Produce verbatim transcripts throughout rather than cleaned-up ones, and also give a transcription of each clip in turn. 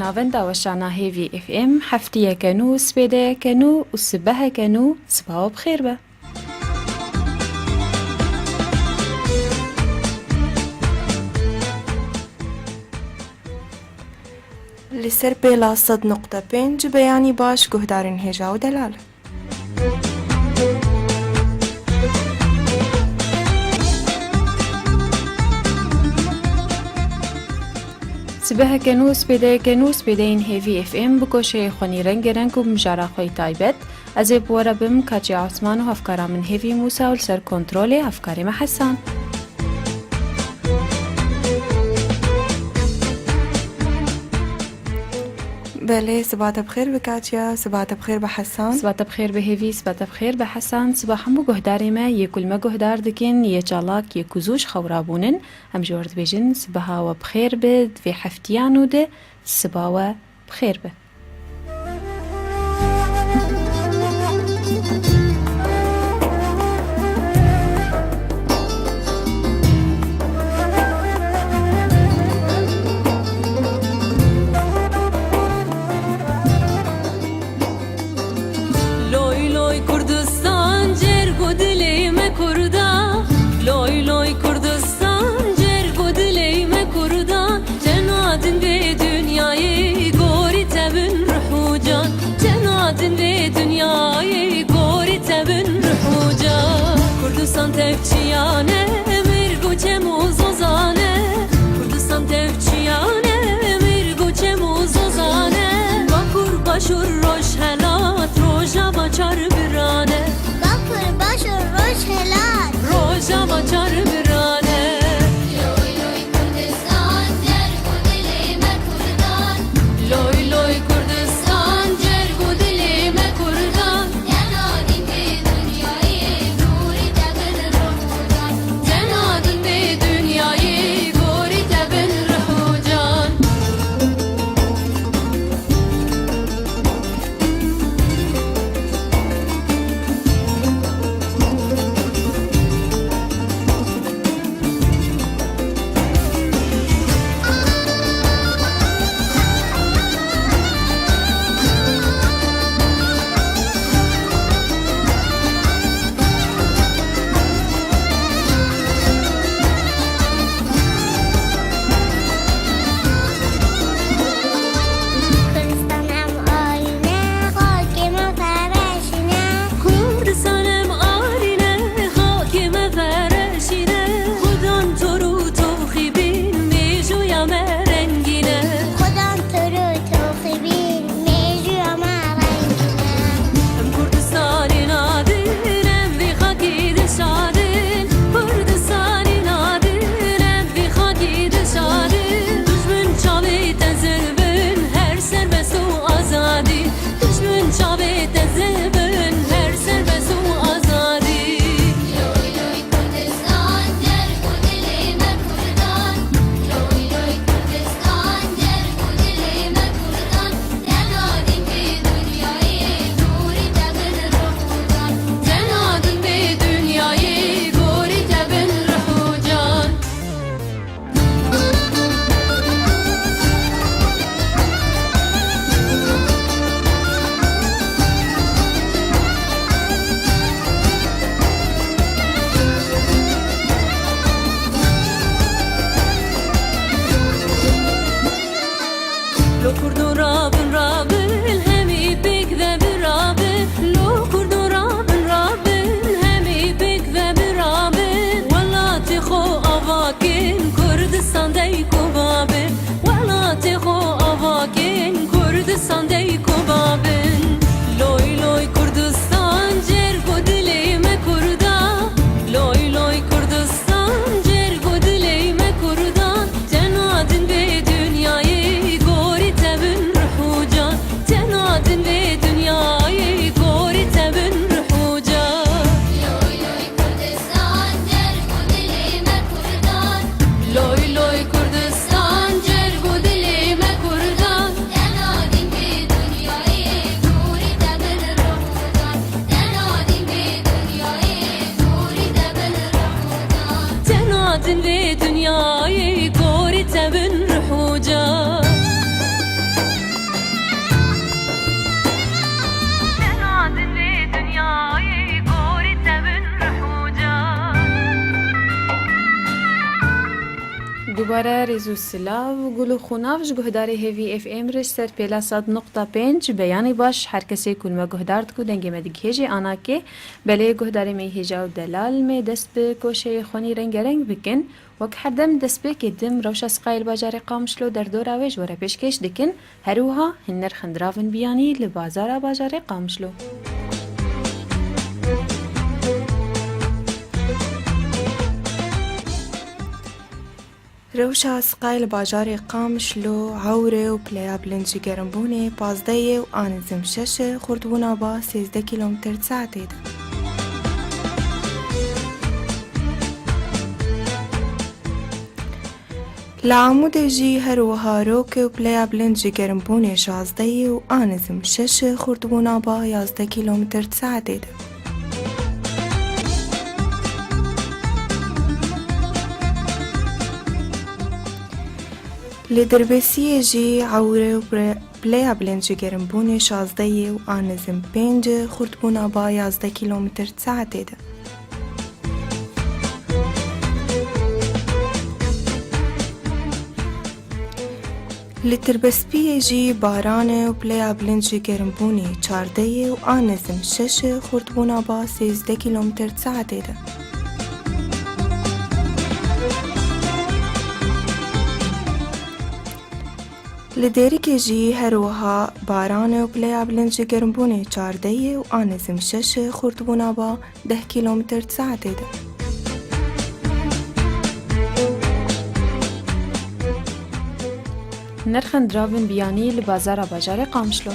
Navenda weşana Hêvî F M, heftiyeke nû, spêdeyeke nû û sibeheke nû, sibawa bi xêr be. Li ser pêla sed nokta pênc beyanî baş guhdarên hêja û delal. Sibeheke nû, spêdeyeke nû, spêdeyên Hêvî F M bi goşeyê xwe nî rengê reng û bi mijara xwe yî taybet. Ez ê bi we re bim, Katya Osman û hevkara min Hêvî Mûsa û li ser kontrolê hevkarê me Hesan. Belê, siba te bi xêr be Katya, siba te bi xêr be Hesan. Siba te bi xêr be Hêvî, siba te bi xêr be Hesan. Siba hemû guhdarê me, yê ku li me guhdar dikin, yê çalak, yê ku zû ji xew rabûnin. Em ji we re dibêjin, sibeha we bi xêr be, di vê heftiya nû de, siba we bi xêr be. Loy loy Kurdistan, cerg û dilê me Kurda. Loy loy Kurdistan, cerg û dilê me Kurda. Tena din vê dinyayê gorî te bin ruh û can. Tena din vê dinyayê gorî te bin ruh û can. Kurdistan tevçiyane, mirg û çem û zozane. Kurdistan tevçiyane, mirg û çem û zozane. Bakur, başûr, roj, helat, rojava çar birane. Bakur, başûr, roj, helat, rojava çar birane. Loy loy Kurdistan, cerg û dilê me Kurdan. Loy loy Kurdistan, cerg û dilê me Kurdan. Tena din vê dinyayê gorî te bin ruh û can. Tena din vê dinyayê gorî te bin ruh û can. Kurdistan em arîne, xakê me fereşîne. Kurdistan em arîne, xakê me fereşîne. Xudan tor û toxî bin, mêjûya me rengîne. Xudan tor û toxî bin, mêjûya me rengîne. Em Kurdistanê nadin, em vê xakê dişadin. Kurdistanê nadin, em vê xakê dişadin. Dijmin çavê te zil bin, her serbest û azadî. Dijmin çavê te zil bin, her serbest û azadî. Loy loy Kurdistan, cerg û dilê me Kurdan. Loy loy Kurdistan, cerg û dilê me Kurdan. Tena din vê dinyayê gorî te bin ruh û can. Tena din vê dinyayê gorî te bin ruh û can. Lo Kurdo rabin, rabin, hemî pêk ve birabin. Lo Kurdo rabin, rabin, hemî pêk ve birabin. Welatê xo ava kin, Kurdistan dey ku babin. Welatê xo ava kin, Kurdistan dey ku babin. Loy loy Kurdistan, cerg û dilê me Kurda. Loy loy Kurdistan, cerg û dilê me Kurdan. Tena din vê dinyayê gorî te bin ruh û can. Tena din vê dinyayê gorî te bin ruh û can. Loy loy Kurdistan, cerg û dilê me Kurdan. Loy loy Kurdistan, cerg û dilê me Kurdan. Tena din vê dinyayê gorî te bin ruh û can. Tena din vê dinyayê gorî te bin ruh û can. Tena din vê dinyayê gorî te bin ruh û can. Dubare rêz û silav, gul û xunav ji guhdarê Hêvî F M re ji ser pêla sed nokta pênc. Beyanê baş, her kesê ku li me guhdar diku dengê me digihêjê anakê. Belê guhdarê me hêja û delal, me dest bi koşeyê xwenî rengereng bikin. Wek her dem destpêkê dim rewşa siqayê li bajarê Qamişlo derdora wê ji we re pêşkêş dikin. Her wiha hin nirxên diravên biyanî li bazara bajarê Qamişlo. Rewşa siqayê li bajarê Qamişlo, ewrê û pileya bilind ji germbûnê pazdeh yê û a nizim şeş e, xurtbûna ba sêzdeh kîlometre saetê de. Li Amûdê jî her wiha rok e û pileya bilind ji germbûnê şazdeh yê û a nizim şeş e, xurtbûna ba yazdeh kîlometre saetê de. Li Dirbêsiyê jî ewrê û pire-, pileya bilind ji germbûnê şazdeh yê û a nizim pênc e, xurtbûna ba yazdeh kîlometre saetê de. Li Tirbespiyê jî baran e û pileya bilind ji germbûnê çardeh yê û a nizim şeş e, xurtbûna ba sêzdeh kîlometre saetê de. Li Dêrikê jî her wiha baran e û pileya bilind ji germbûnê çardeh yê û a nizim şeş e, xurtbûna ba deh kîlometre saetê de. Nirxên diravên biyanî li bazara bajarê Qamişlo.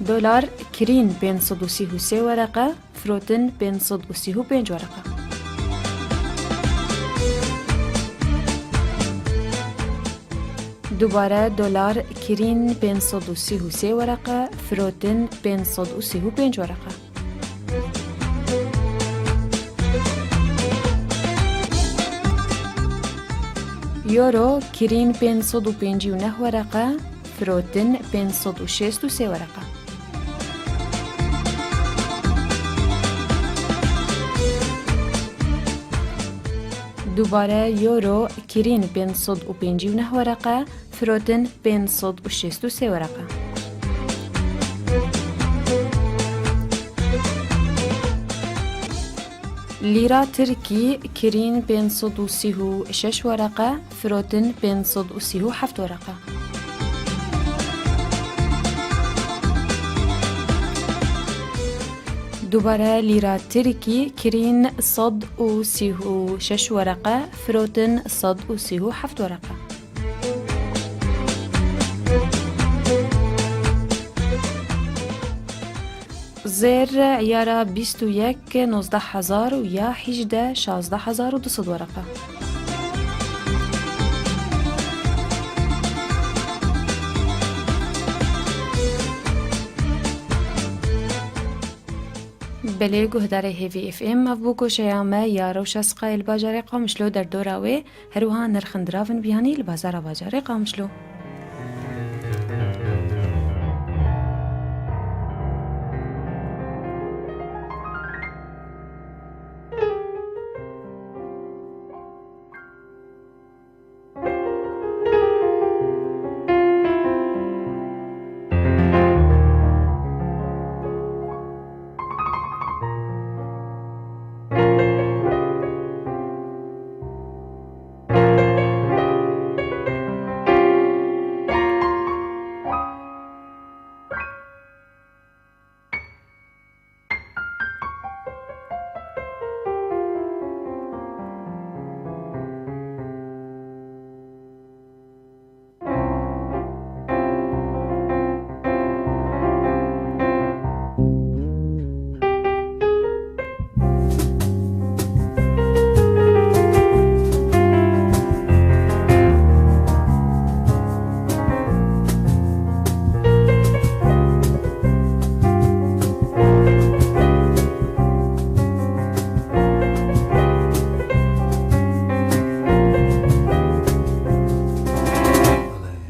Dolar kirîn pênc sed û sî û sê wereqe, firotin pênc sed û sî û pênc wereqe. Dubare dolar kirîn pênc sed û sî û sê wereqe, firotin pênc sed û sî û pênc wereqe. Euro kirîn pênc sed û pêncî û neh wereqe, firotin pênc sed û şêst û sê wereqe. Dubare euro kirîn pênc sed û pêncî û neh wereqe, firotin pênc sed û şêst û sê wereqe. Lîra tirkî kirîn pênc sed û sî û şeş wereqe, firotin pênc sed û sî û heft wereqe. Dubare lîra tirkî kirîn sed û sî û şeş wereqe, firotin sed û sî û heft wereqe. Zêr eyara bîst û yek nozdeh hezar û ya hejdeh şazdeh hezar û du sed wereqe. Belê guhdarê Hêvî F M, ev bû koşeya me ya rewşa siqayê li bajarê Qamişlo derdora wê. Her wiha nirxên diravên biyanî li bazara bajarê Qamişlo.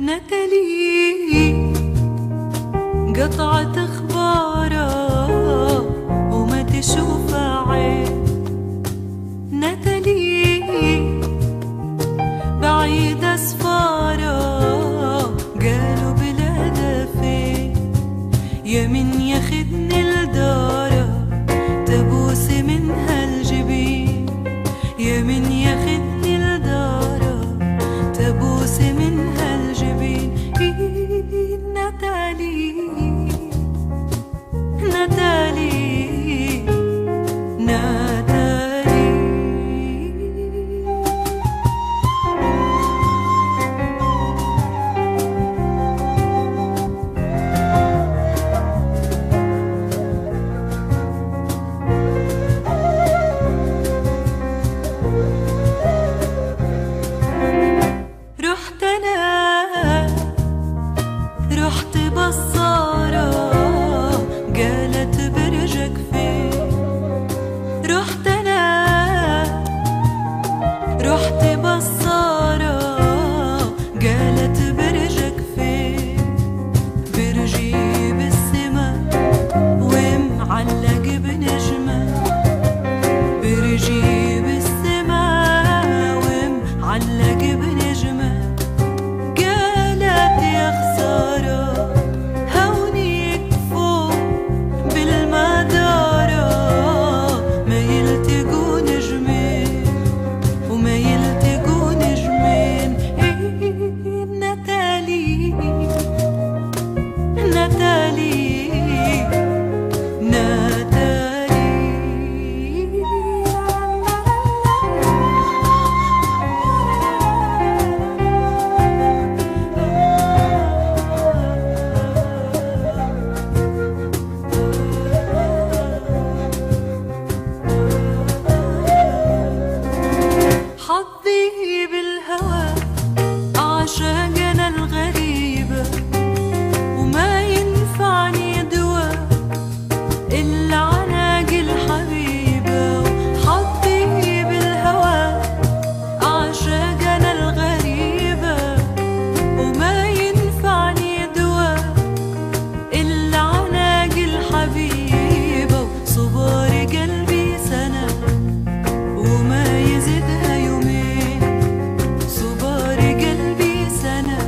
نتلي قطعة أخبارها وما تشوفها عين. يا من ياخدني لدارك، تبوسي من هالجبين. يا من ياخدني لدارك، تبوسي من هالجبين. إيه، ناتالي، ناتالي، ناتالي. رحت أنا، رحت بصارة، قالت برجك فين؟ رحت أنا، رحت بصارة، قالت برجك فين؟ برجي بالسما ومعلق بنجمة، برجي بالسما ومعلق بنجمة. قالت يا خسارة، هوني يكفو بالمدارة، ما يلتقوا نجمين وما يلتقوا نجمين. إيه، ناتالي، ناتالي، ناتالي. حظي بالهوى عاشقنا الغريب، وما ينفعني دوا إلا عناق الحبيب. حظي بالهوى عاشقنا الغريب، وما ينفعني دوا إلا عناق الحبيب. وصبر قلبي سنة وما يزيدها يومين، صبر قلبي سنة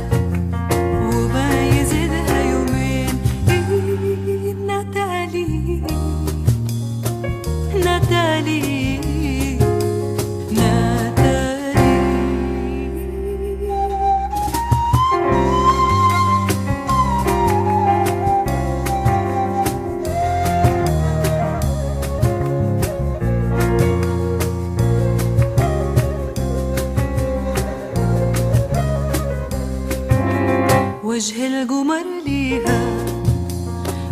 وما يزيدها يومين. إيه، ناتالي، ناتالي، ناتالي. وجه القمر ليها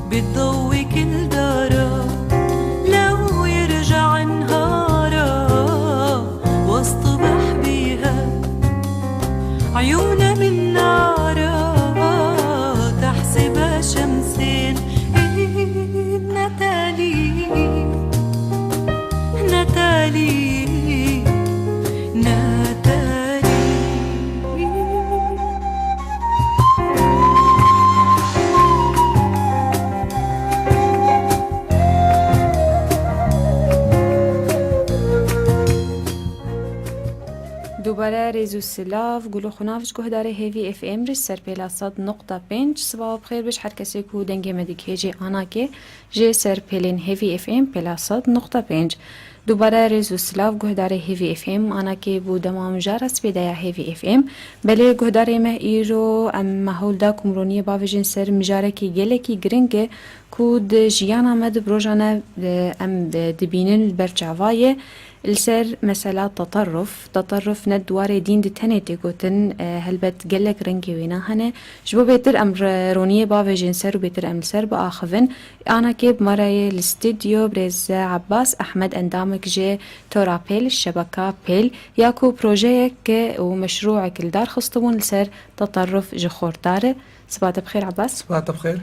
بتضوي كل دارة، لو يرجع نهارا واصطبح بيها. عيونها من نارا تحسبها شمسين. إيه، ناتالي، ناتالي، ناتالي. Dubare rêz û silav, gulo xwe nav ji guhdarê Hêvî F M re ji ser pêla sed nokta pênc. Sibawa bi xêr be ji her kesê ku dengê me digihêje anakê jê ser pêlên Hêvî F M pêla sed nokta pênc. Dubare rêz û silav guhdarê Hêvî F M, anakê bû dema mijara spêdeya Hêvî F M. Belê guhdarê me, îro em me hewl da ku em roniyê bavêjin ser mijarekî gelekî giring e ku di jiyana me de bi rojane, e, em, e, dibînin li ber çava ye. Li ser mesela teterruf, teterruf ne di warê dîn de tenê tê gotin, e, helbet gelek rengê wêna hene. Ji bo bêtir em re-, roniyê bavêjin ser û bêtir em li ser biaxivin, anakê bi me re ye li stûdyo birêz Ebbas Ehmed, endamek ji Tora Pêl, şebeka Pêl, ya ku projeyek û meşrûek li dar xistibûn li ser teterruf ji xorta re. Siba te bi xêr, Ebbas. Siba te bi xêr.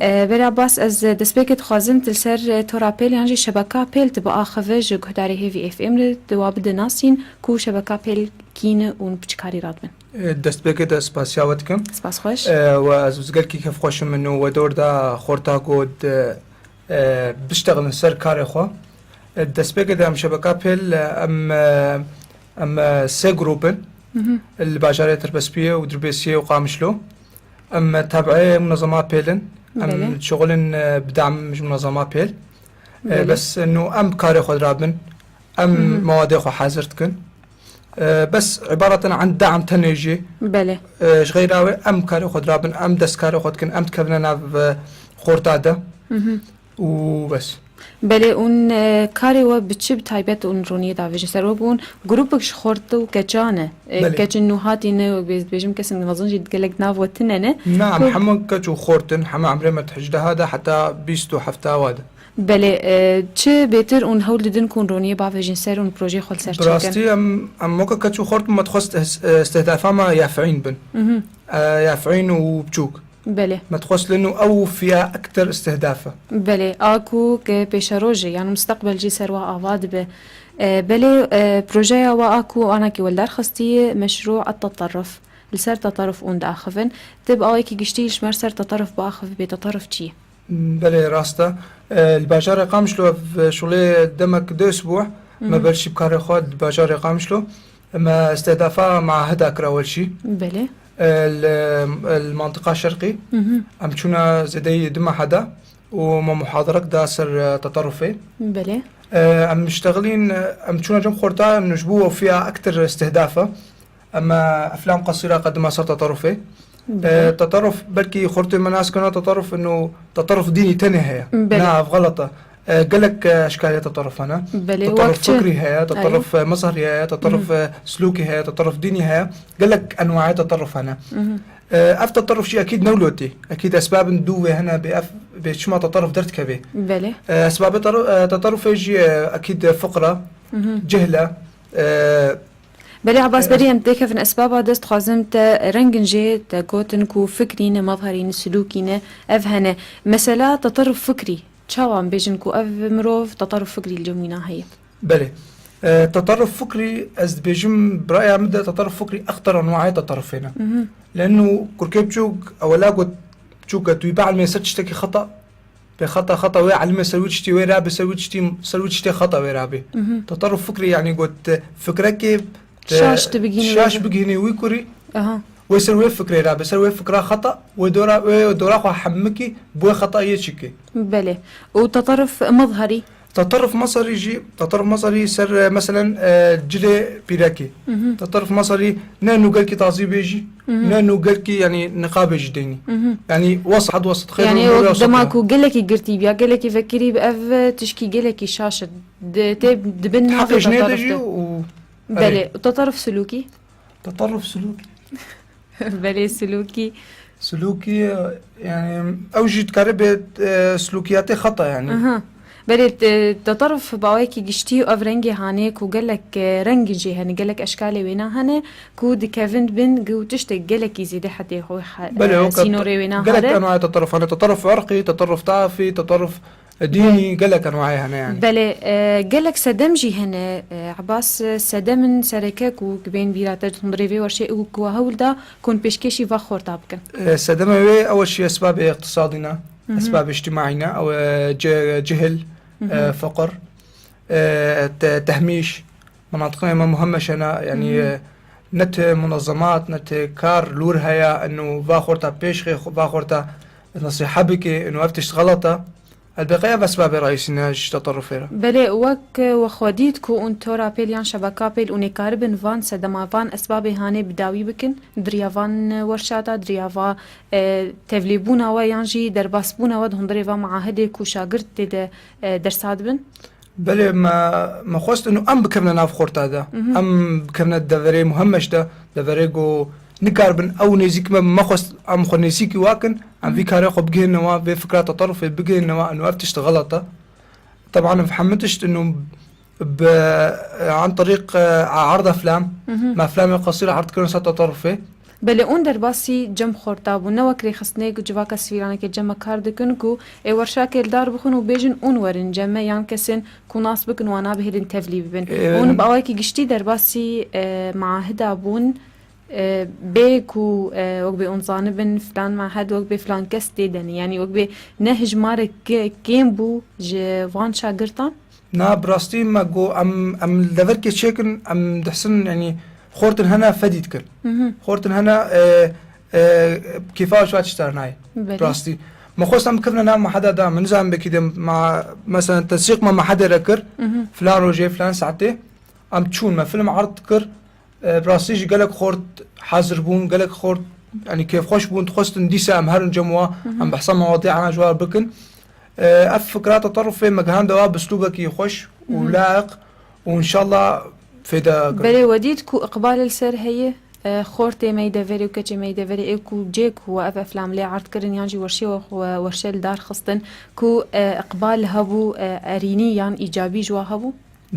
E, Berê Ebbas, ez destpêkê dixwazim tu li ser, e, Tora Pêl yan jî şebeka Pêl tu biaxive ji guhdarê Hêvî F M re, tu wa bide nasîn ku şebeka Pêl kî ne û bi çi karî radibin? E, destpêkê de spasiya we dikim. Spas xweş. E, we ez gelkî kêfxweş im min û we dor da xorta ku di, e, biştexilin ser karê xwe. E, destpêkê de em şebeka Pêl, e, em, e, em, e, sê grûp in. Li bajarê Tirbespiyê û Dirbêsiyê û Qamişlo. Em, e, tabieyê munezema Pêl in. Em Belê. şixulin, e, bi dam ji munezema pêl. E, Belê. Bes eno em karê xwe dirabin, em Mhm. mewadê xwe hazir dikin. E, bes ibareten an dam tenê jî. Belê. E, ji xeyra wê em karê xwe dirabin, em destkarê xwe dikin, em dikevine nav, e, xorta de. Mhm. Û bes. Belê, ûn, e, karê we bi çi bi taybet ûn roniyê davêjin ser we bûn? Grûpek ji xorta û keça ne. E, Belê. Keçin nû hatî ne, wek bê-, dibêjim kesin mezin jî gelek nav we tine ne. Na, em Ku- hemû keç û xort in, hemû emrê me di hejdeha de heta bîst û hefta wa de. Belê, e, çi bêtir ûn hewl didin ku hûn roniyê bavêjin ser ûn projeyê xwe li ser Bi çêkin? rastî em, em weke keç û xort me dixwest is-, e, istihdafa me yafîn bin. Mhm. E, yafîn û biçûk. Belê. Me dixwest lê nû ew fiya ektir istihdaf e. Belê, a ku ke pêşeroj e, yan musteqbel jî ser wa ava dibe. E, belê, e, projeya wa a ku anakî we li dar xistî, meşrû et-teterruf. Li ser teterruf hûn diaxivin. Tu bi awayekî giştî ji me ser teterruf biaxivî, bê teterruf çi ye? Belê, rast e. E, li bajarê Qamişlo ev şûlê demek du esbû me Mhm. ber şî bi karê xwe di bajarê Qamişlo. Me istihdafa maahida kira welşî. Belê. E, li, li mantiqa şerqî. Mhm. Em çûna zêdeyî du meha de û me muhaderek da ser, e, teterrufê. Belê. E, em miştexilîn, e, em çûna cem xorta, û ji bo fiya ektir istihdaf e. Em, e, eflam qesîra qedima ser teterrufê. Belê. E, teterruf belkî xortê me nas kirina teterruf ino teterruf dînî tenê heye. Belê. Na, ev xelet e. E, gelek, e, eşkaliya teterruf hene. Belê, Teterruf wek çi? fikrî heye, Aynen. teterruf, e, mezherî heye, teterruf, Mhm. e, silûkî heye, teterruf dînî heye. Gelek enwayê teterruf hene. Mhm. E, ev teterruf jî ekîd newlotî. Ekîd esbabin dû wê hene bê ev, bê çima teterruf derdikeve. Belê. E, esbabê teru-, e, teterrufê jî, e, ekîd fiqr e, Mhm. cehl e, e, Belê Ebas, E, berî em têkevin esbaba dest dixwazim te rengin jê te gotin ku fikrî ne, mezherî ne, silûkî ne, ev hene. Mesela teterruf fikrî. Çawa em bêjin ku ev mirov teterruf fikrî li cem wî naheye? Belê. E, teterruf fikrî, ez dibêjim, bi raya min de teterruf fikrî exter enwayê teterrufê ne. Mhm. Leno kurkê biçûk, ewela got, biçûk, tu wî bielmê ser tiştekî xeta, pê xeta, xeta wê elmê ser wî tiştî wê rabe, ser wî tiştî, ser wî tiştê xeta wê rabe. Mhm. Teterruf fikrî, yanî got, e, fikrekê, e, Şaş tu bigihînî şaş wê. bigihînî wî kurî, Aha. wê ser wê fikrê rabe, ser wê fikra xeta, wê dora, wê dora xwe hemikî, bi wê xeta yê çikî. Belê. Û teterruf mezherî? Teterruf mezherî jî, teterruf mezherî ser, e, meselen, e, cilê pîrekî. Mhm. Teterruf mezherî ne nû gelkî tazî bêjî, Mhm. ne nû gelkî, yanî niqabê jî deynî. Mhm. Yanî wesat, wesat xêr Yanî û o nûrê dema wesat. ku gelekî girtî biya, gelekî vekirî bi ev tişkî gelekî şaş e. De, tê dibin navê Heqê ji nê de teterruf jî de. û Belê, Erê. û teterruf silûkî? Teterruf silûkî. Belê, silûkî. Silûkî, yanî ew jî dikare bê, e, silûkiyatê xeta yanî. Aha. Belê, te-, teterruf bi awayekî giştî û ev rengê hanê ku gelek, e, rengê jê hene, gelek eşkalê wêna hene ku dikevin bin gu tiştek gelekî zêde hetê xwe he-, Belê, e, o ka sînorê wêna gelek hane. Enwaya teterruf hene, teterruf irqî, teterruf tafî, teterruf dînî, Belê. gelek enwayê hene yanî. Belê, e, gelek sedem jî hene, e, Ebas, e, sedemên sereke ku dibên bîra te di hundirê vê werşê û ku hewl da ku hûn pêşkêşî va xorta bikin. E, sedemê wê ew şî esbabê iqtisadî ne, Mhm. esbabê îctimaî ne, ew, e, ce-, cihil, Hı hı. e, feqir, e, te-, tehmîş, menatiqê me muhemmeş hene, yanî, Hı hı. e, ne ti munezemat, ne ti kar lûr heye, eno va xorta pêşxê, va xorta nesîha bike, eno ev tişt xelet e. Elbê qey ev esbabê reîsî ne ji teterrufê re. Belê, wek we xwe dît ku hûn tora pêl yan şebeka pêl hûn ê karibin van sedema, van esbabê hanê bi dawî bikin, di riya van werşa de, di riya va, e, tevlîbûna we yan jî derbasbûna we di hundirê va meahidê ku şagirt tê de, e, dersa dibin? Belê, me, me xwest ino em bikevine nav xorta de. Mhm. Em bikevine deverê muhemmeş de, deverê ku nikaribin ew nêzîk me, me xwest em xwe nêzîkî wa kin, em Mhm. vî karê xwe bigihînine wa, vê fikra teterrufê bigihînine wa, ino ev tişt xelet e. Teban ev hemû tişt ino bi, e, an terîq, e, erd eflam, Mhm. me eflamê qesîr erd kirin ser teterrufê. Belê, hûn derbasî cem xorta bûn, ne wek rêxistinê ku civaka sivîlanekê cem me kar dikin ku ê werşakê li dar bixin û bêjin hûn werin cem me, yan kesên ku nas bikin wana bihêlin tevlî bibin. Ê, Hûn bi awayekî giştî derbasî, e, maahida bûn, e, bê ku, e, wek bê hûn zanibin filan mahed wek bê filan kes tê de ne. Yanî wek bê ne hijmarek ke-, kêm bû ji van şagirtan? Na, bi rastî me got, em, em li deverkê çêkin, em dihsin, yanî, xortin hene fedî dikin. Mhm. Xortin hene, e, e, kêfa ji va tiştar nayê. Belê. Rastî. Me xwest em bikevine nav meheda da, min nizanim bekî de ma, meselen, tesîq me mehedê re kir, Mhm. filan rojê, filan saetê, em çûn, me film erd kir, e, bi rastî jî gelek xort hazir bûn, gelek xort, yanî kêfxweş bûn, dixwestin dîsa em herin cem wa, Mhm. em behsa mewadiya ji wa bikin. E, ev fikra teterufê me gihande wa bi uslûbekî xweş û Mhm. layiq û înşallah fêda kir. Belê, we dît ku iqbal li ser heye, e, xortê me yê deverê û keçê me yê deverê ê ku cê ku we ev eflam lê erd kirin yan jî werşê we xwe werşe li dar xistin ku, e, iqbal hebû, e, erînî yan îcabî ji we hebû?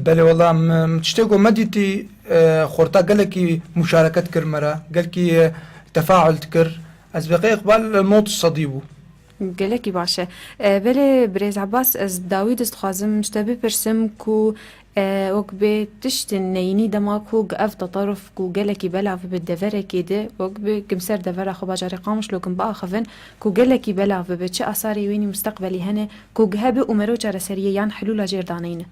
Belê, wela, em, em, tiştê ku me dîtî, e, xorta gelekî muşareket kir me re, gelkî, e, tefaul dikir. Ez beqê iqbal nod sedî bû. Gelekî baş e. E, belê, birêz Abbas, ez dawî dest dixwazim ji te bipirsim ku, e, wek bê tiştin neyînî dema ku ev teteruf ku gelekî belav bi deverekê de, wek bi kimser devera xwe bajarê Qamişlo kin biaxivin, ku gelekî belav bibe, çi asarê wênî musteqbelî hene, ku hebe û mero çareseriyê yan hilûla jêr daneyne?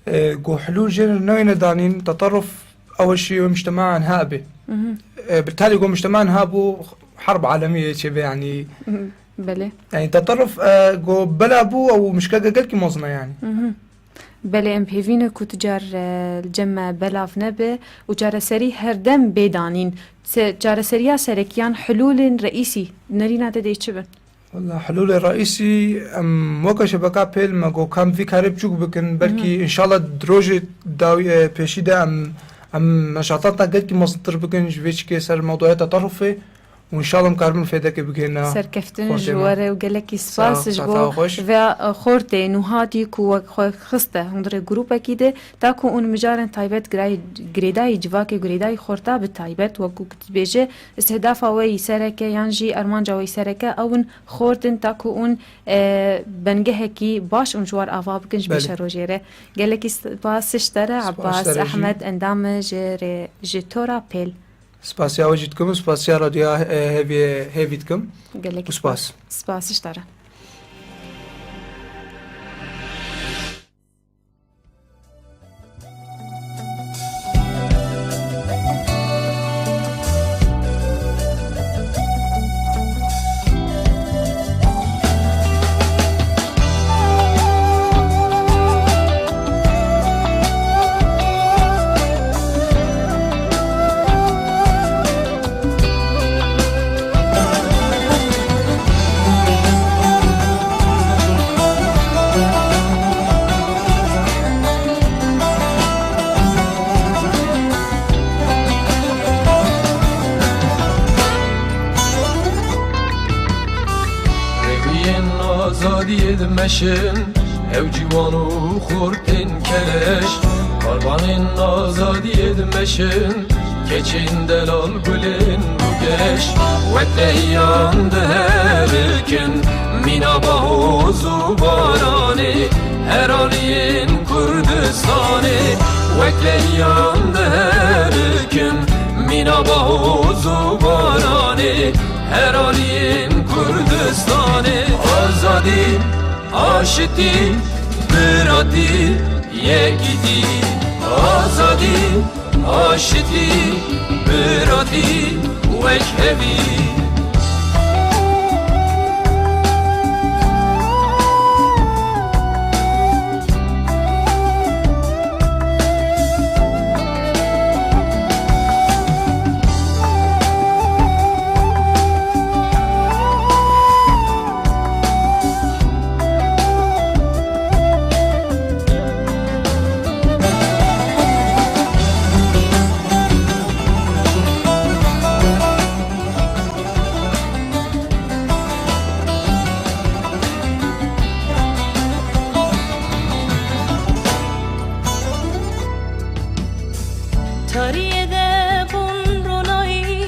E, ku hilûl jê newêne danîn, teteruf ew şî wê mujtema niha be. Mhm. E, bi talî ku mujtema niha bû, herb alemî yê çêbe, yanî. Mhm. Belê. Yanî teteruf, e, ku bela bû, ew mişkeke gelkî mezin e, yanî. Mhm. Belê, em hêvî ne ku tu car, e, li cem me belav nebe û çareserî herdem bê danîn. Se-, çareseriya serekiyan, hilûlên reîsî, nerîna te dê çi bin? Wela, hilûlê reîsî, em weke şebeka pêl me got, ka em vî karê biçûk bikin, belkî Mhm. înşallah di rojê dawî, e, pêşî de em, em neşatata gelkî mezintir bikin ji vê çikê ser mewduya teterufê û înşallah em karibin fêdekê bigihîne Serkeftin xortê ji me. we re û gelekî Sağ ol, spas ji saeta bo xweş. vê, e, xortê nûhatî ku we xwe xiste hundirê grûpekî de, ta ku hûn mijarên taybet girayî-, girêdayî civakê, girêdayî xorta bi taybet, wekû ku dibêje, îstihdafa we yî sereke yan jî armanca we yî sereke, ew in xortin ta ku hûn, e, bengehekî baş hûn ji war ava bikin ji Belê. pêşerojê re. Gelekî spas ji te re, Spas Abbas ji te re jî. Ehmed, endam ji rê-, ji Tora Pêl. Spasiya we jî dikim û spasiya radyoya, e, hêviyê, hêvî dikim. Gelekî Û spas. spas. Spas ji te re. Rêwiyên azadiyê dimeşin, ew ciwan û xortên keleş, karvanên azadiyê dimeşin, keçên delal gulên rûgeş, wek lehiyan diherikin, mîna bahoz û baranê, her aliyên Kurdistanê, wek lehiyan diherikin, mîna bahoz û baranê, her aliyên Kurdistanê. Azadî, aşitî, biratî, yekîtî. Azadî, aşitî, biratî, wek hevî. Tariyê de bûn ronayî,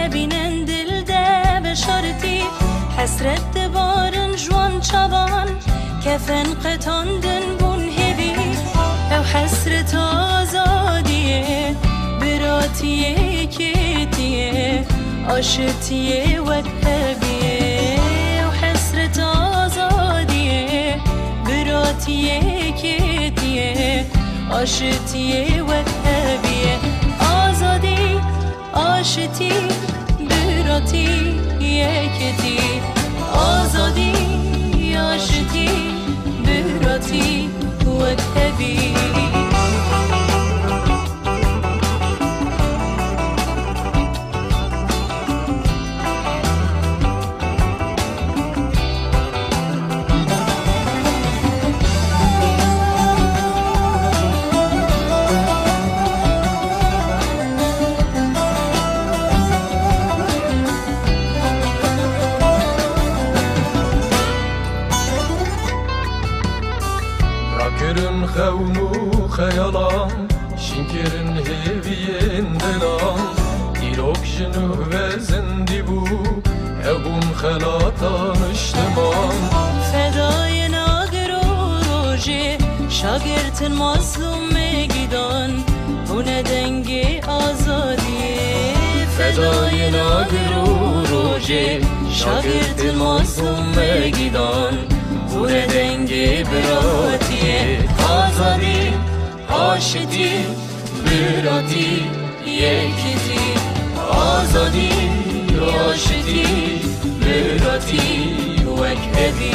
ebînen dil de beşartî, hesret dibarin ji wan çavan, kefen qetandin bûn hêvî, ew hesret azadiyê, biratiyê, yekêtiyê, aşitiyê wek heviyê, ew hesret azadiyê, biratiyê, yekêtiyê, aşitiyê wek heviyê. Azadî, aşitî, biratî, yekitî. Azadî, aşitî, biratî, wek hevî. Rakirin xewn û xeyalan, şînkirin hêviyên dilan. Dîrok ji nuh ve zindî bû, ew bûn xelata niştiman. Fedayên agir û rojê, şagirtin mazlûm me gîdan, bûne dengê azadiyê. Fedayên agir û rojê, şagirtin mazlûm me gîdan, bûne dengê biratiyê. Azadî, aşitî, biratî, yekîtî. Azadî, aşitî, biratî, wek hevî.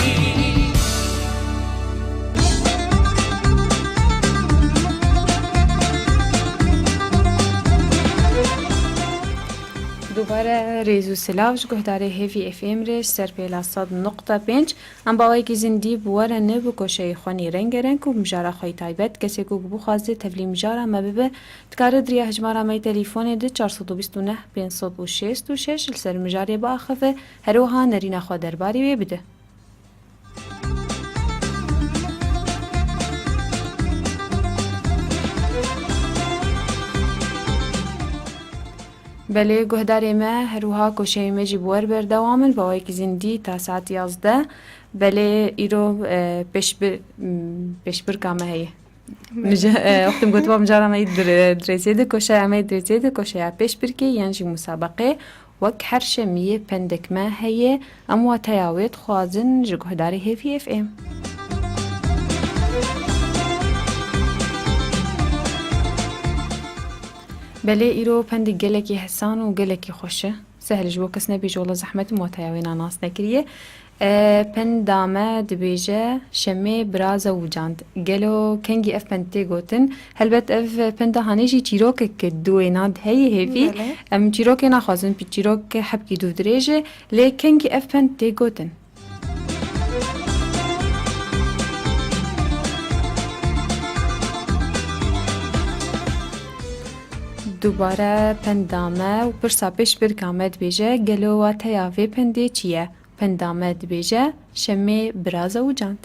Dubare rêz û silav ji guhdarê Hêvî F M re ji ser pêla sed nokta pênc. Em bi awayekî zindî bi we re ne bi koşeyê xwe nî rengereng û bi mijara xwe yî taybet. Kesê ku bixwaze tevlî mijara me bibe, dikare di riya hejmara me yî telîfonê di çar sed û bîst û neh pênc sed û şêst û şeş li ser mijarê biaxive, her wiha nerîna xwe derbarê wê bide. Belê, guhdarê me, her wiha koşeyê me jî bi we re berdewam in, bi awayekî zindî ta saet yazdeh. Belê, îro, e, pêşbir-, m, pêşbirka me heye. Mije-, e, wextê min gotiba mijara me yî dire-, dirêzê de, koşeya me yî dirêzê de, koşeya pêşbirkê yan jî musabeqê. Wek her şemiyê pendek me heye, em wateya wê dixwazin ji guhdarê Hêvî F M. Belê îro pendek gelekî hesan û gelekî xweş e. Sehl ji bo kes nebêje, wela zehmet im wateya wê na nas nekiriye. E, penda me dibêje, Şemê bira zewicand. Gelo kengî ev pend tê gotin? Helbet ev penda hanê jî çîrokek di wêna de heye hêvî. Belê. Em çîrokê naxwazin, pî-, çîrok hebkî dûvdirêj e, lê kengî ev pend tê gotin? Dubare penda me û pirsa pêşbirka me dibêje, gelo wateya vê pendê çi ye? Penda me dibêje, Şemê bira zewicand.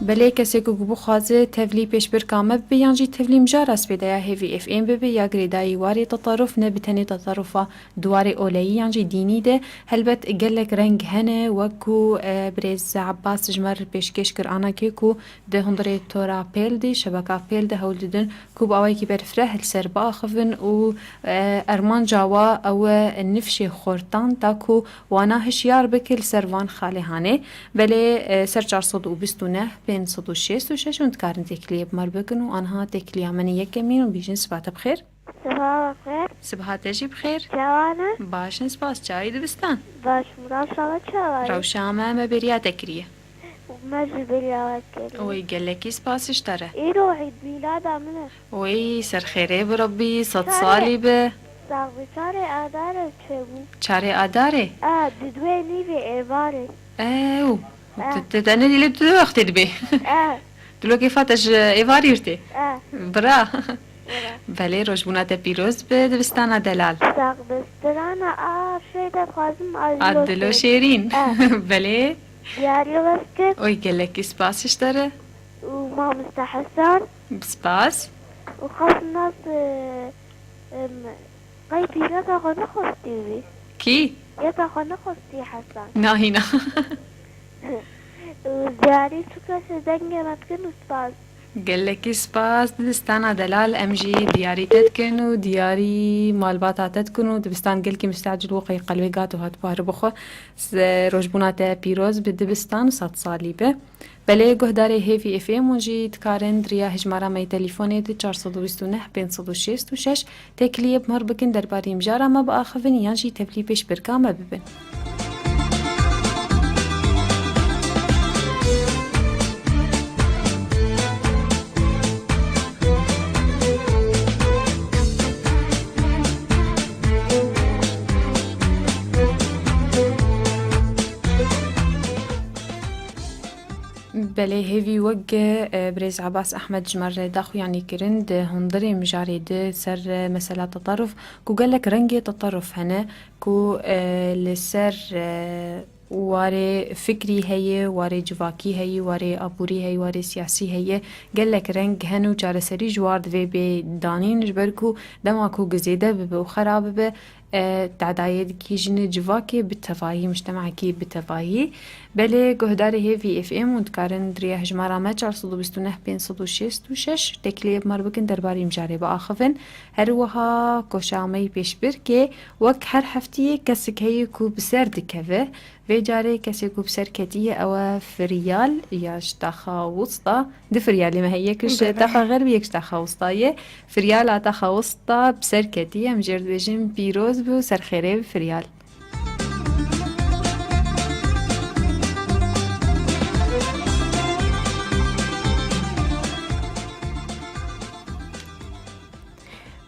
Belê, kesê ku bixwaze tevlî pêşbirka me bibe yan jî tevlî mijara spêdeya Hêvî F M bibe ya girêdayî warê tetaruf, ne bi tenê tetaruf a di warê oleyî yan jî dînî de, helbet gelek reng hene, wek ku, e, birêz Ebbas ji me re pêşkêş kir, anakê ku di hundirê tora pêl de, şebeka pêl de hewl didin ku bi awayekî berfireh li ser biaxivin û, e, ermanca wa ew e nifşê xortan, ta ku wana hişyar bike li ser van xalê hanê. Belê, e, ser çar sed û bîst û neh pênc sed û şêst û şeş hûn dikarin têkiliyê bi me re bikin û anha têkiliya min ê yekemîn û bêjin siba te bi xêr. Siba we bi xêr. Siba te jî bi xêr. Çawa ne? Baş in, spas. Çawa yî dibistan? Baş im, rewşa we çawa ye? Rewşa me, me bêriya te kiriye. Me jî bêriya we kiriye. Oy, gelekî spas ji te re. Îro Îd mîlada min e. Oy, ser xêrê bi Rebbî, sed salî be. Sax be, çarê Adarê çêbû. Çarê Adarê? A, di duê nîvê êvarê. Ew. Ah. Te, te, te nedî lê tu wextê dibê. Ah. Tu lokê fate ji êvarî tê. Ah. Bira. Bira. Belê, rojbûna te pîroz be, dibistana delal. Sax be, strana a fê de dixwazim a dilo şêrîn. Ah. Belê. Diyarî rast kir. Oy, gelekî spas ji te re. Û mamoste Hesan. Spas. Û xas nas, e, em, Qey tu yeka xwe nexwestî wî? Kî? Yeka xwe nexwestî Hesan. Nahîna. Û diyarî çi kesê dengê me dikin û spas. Gelekî spas, dibistana delal, em jî diyarî te dikin û diyarî malbata te dikin û dibistan gelkî mustecil û qey qelbê gat û hat bihar bixwe. Se-, rojbûna te pîroz bi dibistan û sed salî be. Belê guhdarê Hêvî F M hûn jî dikarin di riya hejmara me yê telîfonê di çar sed û bîst û neh pênc sed û şêst û şeş têkiliyê bi me re bikin, derbarî mijara me biaxivin yan jî tevlî pêşbirka me bibin. Belê hêvî wek, e, birêz Ebas Ehmed ji me re daxuyanî kirin di hundirê mijarê di ser, e, mesela tetaruf, ku gelek rengê tetaruf hene, ku, e, li ser, e, warê fikrî heye, warê civakî heye, warê aborî heye, warê siyasî heye, gelek reng hene û çareserî ji war divê bê danîn, ji ber ku dema ku zêde bibe û xera bibe, e, tedayê digihîjine civakê bi tevahî, mujtemekî bi tevahî. Belê guhdarê Hêvî F M hûn dikarin di riya hejmara me çar sed û bîst û neh pênc sed û şêst û şeş têkiliyê bi me re bikin, derbarî mijarê biaxivin. Her wiha koşa me yê pêşbirkê, wek her heftiyê kesek heye ku bi ser dikeve. Vê carê kesê ku bi ser ketiye ew e Firyal ya ji taxa wista. Du Firyalê me heye, yek ji Belê. taxa xerbî, yek ji taxa wista ye. Firyala taxa wista bi ser ketiye, em jê re dibêjin pîroz bû, ser xêrê bi Firyal.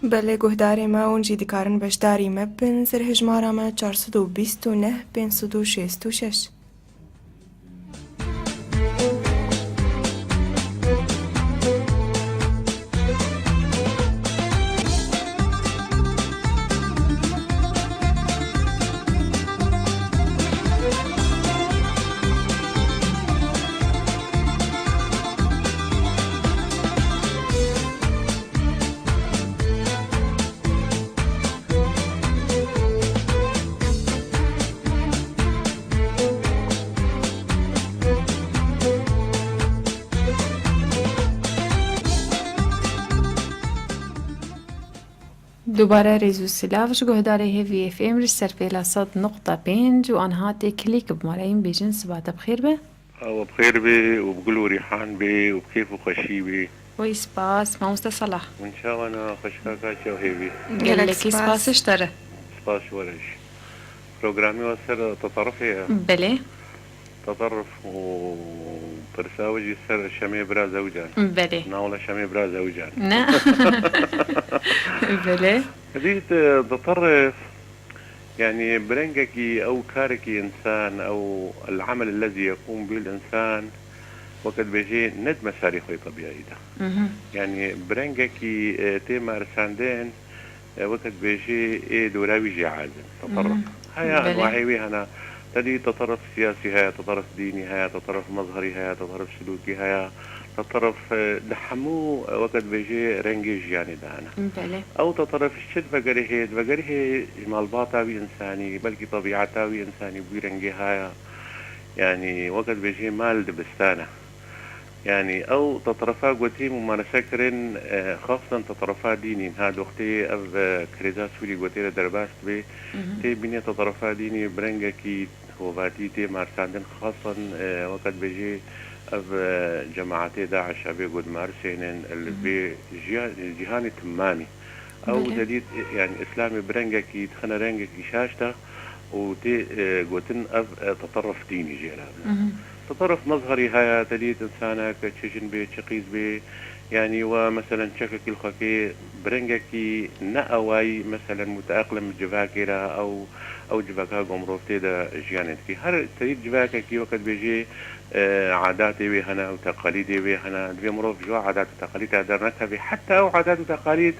Belê guhdarê me, hûn jî dikarin beşdarî me bibin, ser hejmara me çar sed û bîst û neh pênc sed û şêst û şeş. Dubare rêz û silav ji guhdarê Hêvî F M ji ser pêla sed nokta pênc û anha têkilî ki bi me re yên bêjin siba te bi xêr be. Ew bi xêr bê û bi gul û rîhan bê û bi kêf û xweşî bê. Wey spas, mamoste Salah. Min çawa na xweşika ka çaw hêvî. Gelek Gelekî spas. spas ji te re. Spas ji we re jî. Programê we ser tetarufê ye. Belê. Tetaruf û pirsa we jî ser Şemê bira Zewcan. Belê. Na wela Şemê bira Zewcan. Ne. Belê. Dît, e, tetaruf, yani, bi rengekî ew karekî însan, ew el-amel ellezî yekûm bîl însan, weke dibêjê ne di mesarê xwe yê tebîayî de. Mhm. Yani, bi rengekî, e, tê mersandin, e, weke dibêjê ê dora wî jê erdin. Tetaruf. Mhm. Haya Belê. enwahê wî hene. Te dî tetaruf siyasî heye, tetaruf dînî heye, tetaruf mezherî heye, tetaruf sulûkî heye. Tetaruf, e, di hemû, e, weke dibêjê rengê jiyanê de hene. Belê. Ew tetaruf ji çi divegerihê? Divegerihê ji malbata wî însanî, belkî tebîeta wî însanî bi wî rengê haya. Yani, weke dibêjê mal dibistan e. Yani, ew tetaruf a gotî mumarese kirin, e, xastan tetaruf a dînî. Ha, doxtê ev, e, krêza Sûrî gotê re derbas dibe. Mhm. Tê bînê tetaruf a dînî bi rengekî hovatî tê mersandin, xastan, e, weke dibêjê ev, e, cemaetê DAIŞ a bê ku dimersênin li Mhm. vê jiya-, cîhanê timamî. Ew Belê. te dît, e, yani Îslamê bi rengekî, dixine rengekî şaş de û tê, e, gotin ev, e, tetaruf dînî jê re. Mhm. Tetaruf mezherî heye, te dît însanek çi jin bê, çi qîz bê, yani we meselen çekekî li xwe kê bi rengekî ne ewayî, meselen muteeqlim civakê re, ew, ew civaka ku mirov tê de jiyanê dikê. Her te dît civakekî weke dibêjê, e, adatê wê hene û teqalîdê wê hene. Divê mirov ji we adat û teqalîda dernekeve. Heta ew adat û teqalîd,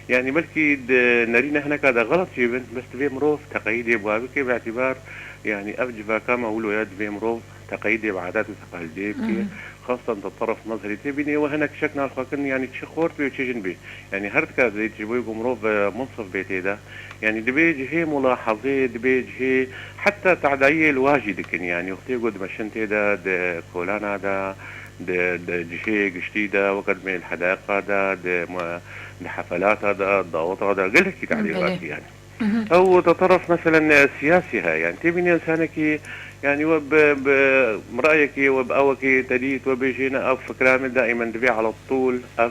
yani belkî di nerîna hineka de xelet jî bin, bes divê mirov teqeyîdê bi wa bike, bi îtîbar, yani ev civaka me wilo ye, divê mirov teqeyîdê bi adat û teqalîdê bike. Mhm. Xastan di teref mezherî tê bînê we hinek şek nal xwe kirin, yani çi xort bê û çi jin bê. Yani her dikare dibê ji bo ku mirov, e, munsif bê tê de. Yani dibê cihê mulahezê, dibê cihê heta tedayiyê li wa jî dikin. Yani wextê ku dimeşin tê de, di kolana de, di, di cihê giştî de, weke di meyl hedayeqa de, di, di hefelata de, daweta de, gelekî Belê. Tehlîqatî yani. Mhm. Ew teterif, meselen, e, siyasî heye. Yani, tê bînê insanekî, yani, we bi, bi rayekî, we bi awekî te dît, we bêjî ne, ev fikra min daîmen divê ala tûl, ev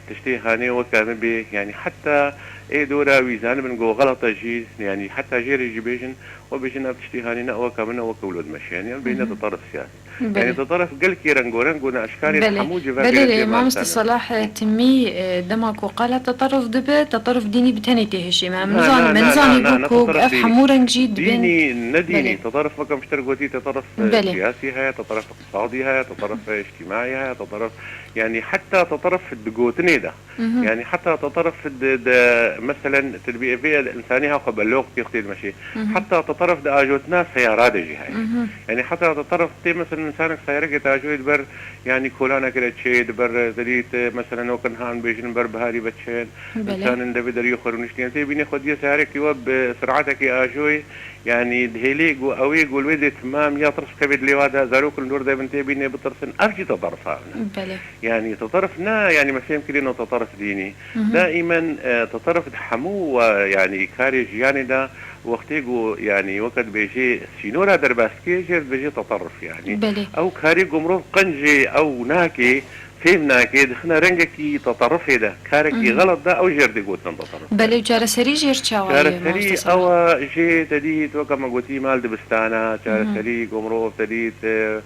tiştê hanê weke min bê. Yani, heta ê dora wî zanibin ku xelet e jî, yani, heta jê re jî bêjin, we bêjin ev tiştê hanê ne weke min e, weke wilo dimeşe. Yani, ev bêne Mhm. teterif siyasî. Belê. Yani, teterif gelkî rengorengo ne, eşkarê Belê. Hemû civakê Belê, de tê mamoste Salah, e, timî, e, dema ku qala teterif dibe, teterif dînî bi tenê tê hişê. Me, em Na, nizanim, na, me na, nizanî na, bû na, ku teterif ev dînî. Hemû reng jî dibin. Dînî, ne dînî. Belê. Teterif weke min ji te re gotî, teterif, e, Belê. Siyasî heye, teterif iqtisadî heye, teterif, e, îctîmaî heye, teterif, yani heta teterif di gotinê de. Mhm. Yani heta teterif di, di, meselen, tu dibî vê insanî ha xwe beloq kê xwe tê dimeşê. Mhm. Heta teterif di ajotina seyara de jî heye. Mhm. Yani heta teterif tê, meselen, insanek seyarekê te ajoyê diber, yani kolanekê re çê diber, zerî te, meselen, wek niha em bêjin ber biharî ve çên, Belê. Însanin devê deriyê xwe rûniştiyen. Tê bînê xwe diye seyarekî we bi siratekê ajoyê, yani dihêlê ku ew ê ku li wê dê timam ya tirs bikevê dilê wa de, zarokên li dor de bin tê bînê bitirsin. Ev jî teterif hane. Belê. Yani teterif ne, yani me fêm kirî no teterif dînî. Mhm. Daîmen, e, teterif di hemû we, yani karê jiyanê de wextê ku, yani weke dibêjê sînora derbas dikê, jê re dibêjê teterif yani. Belê. Ew karê ku mirov qencê ew nakê, fêm nakê, dixine rengekî teterifê de, karekî Mhm. xelet de, ew jê re dê gotin teterif. Belê, û çareserî jê re çawa ye, Çareserî mamoste Salah? Ew e, jê te dît, weke me gotî, mal dibistana, Mhm. çareserî ku mirov te dît, e,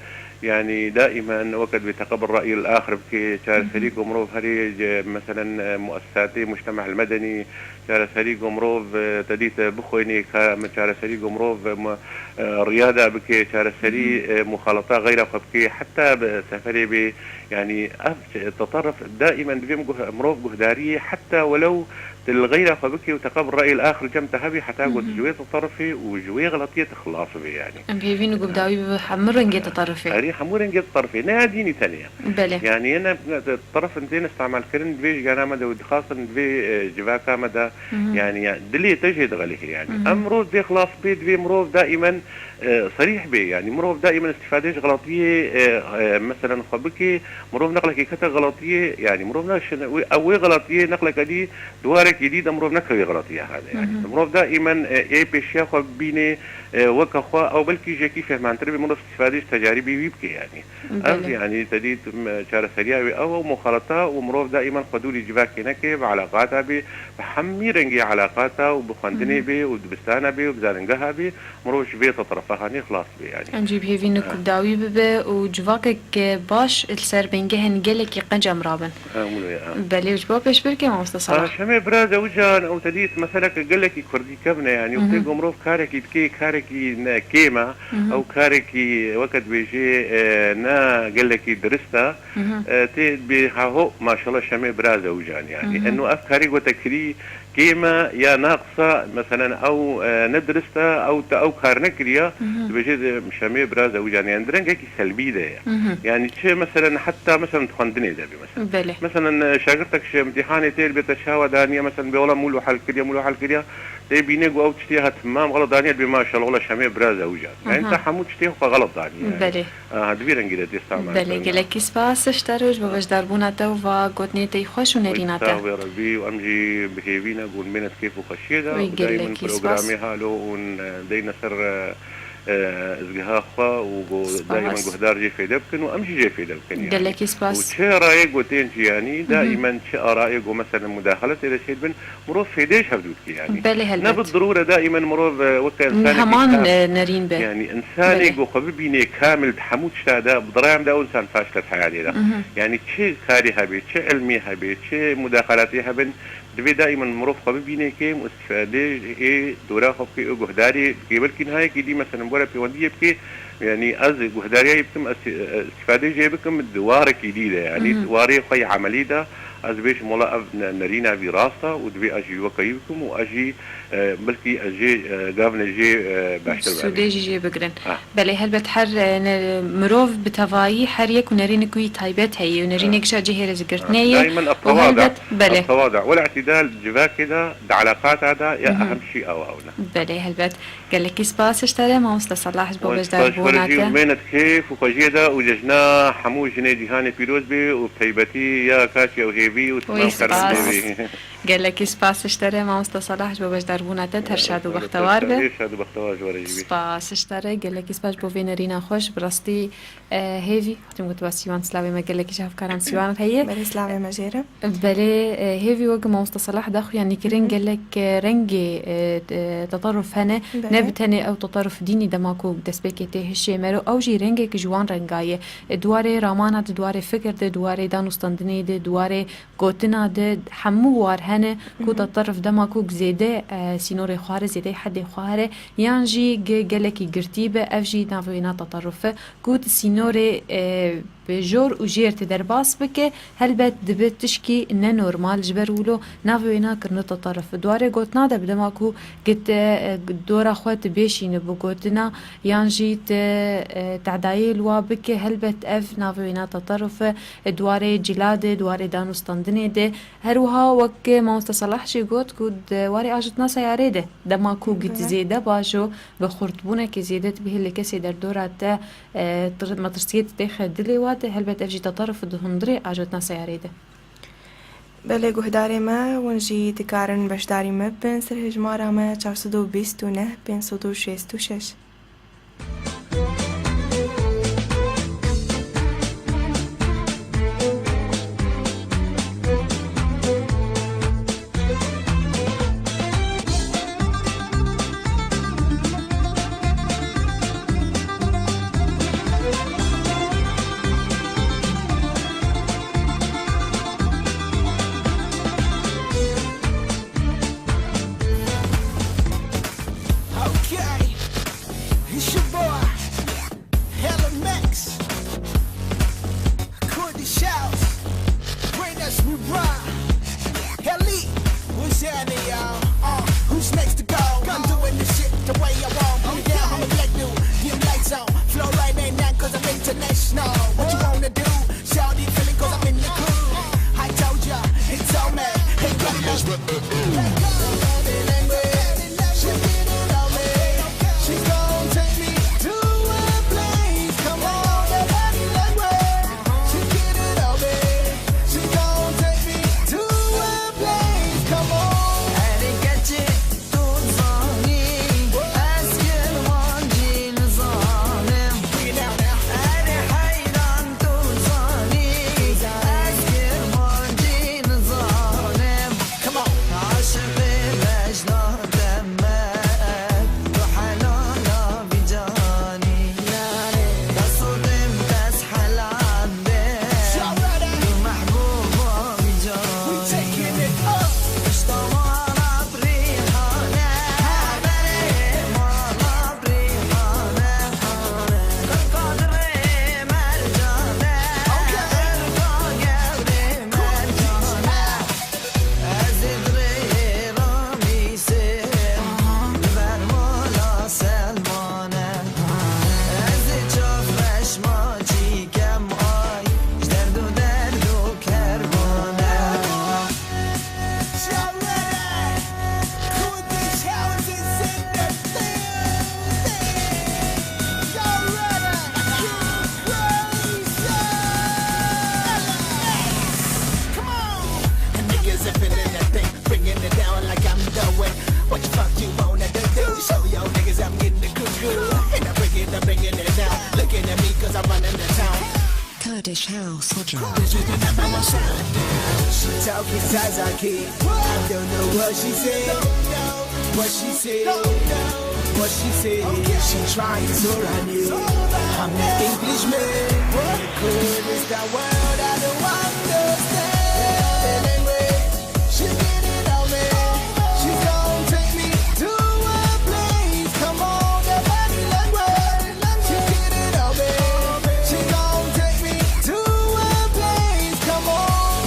Yani, daîmen weke divê teqebul rayî l-axir bike, çareserî Mhm. ku mirov herê, ce-, meselen, e, muessesatê mujtema el-medenî, çareserî ku mirov, e, te dît, e, bixwênê, ka-, me çareserî ku mirov, e, mu-, e, riyada bike, çareserî, Mhm. e, muxaleta xeyra xwe bike, heta bi seferê bê, yani, ev ç-, teterif daîmen divê min guh-, mirov guhdariyê, heta welew Tu li xeyra xwe bikî û teqebul rayî l-axir cem te hebî heta ku tu Mhm. ji wê teterifê û ji wê xeletiyê tu xilas bibî, yanî. Em bi hêvî ne ku bi dawî bibe hemû rengê teterifê. Erê, hemû rengê teterifê. Ne ya dînî tenê ye. Belê. Yanî, yine teterif têne îstemalkirin, divê jiyana me de û dixwazin divê, e, civaka me de, Mhm. yanî, ya, dilê te jê dixelihê, yanî. Mhm. Em mirov divê xilas bê, divê mirov daîmen e, serîh bê. Yanî mirov daîmen îstîfadê ji xeletiyê, e, e, meselen xwe bike, mirov neqlekê kete xeletiyê, yanî mirov neşine wê, ew wê xeletiyê neqleke dî, di warekî dî de mirov nekewê xeletiya hane. Yanî Mhm. mirov daîmen, e, ê pêşiya xwe bibînê, e, weke xwe, ew belkî ji yekî fehmantir bê, mirov îstîfadê ji tecarîbê wî bike yanî. Ev Belê. yanî te dît, m-, çareseriya wê ew e, muxaleta û mirov daîmen xwe dûrî civakê neke, bi eleqata bê, bi hemî rengê eleqata û bi xwendinê Mhm. bê û dibistana bê û bi zanîngeha bê, mirov ji vê teterefa hanê xilas bê, yanî. Em jî bi hêvî ne ku Ha. bi dawî bibe û civakek baş li ser bingehên gelekî qenc em rabin. Ha, wilo ye, ha. Belê, û ji bo pêşbirkê, mamoste Ha, Salah. Şemê bira Zewcan, ew te dît meseleke gelekî kurdî kevn e, yanî, Mhm. wextê ku mirov karekî dike, karekî ne kêm e, Mhm. ew karekî weke dibêjê, e, ne gelekî dirist e, Mhm. e, tê dibê ha ho, maşallah, Şemê bira Zewcan, yanî. Mhm. Eno ev karî ku te kirî, kêm e ya naqis e, meselen ew, e, ne dirist e, ew te ew kar nekiriye, Mhm. dibêje de Şemê bira Zewcan. Yani di rengekî selbî de ye. Mhm. Yani çi meselen heta meselen di xwendinê de bî meselen. Belê. Meselen, e, şagirtek ji îmtîhanê tê dibê te çawa daniye, meselen bê wela mûl û hal kiriye, mûl û hal kiriye. Tê bîne ku ew tiştê hat temam, wela daniye dibê maşallah, wela Şemê bira Zewcan. Yani Aha. te hemû tiştê xwe xelet daniye yani. Belê. Aha, di vî rengî de tê îstemal Belê, kirin. Gelekî spas ji te re ji bo beşdarbûna te û va gotinê te yî xweş û nerîna te. Sax be Rebî û em jî bi hêvî ne ku hûn bêne di kêf û xweşiyê de Wî û daîmen gelekî spas. programê halo hûn, e, deyne ser, e, e, izgeha xwe û ku Spas. daîmen guhdar jê fêde bikin û em jî jê fêde bikin yani. Gelekî spas. Û çi rayê ku tên jî yani, Mhm. daîmen çi arayê ku meselen mudaxaletê de çêdibin, mirov fêdê ji hevdû dike yani. Belê, helbet. Ne bi dirûre daîmen mirov, e, weke insanekî Heman, ka-, e, nerîn be. Yani insanê Belê. ku xwe bibînê kamil di hemû tişta de, bi dirayem de ew insan faşil e di heyatê de. Mhm. Yani çi karî hebe, çi ilmî hebe, çi mudaxalatê hebin, divê daîmen mirov xwe bibînê kêm û îstîfadê ê dora xwe bike û guhdarê bike. Belkî niha yekî dî meselen were pêwendiyê bike, yani ez guhdariyayê bikim, ez, e, îstîfadê jê bikim, di warekî dî de, yani Mhm. warê xwe yê emelî de, Ez dibêjim, wela ev ne-, nerîna vî rast e û divê ez jî weke wî bikim û ez jî, e, belkî ez jê, e, gavine jê, e, baştir Sûdê bibim. Jî jê bigirin. Ha. Belê, helbet her, e, ne-, mirov bi tevayî her yek û nerînik wî taybet heye û nerînek Ha. jî cihê rêzgirtinê Ha. ye Daimen û ev tewada, helbet, belê. ev tewada. Wela îtidal civakê de, di elaqata de ya Hı hı. ehem şî ew ew ne. Belê, helbet. Gelekî spas ji te re, mamoste Salah, ji bo Wan spas ji we re beşdarbûna jî û te. Mênet kêf û xwejiyê de û cejna hemû jinê cîhanê pîroz be û bi taybetî ya Katya û Hêvî û Wî Timam Kerem spas. Hêvî. Gelekî spas ji te re, mamoste Salah, ji bo beşdarbûna te, her şad û bextewar be. Şad û bextewar ji we re jî be. Spas ji te re, gelekî spas ji bo vê nerîna xweş, bi rastî, e, Hêvî, hatîm gotiba Sîwan, silavê me gelekî ji hevkaran Sîwan heye. Belê, silavê me jê re. Belê, e, Hêvî wek mamoste Salah daxuyanî kirin, Hı hı. gelek, e, rengê, e, e, tetaruf hene. Belê. Ne bi tenê ew tetaruf dînî dema ku destpêkê tê hişê mero, ew jî rengek ji wan renga ye. E, di warê ramana de, di warê fikir de, di warê danûstandinê de, di warê gotina de, hemû war hene ku Hı hı. tetaruf dema ku zêde, e, sînorê xwe here, zêde hedê xwe here, yan jî ge-, gelekî girtî be, ev jî navê wêna tetaruf e. Ku di sînorê, e, bi jor û jêr te derbas bike, helbet dibe tişkî nenormal, ji ber wilo navê wê nakirine tetaruf. Di warê gotina de bi dema ku gite, e, dora xwe tu bêşîne bi gotina, yan jî tu, e, tedayê li wa bike, helbet ev navê wê na tetaruf e. Di warê cila de, di warê danûstandinê de, her wiha wek mamoste Salah jî got ku di warê ajotina seyarê de, dema ku git Belê. zêde bajo, bi xurtbûnekê zêde dibihê li kesê derdora te, e, tir-, metirsiyê didêxe dilê wa de, helbet ev jî tetaruf di hundirê ajotina seyarê de. Belê guhdarê me, hûn jî dikarin beşdarî me bibin ser hejmara me çar sed û bîst û neh pênc sed û şêst û şeş. Okay, it's your boy, Hella Max. Kurdish House, bring us new bra. Helly, what's happening, y'all? Uh, who's next to go? I'm doing this shit the way I want. Put it down, I'ma black dude, dim lights on. Flow right now, 'cause I'm international. What you wanna do? Shawty feeling 'cause I'm in the club. I told ya, it's on me. Hey, buddy, let's let go. Body language. She get it on me. She gon' take me to a place. Come on, that body language. She get it on me. She gon' take me to a place. Come on. Erê keçê tu dizanî, ez kirmancî nizanim. Erê heyran tu dizanî, ez kirmancî nizanim. Aşiqê bejna te me, tu helala vî canî. Dest û tim dest helal be, tu mehbûba vî canî. Pişta mala bi rîhane, berê mala bi rîhane. Qirqa dirê mercane, qirqa gewrê mercane. Ez ê dirê ramîsê, li ber mala Selmane. Ez ê çav reşma çîkem ay, ji derd û derd û kermane. Come on! Niggas are feeling that thing, bringing it down like I'm the way. What the fuck you wanna do? Show your niggas I'm getting the cuckoo. And I'm bringing, I'm bringing it down. Looking at me 'cause I'm running the town. Kurdish House Hodger. This is the number one sound. She talking Zazaki. I don't know what she said. What she say? What she say? She trying to run you. I'm an Englishman. What? Could is the world I don't understand. Anyway, she get it on me. She gon' take me to a place. Come on, the body language. She get it on me. She gon' take me to a place. Come on.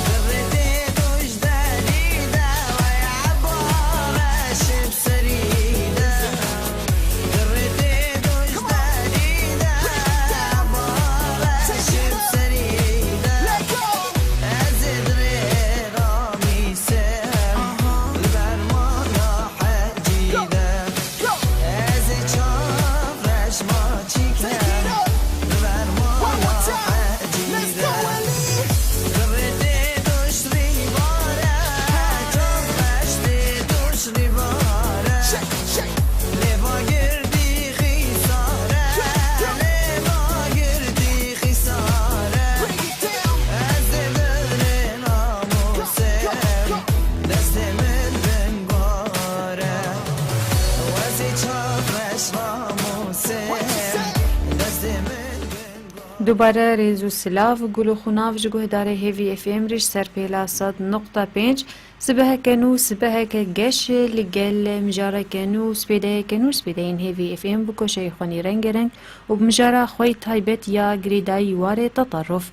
Dubare rêz û silav, gul û xunav ji guhdarê Hêvî F M re ji ser pêla sed nokta pênc. Sibeheke nû, sibeheke geş li gel mijareke nû, spêdeyeke nû, spêdeyên Hêvî F M bi koşeyê xwenî rengereng û bi mijara xwe yê taybet ya girêdayî warê teterruf.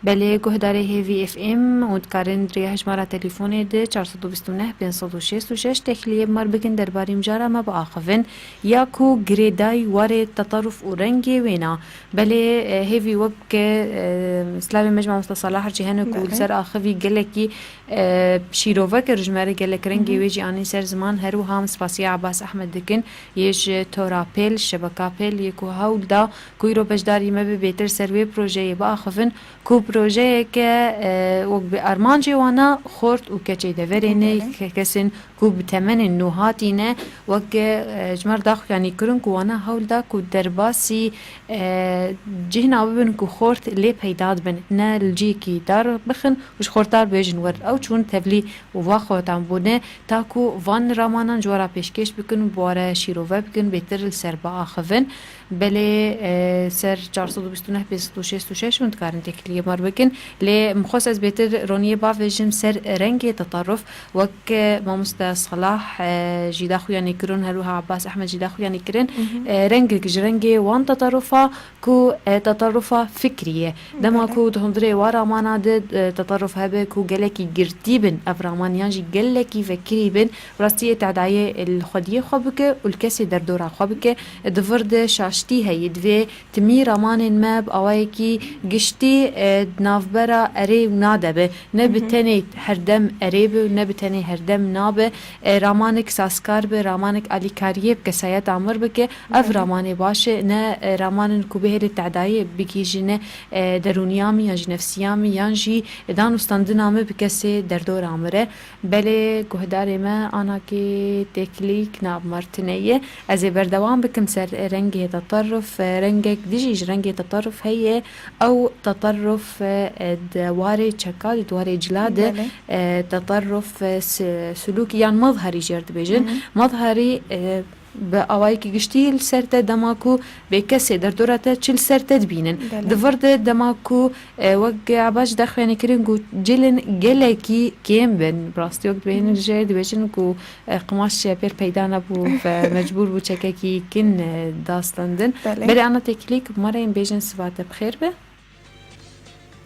Belê guhdarê Hêvî F M hûn dikarin di rêya hejmara telefûnê di çar sed û bîst û neh pênc sed û şêst û şeş tekliyê bi me re bikin derbarê mijara me biaxivin ya ku girêdayî warê teterruf û rengê wêna. Belê, e, Hêvî wek, e, silavê me ji mamosta Salah her cî hene ku li ser axivî gelekî, e, şîrove kir ji me re, gelek rengê wê jî anî ser ziman. Her wiha em spasiya Abbas Ehmed dikin, yê ji Tora Pêl, Şebeka Pêl, yê ku hewl da ku îro beşdarî me be, bêtir ser wê projeyê biaxivin, ku projeyeke, e, wek bi armancê wana xort û keçê deverê ne, ke-, kesên ku bi temenên nû hatî ne, wek, e, ji me re daxuyanî kirin ku wana hewl da ku derbasî, e, cihna bibin ku xort lê peyda dibin, ne li cihekî dar bixin û ji xortar bêjin werin. Ew çûn tevlî û va xortan bûne, ta ku van ramanan ji we re pêşkêş bikin û bi we re şîrove bikin, bêtir li ser biaxivin. Belê, e, ser çar sed û bîst û neh pênc sed û şêst û şeş hûn dikarin têkiliyê me re bikin. Lê min xwest ez bêtir roniyê bavêjim ser rengê teterruf. Wek, e, mamoste Salah, e, jî daxuyanî kirin, her wiha Abbas Ehmed jî daxuyanî kirin. E, rengek ji rengê wan teterrufa ku, e, teterrufa fikrî ye. Dema ku di hundirê wa ramana de, e, teterruf hebe ku gelekî girtî bin, ev raman yan jî gelekî vekirî bin, bi rastî yê tedayê li xwediyê xwe bike û li kesê derdora xwe bike. Di vir de şaştî heye, divê timî ramanên me bi awayekî giştî, e, di navbera erê û na de be. Ne bi tenê herdem erê be û ne bi tenê herdem na be. E, ramanek sazkar be, ramanek alîkariyê bi kesayeta mir bike. Ev ramanê baş e, ne, e, ramanên ku bihêle tedayê bigihîjîne, e, derûniya min yan jî nefsiya min yan jî danûstandina min bi kesê derdora min re. Belê guhdarê me, anakê têkilîk nav me re tune ye. Ez ê berdewam bikim ser rengê teterruf. Rengek dijî ji rengê teterruf heye. Ew teterruf, e, di warê çeka de, di warê cila de, e, teterruf, e, si-, sulûkî yan mezherî jê re dibêjin. Mezherî, e, bi awayekî giştî li ser te, dema ku bê kesê derdora te çi li ser te dibînin. Belê. Di vir de dema ku, e, wek Eba jî daxuyanî kirin ku cilên gelekî kêm bin. Bi rastî wek dibêjin, jê dibêjin ku, e, qimaş pêr peyda nebû ve mecbûr bû çekekî kin, e, dastendin. Belê. Belê ana têkilîk bi me re yên bêjin siba te bi xêr be.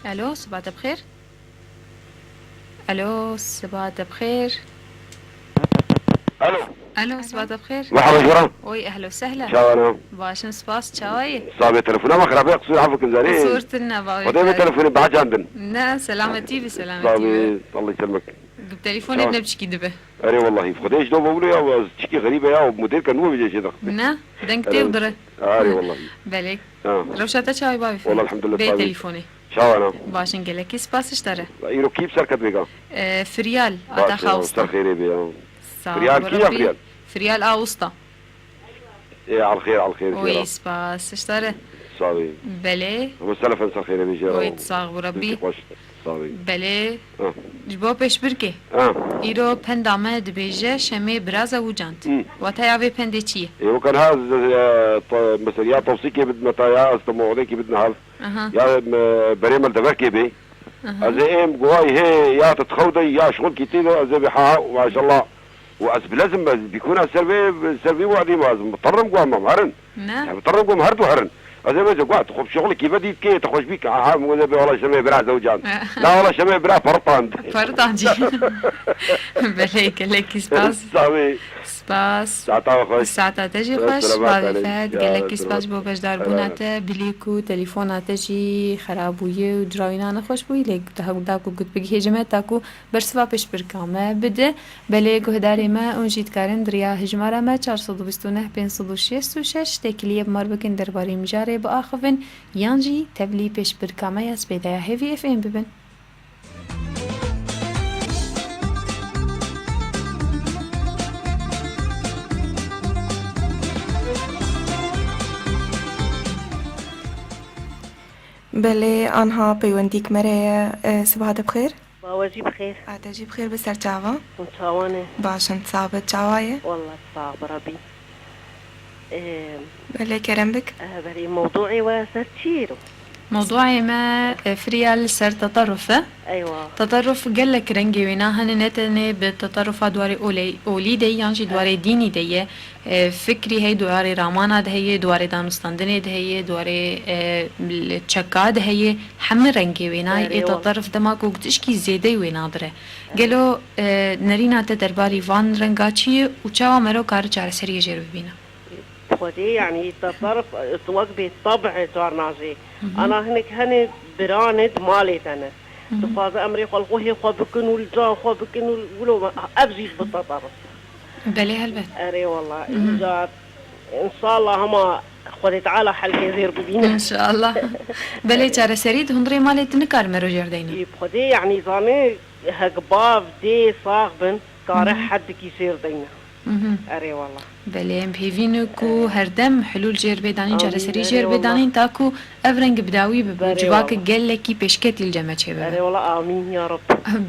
Alo, siba te bi xêr. Alo, siba te bi xêr. Alo. Alo, siba te bi xêr. Merhaba Jora. Oy, ehlo sehla. Çawa ne? Baş im, spas, çawa yî? Sabê telefona me xirabe, qisûr hefkin zanî. Qisûr tune, bavê Xwedê me te. Telefonê behecandin. Ne, selametî bi, selametî bi. Sabê, Allah yî selmek. Bi telefonê Çawa? Ne biçikî dibe. Erê wellahî, Xwedê ji do bavûlo ya, ez çikî xerîbe ya, û modêl ke nû bêje jê de. Ne, deng tê û dire. Erê wellahî. Belê. Ha. Rewşa te çawa yî bavê? Wellahî elhamdulillah, bê sabê. Telefonê. Çawa ne? Baş in, gelekî spas ji te re. Îro kî bi ser ket vêga? E, Firyal, ata Xawusta. Ser xêrê bê ya. Sağ ol, Firyal kî ya Firyal? Firyal Awusta. Ê, alxêr, alxêr. Oy, spas ji te re. Sabê. Belê. Hemû selefen ser xêrê bêje. Oy, sax bû Rebbî. Xweş. Sabê. Belê. Ha. Ji bo pêşbirkê. Ha. Îro penda me dibêje Şemê bira zewicand. Hı. Wateya vê pendê çi ye? Ê, weke niha ez, e, te-, mesela ya tewsîkê bidime ta ya ez te mewidekî bidime hev. Aha. Ya, e, berê me li deverkê bê. Aha. Ez ê êm guhay hê ya te dixew de ya şixulkî tê de ez ê bê ha, ha, maşallah. Û ez bilezim, ez bîkûna ser vê, ser vî wadî me, ez miterim ku em herin. Ne? Ez miterim ku em her du herin. Ez ê bêje ku tu xwe bi şixulekî ve dît kê, tu xweş bî ke, aha, em wê bê wala Şemê bira zewcan. Na wala Şemê bira pertand. Pertand jî. Belê, gelekî spas. Sabê. Spas. Saeta we xweş. Saeta te jî xweş. Selamet bavê aleyküm. Fed, ya, gelekî spas selamet. Bo beşdarbûna te, bilî ku telefona te jî xerab bûye û cirawîna nexweş bûyî, lê te hewl da ku got bigihêjime ta ku bersiva pêşbirka me bide. Belê guhdarê me, hûn jî dikarin di riya hejmara me çar sed û bîst û neh pênc sed û şêst û şeş têkiliyê bi me re bikin derbarê mijarê biaxivin yan jî tevlî pêşbirka me ya spêdeya Hêvî F M bibin. Belê, anha peywendîk me re ye. E, sibaha te bi xêr. Bawer jî bi xêr. A te jî bi xêr, bi ser çava. Hûn çawa ne? Baş in, sax be, çawa ye? Wallah, sax be, Rebî. Ee, Belê, kerem bik. Ee, berî mewdûê we ser çi ye? Mewduayê me, e, firîya li ser teterruf e. Eywa. Teterruf gelek rengê wêna hene, ne tenê bi teterrufa di warê olê-, olî de yan jî di warê dînî de ye. E, fikrî heye, di warê ramana de heye, di warê danûstandinê de heye, di warê, e, li çeka de heye. Hemî rengê wêna Erê, ê wa- teterruf dema ku tişkî zêdeyî wê nadir e. Gelo, e, nerîna te derbarî van renga çi ye û çawa mero kare çareseriyê jêr bibîne? Xwedê, yanî, teterruf, e, wek bê teb'ê carna jî. Hı hı. Ana hinek hene biranê di malê de ne. Hı hı. Dixwaze emrê xwe li xwe hê xwe bikin û li can xwe bikin û wilo me, ev jî bi teterruf. Belê, helbet. Erê, wela, Hı hı. Înca, înşallah, hema Xwedê Teala helkê zêr bibîne. Înşallah. Belê, çareserî di hundirê malê tu nikare mero jêr deyne. Ê, bi Xwedê, yanî, zanê, hek bav, dê sax bin, kare Hı hı. hedikî jêr deyne. Mhm. Erê wala. Belê, em bi hêvî ne ku Erê. herdem hilûl jêr bê danîn, Amîn, çareserî erê jêr bê wala. danîn, ta ku ev reng bi dawî bibe û Berê civak wala. gelekî pêşketî li cem me çêbibe. Erê wala, amîn ya Rab.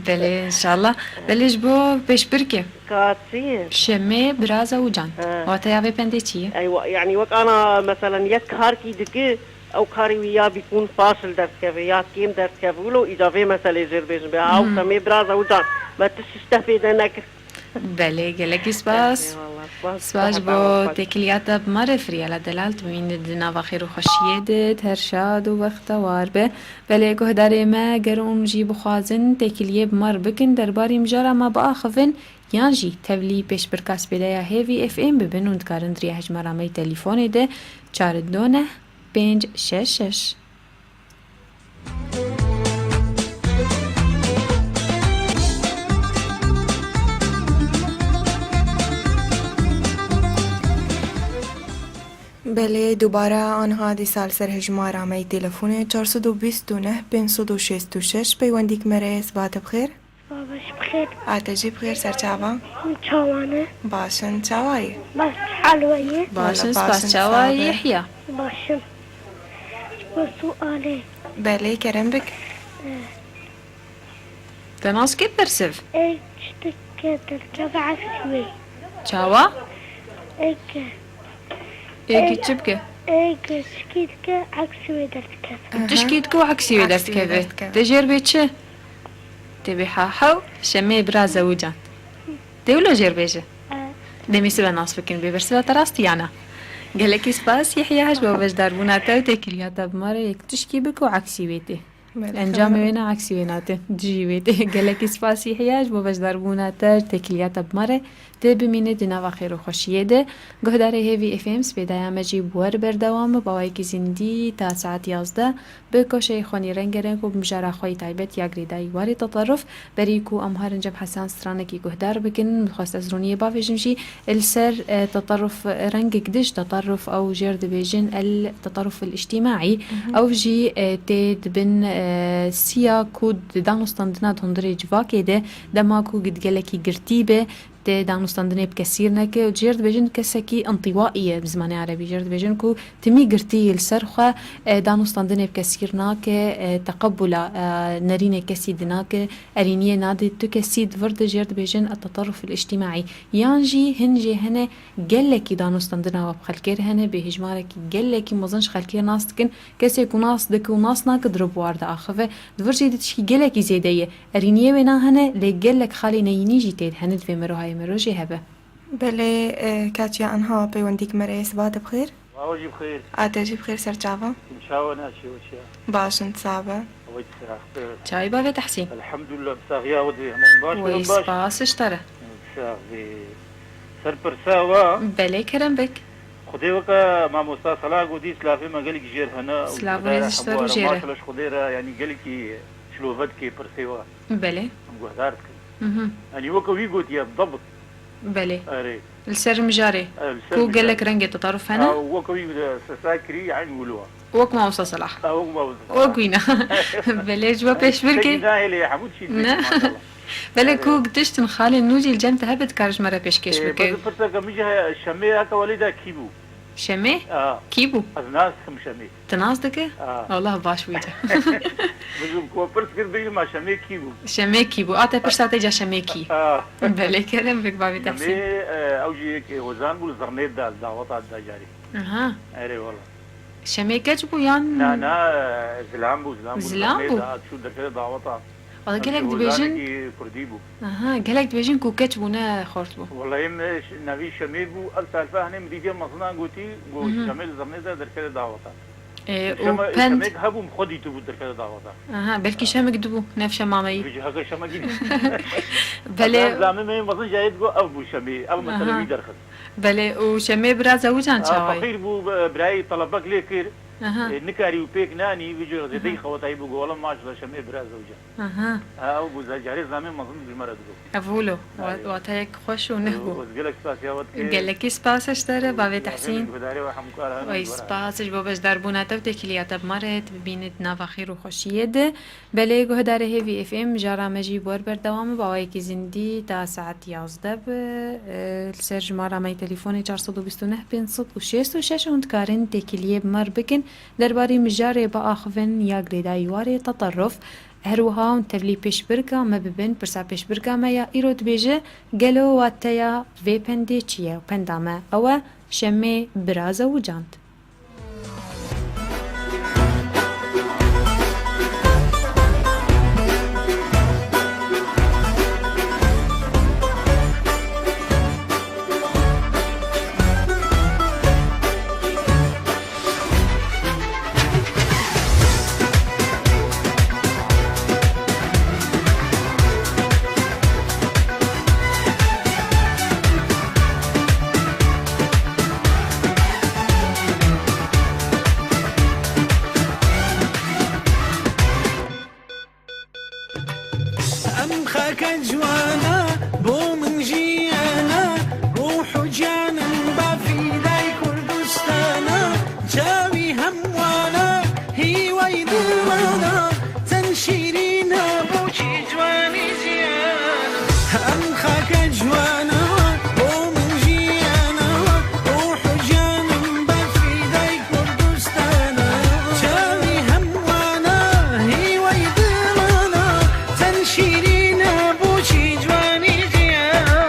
Belê, înşallah. Belê, ji bo pêşbirkê. Ka çi ye? Şemê, Biraz û Can. He. Wateya vê pendê çi ye? Eywa, yanî wek ana, meselen, yek karkî dike, ew karê wî ya bîkûn faşil derdikeve, ya kêm derdikeve, wilo îca vê meselê jêr bêjin be. Ew Mhm. Şemê, Biraz û Can. Me tişt ji te fêde nekir. Belê, gelekî spas. Eyvallah, spas. Spas ji bo têkiliya te bi me re, Firiyala Delal, tu bimîne di nava xêr û xweşiyê de, her şad û bextewar be. Belê, guhdarê me, ger hûn jî bixwazin têkiliyê bi me re bikin, derbarî mijara me biaxivin, yan jî tevlî pêşbirka spêdeya Hêvî F M bibin, hûn dikarin di riya hejmara me yê telîfonê de çar du neh pênc şeş şeş. Belê, dubare anha dîsa li ser hejmara me yê telefonê çar sed û bîst û neh pênc sed û şêst û şeş peywendî bike me re. Sibate bi xêr. Baş bi xêr. A te jî bi xêr, ser çava? Hûn çawa ne? Baş in, çawa yî? Baş hal we yê? Baş in, Wala spas, baş in, çawa sabe. Yehya? Baş in. Ji bo sualê. Belê, kerem bik. Eh. Te nas kê persiv? Ê çi dike derkeve eksî wê. Çawa? Ê ke. Ê ke çi bike? Ê ke çikî dike eksî wê derdikeve. Aha. Tişkî dike û eksî wê Eksî wê derdikeve. derdikeve. Tê jêr bê çi? Tê bê ha hew, Şemê, Biraz û Can. Tê wilo jêr bêje. Evet. Demê sibe nas bikin, bê bersiva te rast yana. Gelekî spas Yehya ji bo beşdarbûna te û têkiliya te bi me re, yek tişkî bike û eksî wê tê. Belê, Encamê tamam. wê ne eksî wê nate. Dijî wê tê. Gelekî spas Yehya ji bo beşdarbûna te, têkiliya te bi me re. Tê bimîne di nava xêr û xweşiyê de. Guhdarê Hêvî F M, spêdaya me jî bi we re berdewam e. Bi awayekî zindî ta saet yazdeh bi koşeyê xwenî rengereng û bi mijara xwe yê taybet ya girêdayî warê teterruf. Berî ku em herin cem Hesen stranekî guhdar bikin, min dixwest ez roniyê bavêjim jî. Li ser, e, teterruf, rengek din ji teterruf ew jêr dibêjin el teterruf el îctîmaî. Mhm. Ew jî, e, tê di bin, e, siya ku di danûstandina di hundirê civakê de, dema ku gelekî girtî be, tê danûstandinê bi kesîr neke. Jêr dibêjin kesekî intîwaî ye bi zimanê erebî. Jêr dibêjin ku timî girtî li ser xwe, e, danûstandinê bi kesîr nake, e, teqebula, e, nerînê kesî dinake. Erîniyê nade tu kesî, di vir de jêr dibêjin et-teterruf el-îctîmaî. Yan jî hin jê hene gelekî danûstandina we bi xelkê re hene, bê hejmarekî gelekî mezin ji xelkê re nas dikin. Kesê ku nas dike û nas nake di rib war diaxive. Di vir jî di tişkî gelekî zêde ye. Erîniyê wêna hene, lê gelek xalê neyînî jî tê de hene, divê merohayê mero jê hebe. Belê, e, Katya, anha peywendî bike me re. Siba te bi xêr. Awa jî bi xêr. A te jî bi xêr, ser çava? Çawa ne, çi û çi ya? Baş in, sax be. Awa jî sax be. Çayê bavê Tehsîn? Elhamdulillah, bi saxiya we dê. Hemû baş Wey, in, baş. Spas ji te re. Sax be. Ser pirsa wa? Belê, kerem bik. Xwedê weke mamosta Sala gotî, silavê me gelek jêr hene. Silav û rêz ji te re û jê re. Maşallah ji Xwedê re, yanî gelekî çilove dike pirsê wa. Belê. Em guhdar dikin. Mhm. Yanî weke wî gotiye, bi debit. Belê. Erê. Li ser mijarê. E, li ser Ku mijarê. gelek rengê tetaruf hene? Ha, weke wî de sesa kirî, eyn wilo. Wek mamosta Selah. Ha, wek mamosta Selah. Wek wîna. Belê, ji we pêşbirkê. Tiştekî nahêlê, hemû tiştî Ne. dibêjin, maşallah. Belê, Erê. ku tiştin xalên nû jî li cem te hebe, dikare ji me re pêşkêş Ee, bike. Bes pirseke min jî heye, Şemê heke welêda kî bû? Şemê? Ha. Kî bû? Ez nas dikim Şemê. Tu nas dike? Ha. Allah baş bûyî te. Bizim ku pirs kir, bêjim, ma Şemê kî bû? Şemê kî bû? A te pirsa te ca Şemê kî? Ha. Belê, kerem bik, bavê Şemê, Tehsîn. e, ew jî yekê hozan bû, li zirnê da, daweta da carî. Aha. Erê wala. Şemê keç bû yan? Na, na, zilam bû, zilam bû. Zilam bû? Zexmê de hat çû derkete daweta. Wala gelek dibêjin. Hozanekî kurdî bû. Aha, gelek dibêjin ku keç bû, ne xort bû. Wala em, e, ş-, navî Şemê bû, ev tayfa hene min dîtiye mezinan gotî, got, Mhm. Şemê li zexmê de derkete daweta. E, û Şema-, pend Şemek hebû, min xwe dîtibû derkete daweta. Aha, belkî Şemek dibû, ne Şema me yî. Vêca heke Şemekî dî. Belê. Ev zame me mezin jayê digot, ev bû Şemê, ev mesele Aha. wî derxist. Belê, û Şemê bira Zewcan Ha, çawa yî? Feqîr bû, bi-, birayê telebek lê kir. Aha. E, nikarî û pêk nanî, vêca zêdeyî Aha. xewetayî bû, got, wela maşallah Şemê bira Zewcan. Aha. Ha, ew bû ze-, carê zame mezin dibî me re digot. Ev wilo, wa-, Belê. Wateyek xweş û neh bû. Ez gelek spasiya we dikim. Gelekî spas ji te re, Û bavê Tehsîn. Guhdarê we hemkar hene Wey, dwara. Spas ji bo beşdarbûna te û têkiliya te bi me re, tu bibînî di nava xêr û xweşiyê de. Belê, guhdarê Hêvî F M, mijara me jî bi we re berdewam e, bi awayekî zindî ta saet yazdeh be. E, li ser jimara me yê telefon çar sed û bîst û neh pênc sed û şêst û şeş hûn dikarin têkiliyê bi me re bikin. Derbarê mijarê biaxivin ya girêdayî warê teterruf. Her wiha hûn tevlî pêşbirka me bibin. Pirsa pêşbirka me ya îro dibêje, gelo wateya vê pendê çi ye? Û penda me ew e, Şemê bira zewicand. Em xake ciwana, bo min jiyana, ruh û ciyanim ba fîdayê Kurdistana. Çawî hemwana, hîwayî dilana, ten şîrîna, bo çi ciwanî jiyana. Em xake ciwana, bo min jiyana, ruh û ciyanim ba fîdayê Kurdistana. Çavî hemwana, hîwayî dilana, ten şîrîna, bo çi ciwanî jiyana.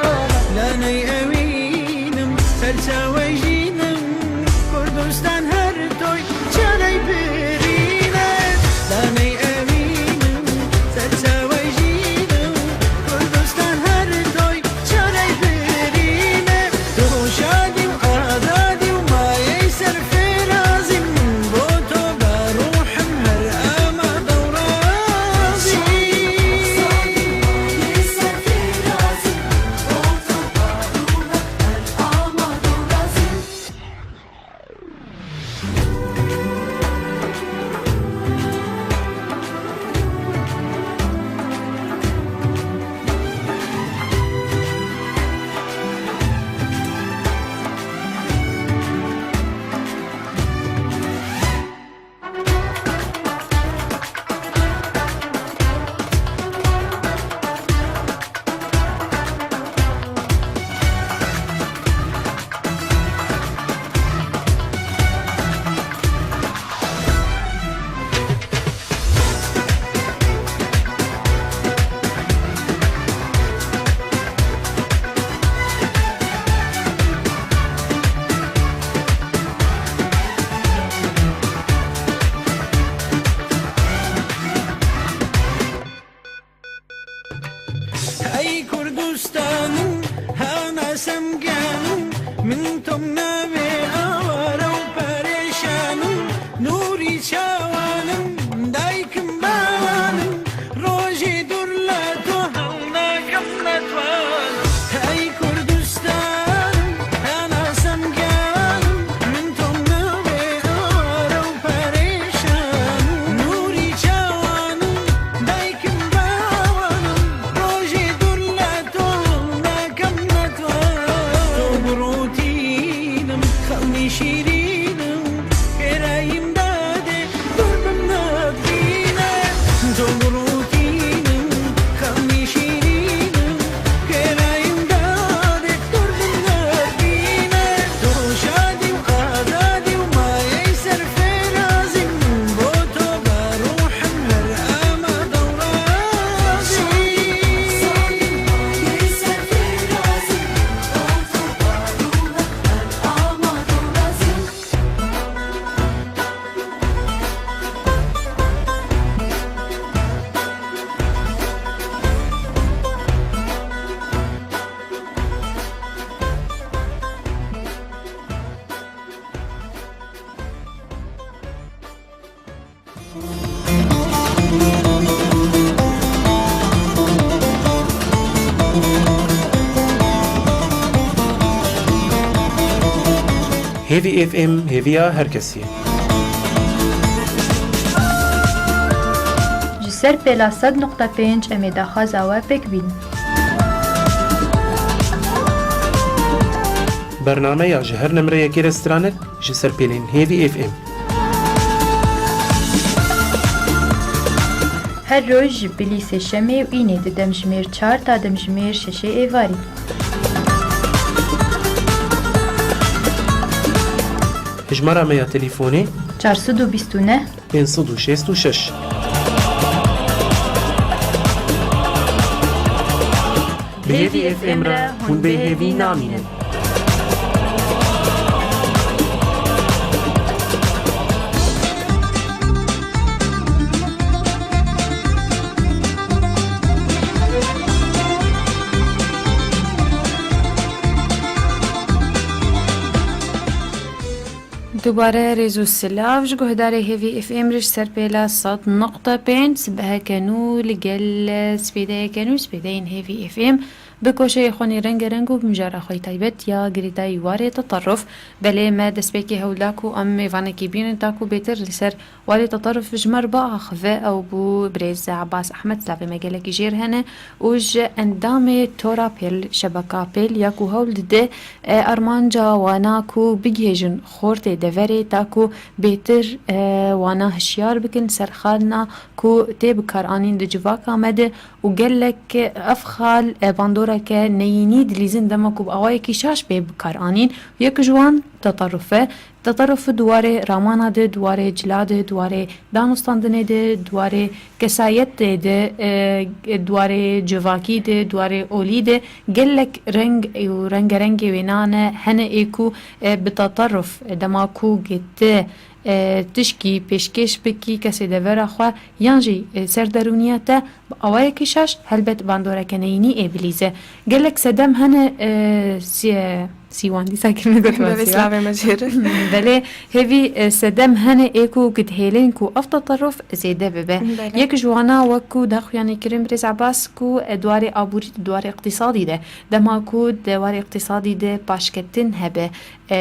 Laney ewînim, serçawe jînim, Kurdistan her toy çarey birîne. Laney ewînim, serçawe jînim, Kurdistan her toy çarey birîne. Tu şadî û azadî û mayey serfirazî, min bo to da ruhim her amade û razî. Ey Kurdistanim, hana semgenim, min tom navê aware û perêşanim, nûrî çawanim, daykim bawanim, rojê dûr le to hewnakim netwan. Ey Kurdistanim, hana semgenim, min tom navê aware û perêşanim, nûrî çawanim, daykim bawanim, rojê dûr le to hewnakim netwan. To bi rûtî Hêvî F M, hêviya her kesî. Ji ser pêla sed nokta pênc em ê daxwaza we pêk bînin. Bernameya ji her nimreyekê re stranek ji ser pêlên Hêvî F M. Her roj ji bilî sêşemê û înê di demjimêr çar ta demjimêr şeşê êvarî. Hejmara me ya telîfonê: çar sed û bîst û neh, pênc sed û şêst û şeş. Bi Hêvî F M re hûn bê hêvî namînin. Dubare rêz û silav ji guhdarê Hêvî F M re ji ser pêla sed nokta pênc, sibeheke nû li gel spêdeyeke nû, spêdeyên Hêvî F M. Bi koşeyê xwe nê rengereng û bi mijara xwe yê taybet ya girêdayî warê teterruf. Belê me destpêkê hewl da ku em mêvanekê bînin, ta ku bêtir li ser warê teterruf ji me re biaxive. Ew bû birêz Ebas Ehmed, silavê me gelekî jê re hene, û ji endamê Tora Pêl, şebeka Pêl ya ku hewl dide, e, armanca wana ku bigihêjin xortê deverê, ta ku bêtir, e, wana hişyar bikin ser xalina ku tê bikaranîn di civaka me de. Û gelek ev xal, e, bandoreke neyînî dilîzin dema ku bi awayekî şaş bê bikaranîn. Yek ji wan teterruf e. Teterruf di warê ramana de, di warê cila de, di warê danûstandinê de, di warê kesayetê de, e, di warê civakî de, di warê olî de gelek reng û rengerengê wênan e hene ê ku, e, bi teterruf, e, dema ku tu, e, tişkî pêşkêş bikî kesê devera xwe yan jî, e, ser derûniya te, bi awayekî şaş, helbet bandoreke neyînî ê bilîze. Gelek sedem hene, e, sî-, sîwan dîsa kir min got. Belê, sîwan. Slavê me jê re. Belê, hêvî, e, sedem hene ê ku dihêlin ku ev teterruf zêde bibe. Belê. Yek ji wana wek ku daxuyanî kirin birêz Ebas ku, e, di warê aborî, di warê iqtîsadî de, dema ku di warê iqtîsadî de paşketin hebe, e,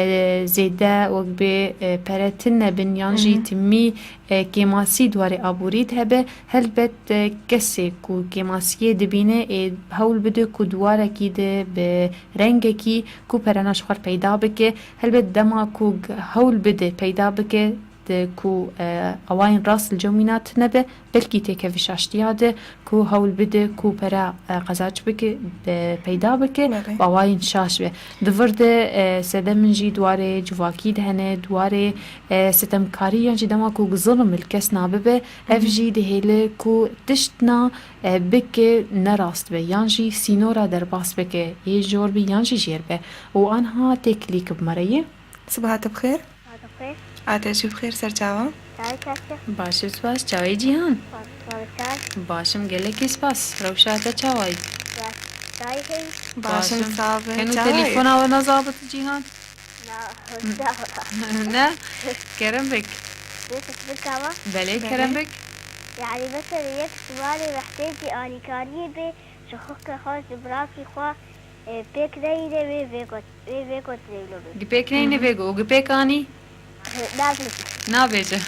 zêde wek bê, e, pere tune bin yan jî Hı hı. timî, e, kêmasî di warê aborî de hebe, helbet, e, kesê ku kêmasiyê dibîne ê hewl bide ku di warekî de bi rengekî ku perena ji xwe re peyda bike. Helbet dema ku g-, hewl bide peyda bike, de ku, e, awayên rast li cem wîna tune be, belkî têkeve şaştiya de ku hewl bide ku pere, e, qezaç bike, e, peyda bike, Belê. bi awayên şaş be. Di vir de, e, sedemên jî di warê civakî de hene, di warê, e, sitemkarî yan jî dema ku zilm li kes nabibe, ev Hı hı. jî dihêle ku tiştna, e, bike ne rast be yan jî sînora derbas bike, yê jor be yan jî jêr be. Û anha têkilî ki bi me re ye. Sibahat bi xêr. Sibahat bi xêr. Ate jî bi xêr, ser çawa? Çawê keke. Baş im, spas. Çawê Cîhan? Spas, çawê çay. Baş im, gelekî spas. Rewşa te çawa yî? Baş, çawê heyî? Baş im, sağ be. Keno telefona we nezabit Cîhan? Na, hoşça. Ne? Kerem bik. Ne, kişi çawa? Belê, Belê. kerem bik. Yani mesela yek sualê mehtêcî alîkariyê bê, ji xwe ke xwe, ji birakî xwe, e, pêk neyîne wê vê got. Wê, wê gotinê wilo bê. Gipêk neyne Hı hı. vê got, û gipêk anî? Nabêje. Nabêje.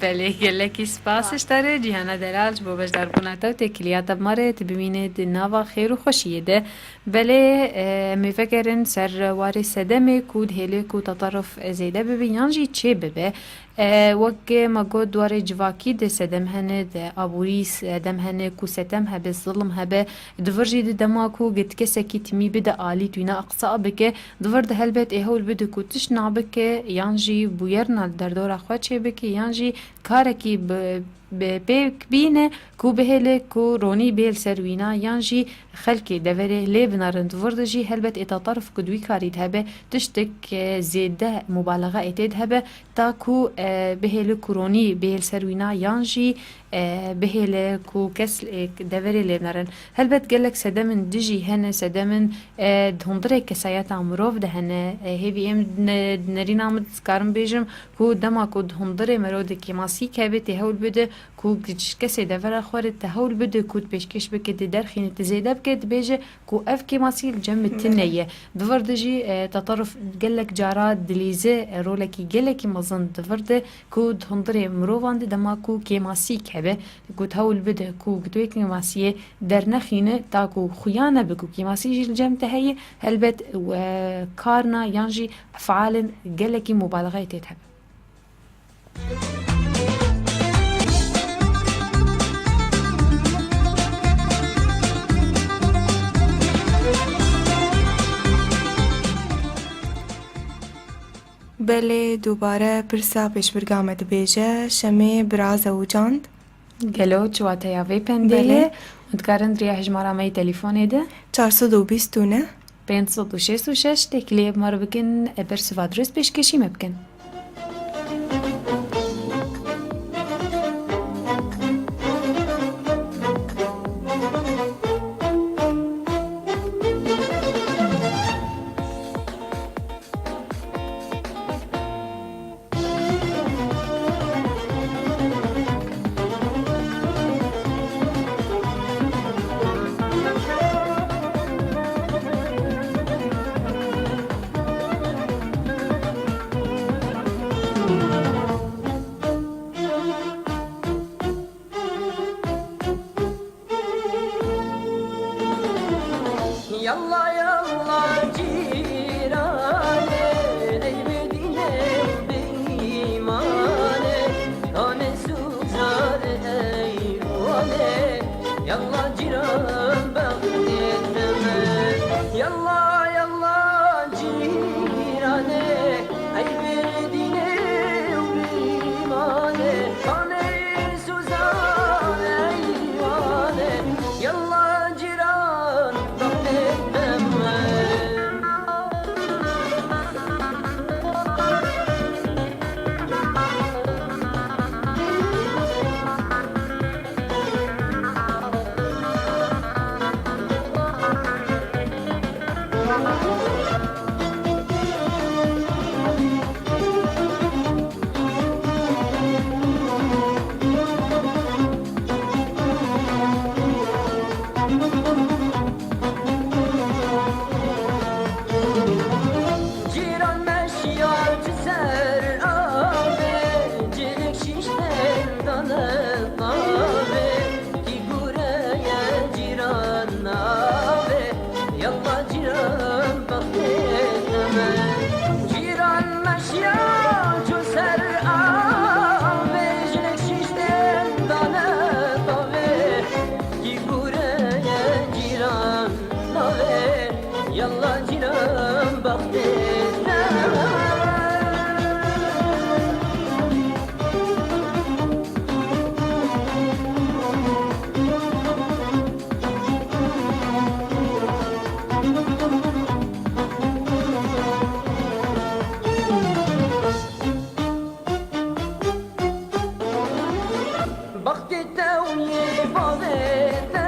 Belê, gelekî spas Spas. ji te re, Cîhana Delal, ji bo beşdarbûna te û têkiliya te bi me re, tu bimîne di nava xêr û xweşiyê de. Belê, e, em ê vegerin ser warê sedemê ku dihêle ku teterruf zêde bibe yan jî çê bibe. E, wek me got, di warê civakî de sedem hene, di aborî sedem hene ku setem hebe, zilm hebe. Di vir jî di dema ku git kesekî timî bide alî, tu wîna qisa bike, di vir de helbet ê hewl bide ku tişt nabike, yan jî bûyerna li derdora xwe çêbike, yan jî karekî bi, bi pêk bîne ku bihêle ku ronî bê li ser wîna, yan jî xelkê deverê lê binerin. Di vir de jî helbet ê teterruf ku di wî karî de hebe, tiştek, e, zêde mubalexa ê tê de hebe, ta ku, e, bihêle ku ronî bihêl ser wîna yan jî, e, bihêle ku kes, e, deverê lê binerin. Helbet gelek sedemên dijî hene, sedemên, e, di hundirê kesayeta mirov de hene. E, hêvî em ne-, nerîna min dikarim bêjim ku dema ku di hundirê mirov de kêmasî keve tê hewl bide Ku kesê devera xwe re te hewl bide ku tu pêşkêş bike, tu derxîne, tu zêde bike, dibêje ku ev kêmasî li cem min tune ye. Di vir de jî, e, tetaruf gelek cara dilîze, e, rolekî gelekî mezin di vir de ku di hundirê mirovan de dema ku kêmasîk hebe, ku tu hewl bide ku tu wê kêmasiyê dernexîne, ta ku xuya nebe ku kêmasî jî li cem te heye, helbet, e, karna yan jî efalên gelekî mubalaxeyê tê de hebe. Belê, dubare pirsa pêşbirga me dibêje, Şemê bira zewicand. Gelo çiwateya vê pendê ye? Hûn dikarin di riya hejmara me yê telefûnê de, çar sed û bîst û neh, pênc sed û şêst û şeş, têkiliyê bi me re bikin, e, bersiva dirust pêşkêşî me bikin. Yalla, yalla, cîranê, ey bi dînê û bi îmanê, kanê sûzanê, ey wanê. Yalla, cîran, bextê te me. Yalla, yalla, cîranê, ey bi dînê û bi îmanê, kanê sûzanê, ey wanê. Yalla, cîran, bextê te me. Cîran meşiya ji ser avê, cilek şîştên dane tavê. Kî gure ye cîran navê, yalla cîran bextê te me. Cîran meşiya çû ser avê, jinek şîştên dane tavê. Kî gure ye cîran navê, yalla cîran bextê te me. Bextê te û yê bavê te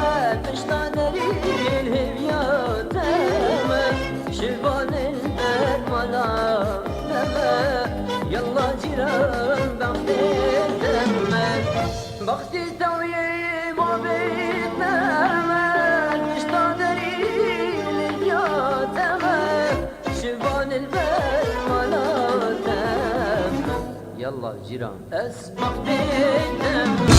me, tişta derî li hêviya te me. Şivanên bermala te me, yalla cîran bextê te me. Bextê te û yê bavê te me, tişta derî li hêviya te me. Şivanên bermala te me. Yalla cîran, ez bextê te me.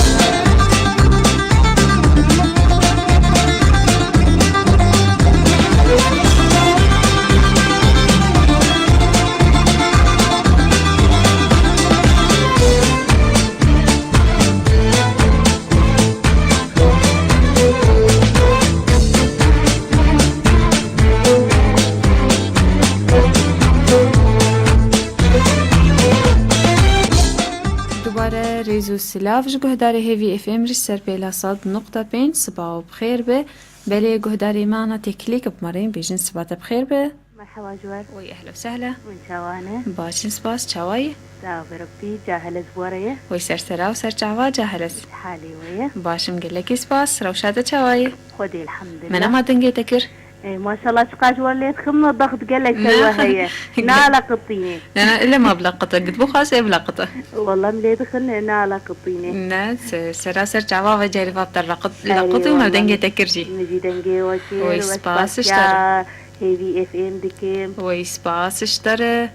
Dubare rêz û silav ji guhdarê Hêvî F M ji ser pêla sed nokta pênc, siba û bi xêr be. Belê guhdarê me ana têkilî ke bi me re yên bêjin siba te bi xêr be. Merhaba ji we re. Wî ehla û sehla. Hûn çawa ne? Baş in spas, çawa yî? Sağ ol Rabbî, Cahilez ji we re ye. Wî ser sera û ser çava Cahilez. Halê we ye. Baş im gelekî spas, rewşa te çawa yî? Xwedê elhamdulillah. Me nema dengê te kir. Ê, maşallah, çiqas ji we lê dixin, me bext gelek Ne. Sewa heye. Naleqitînê. Ne, ne, ile ma bileqite. Git bixwaz, ê bileqite. Wallah, em lê dixin, naleqitînê. Ne, se-, seraser çava ve cerivat te leqit-, Erê, leqitî û me wallah, dengê te kir jî. Min jî dengê we kir, Oy, we spas ji te re. Spasiya Hêvî F M dikim. Oy, spas ji te re.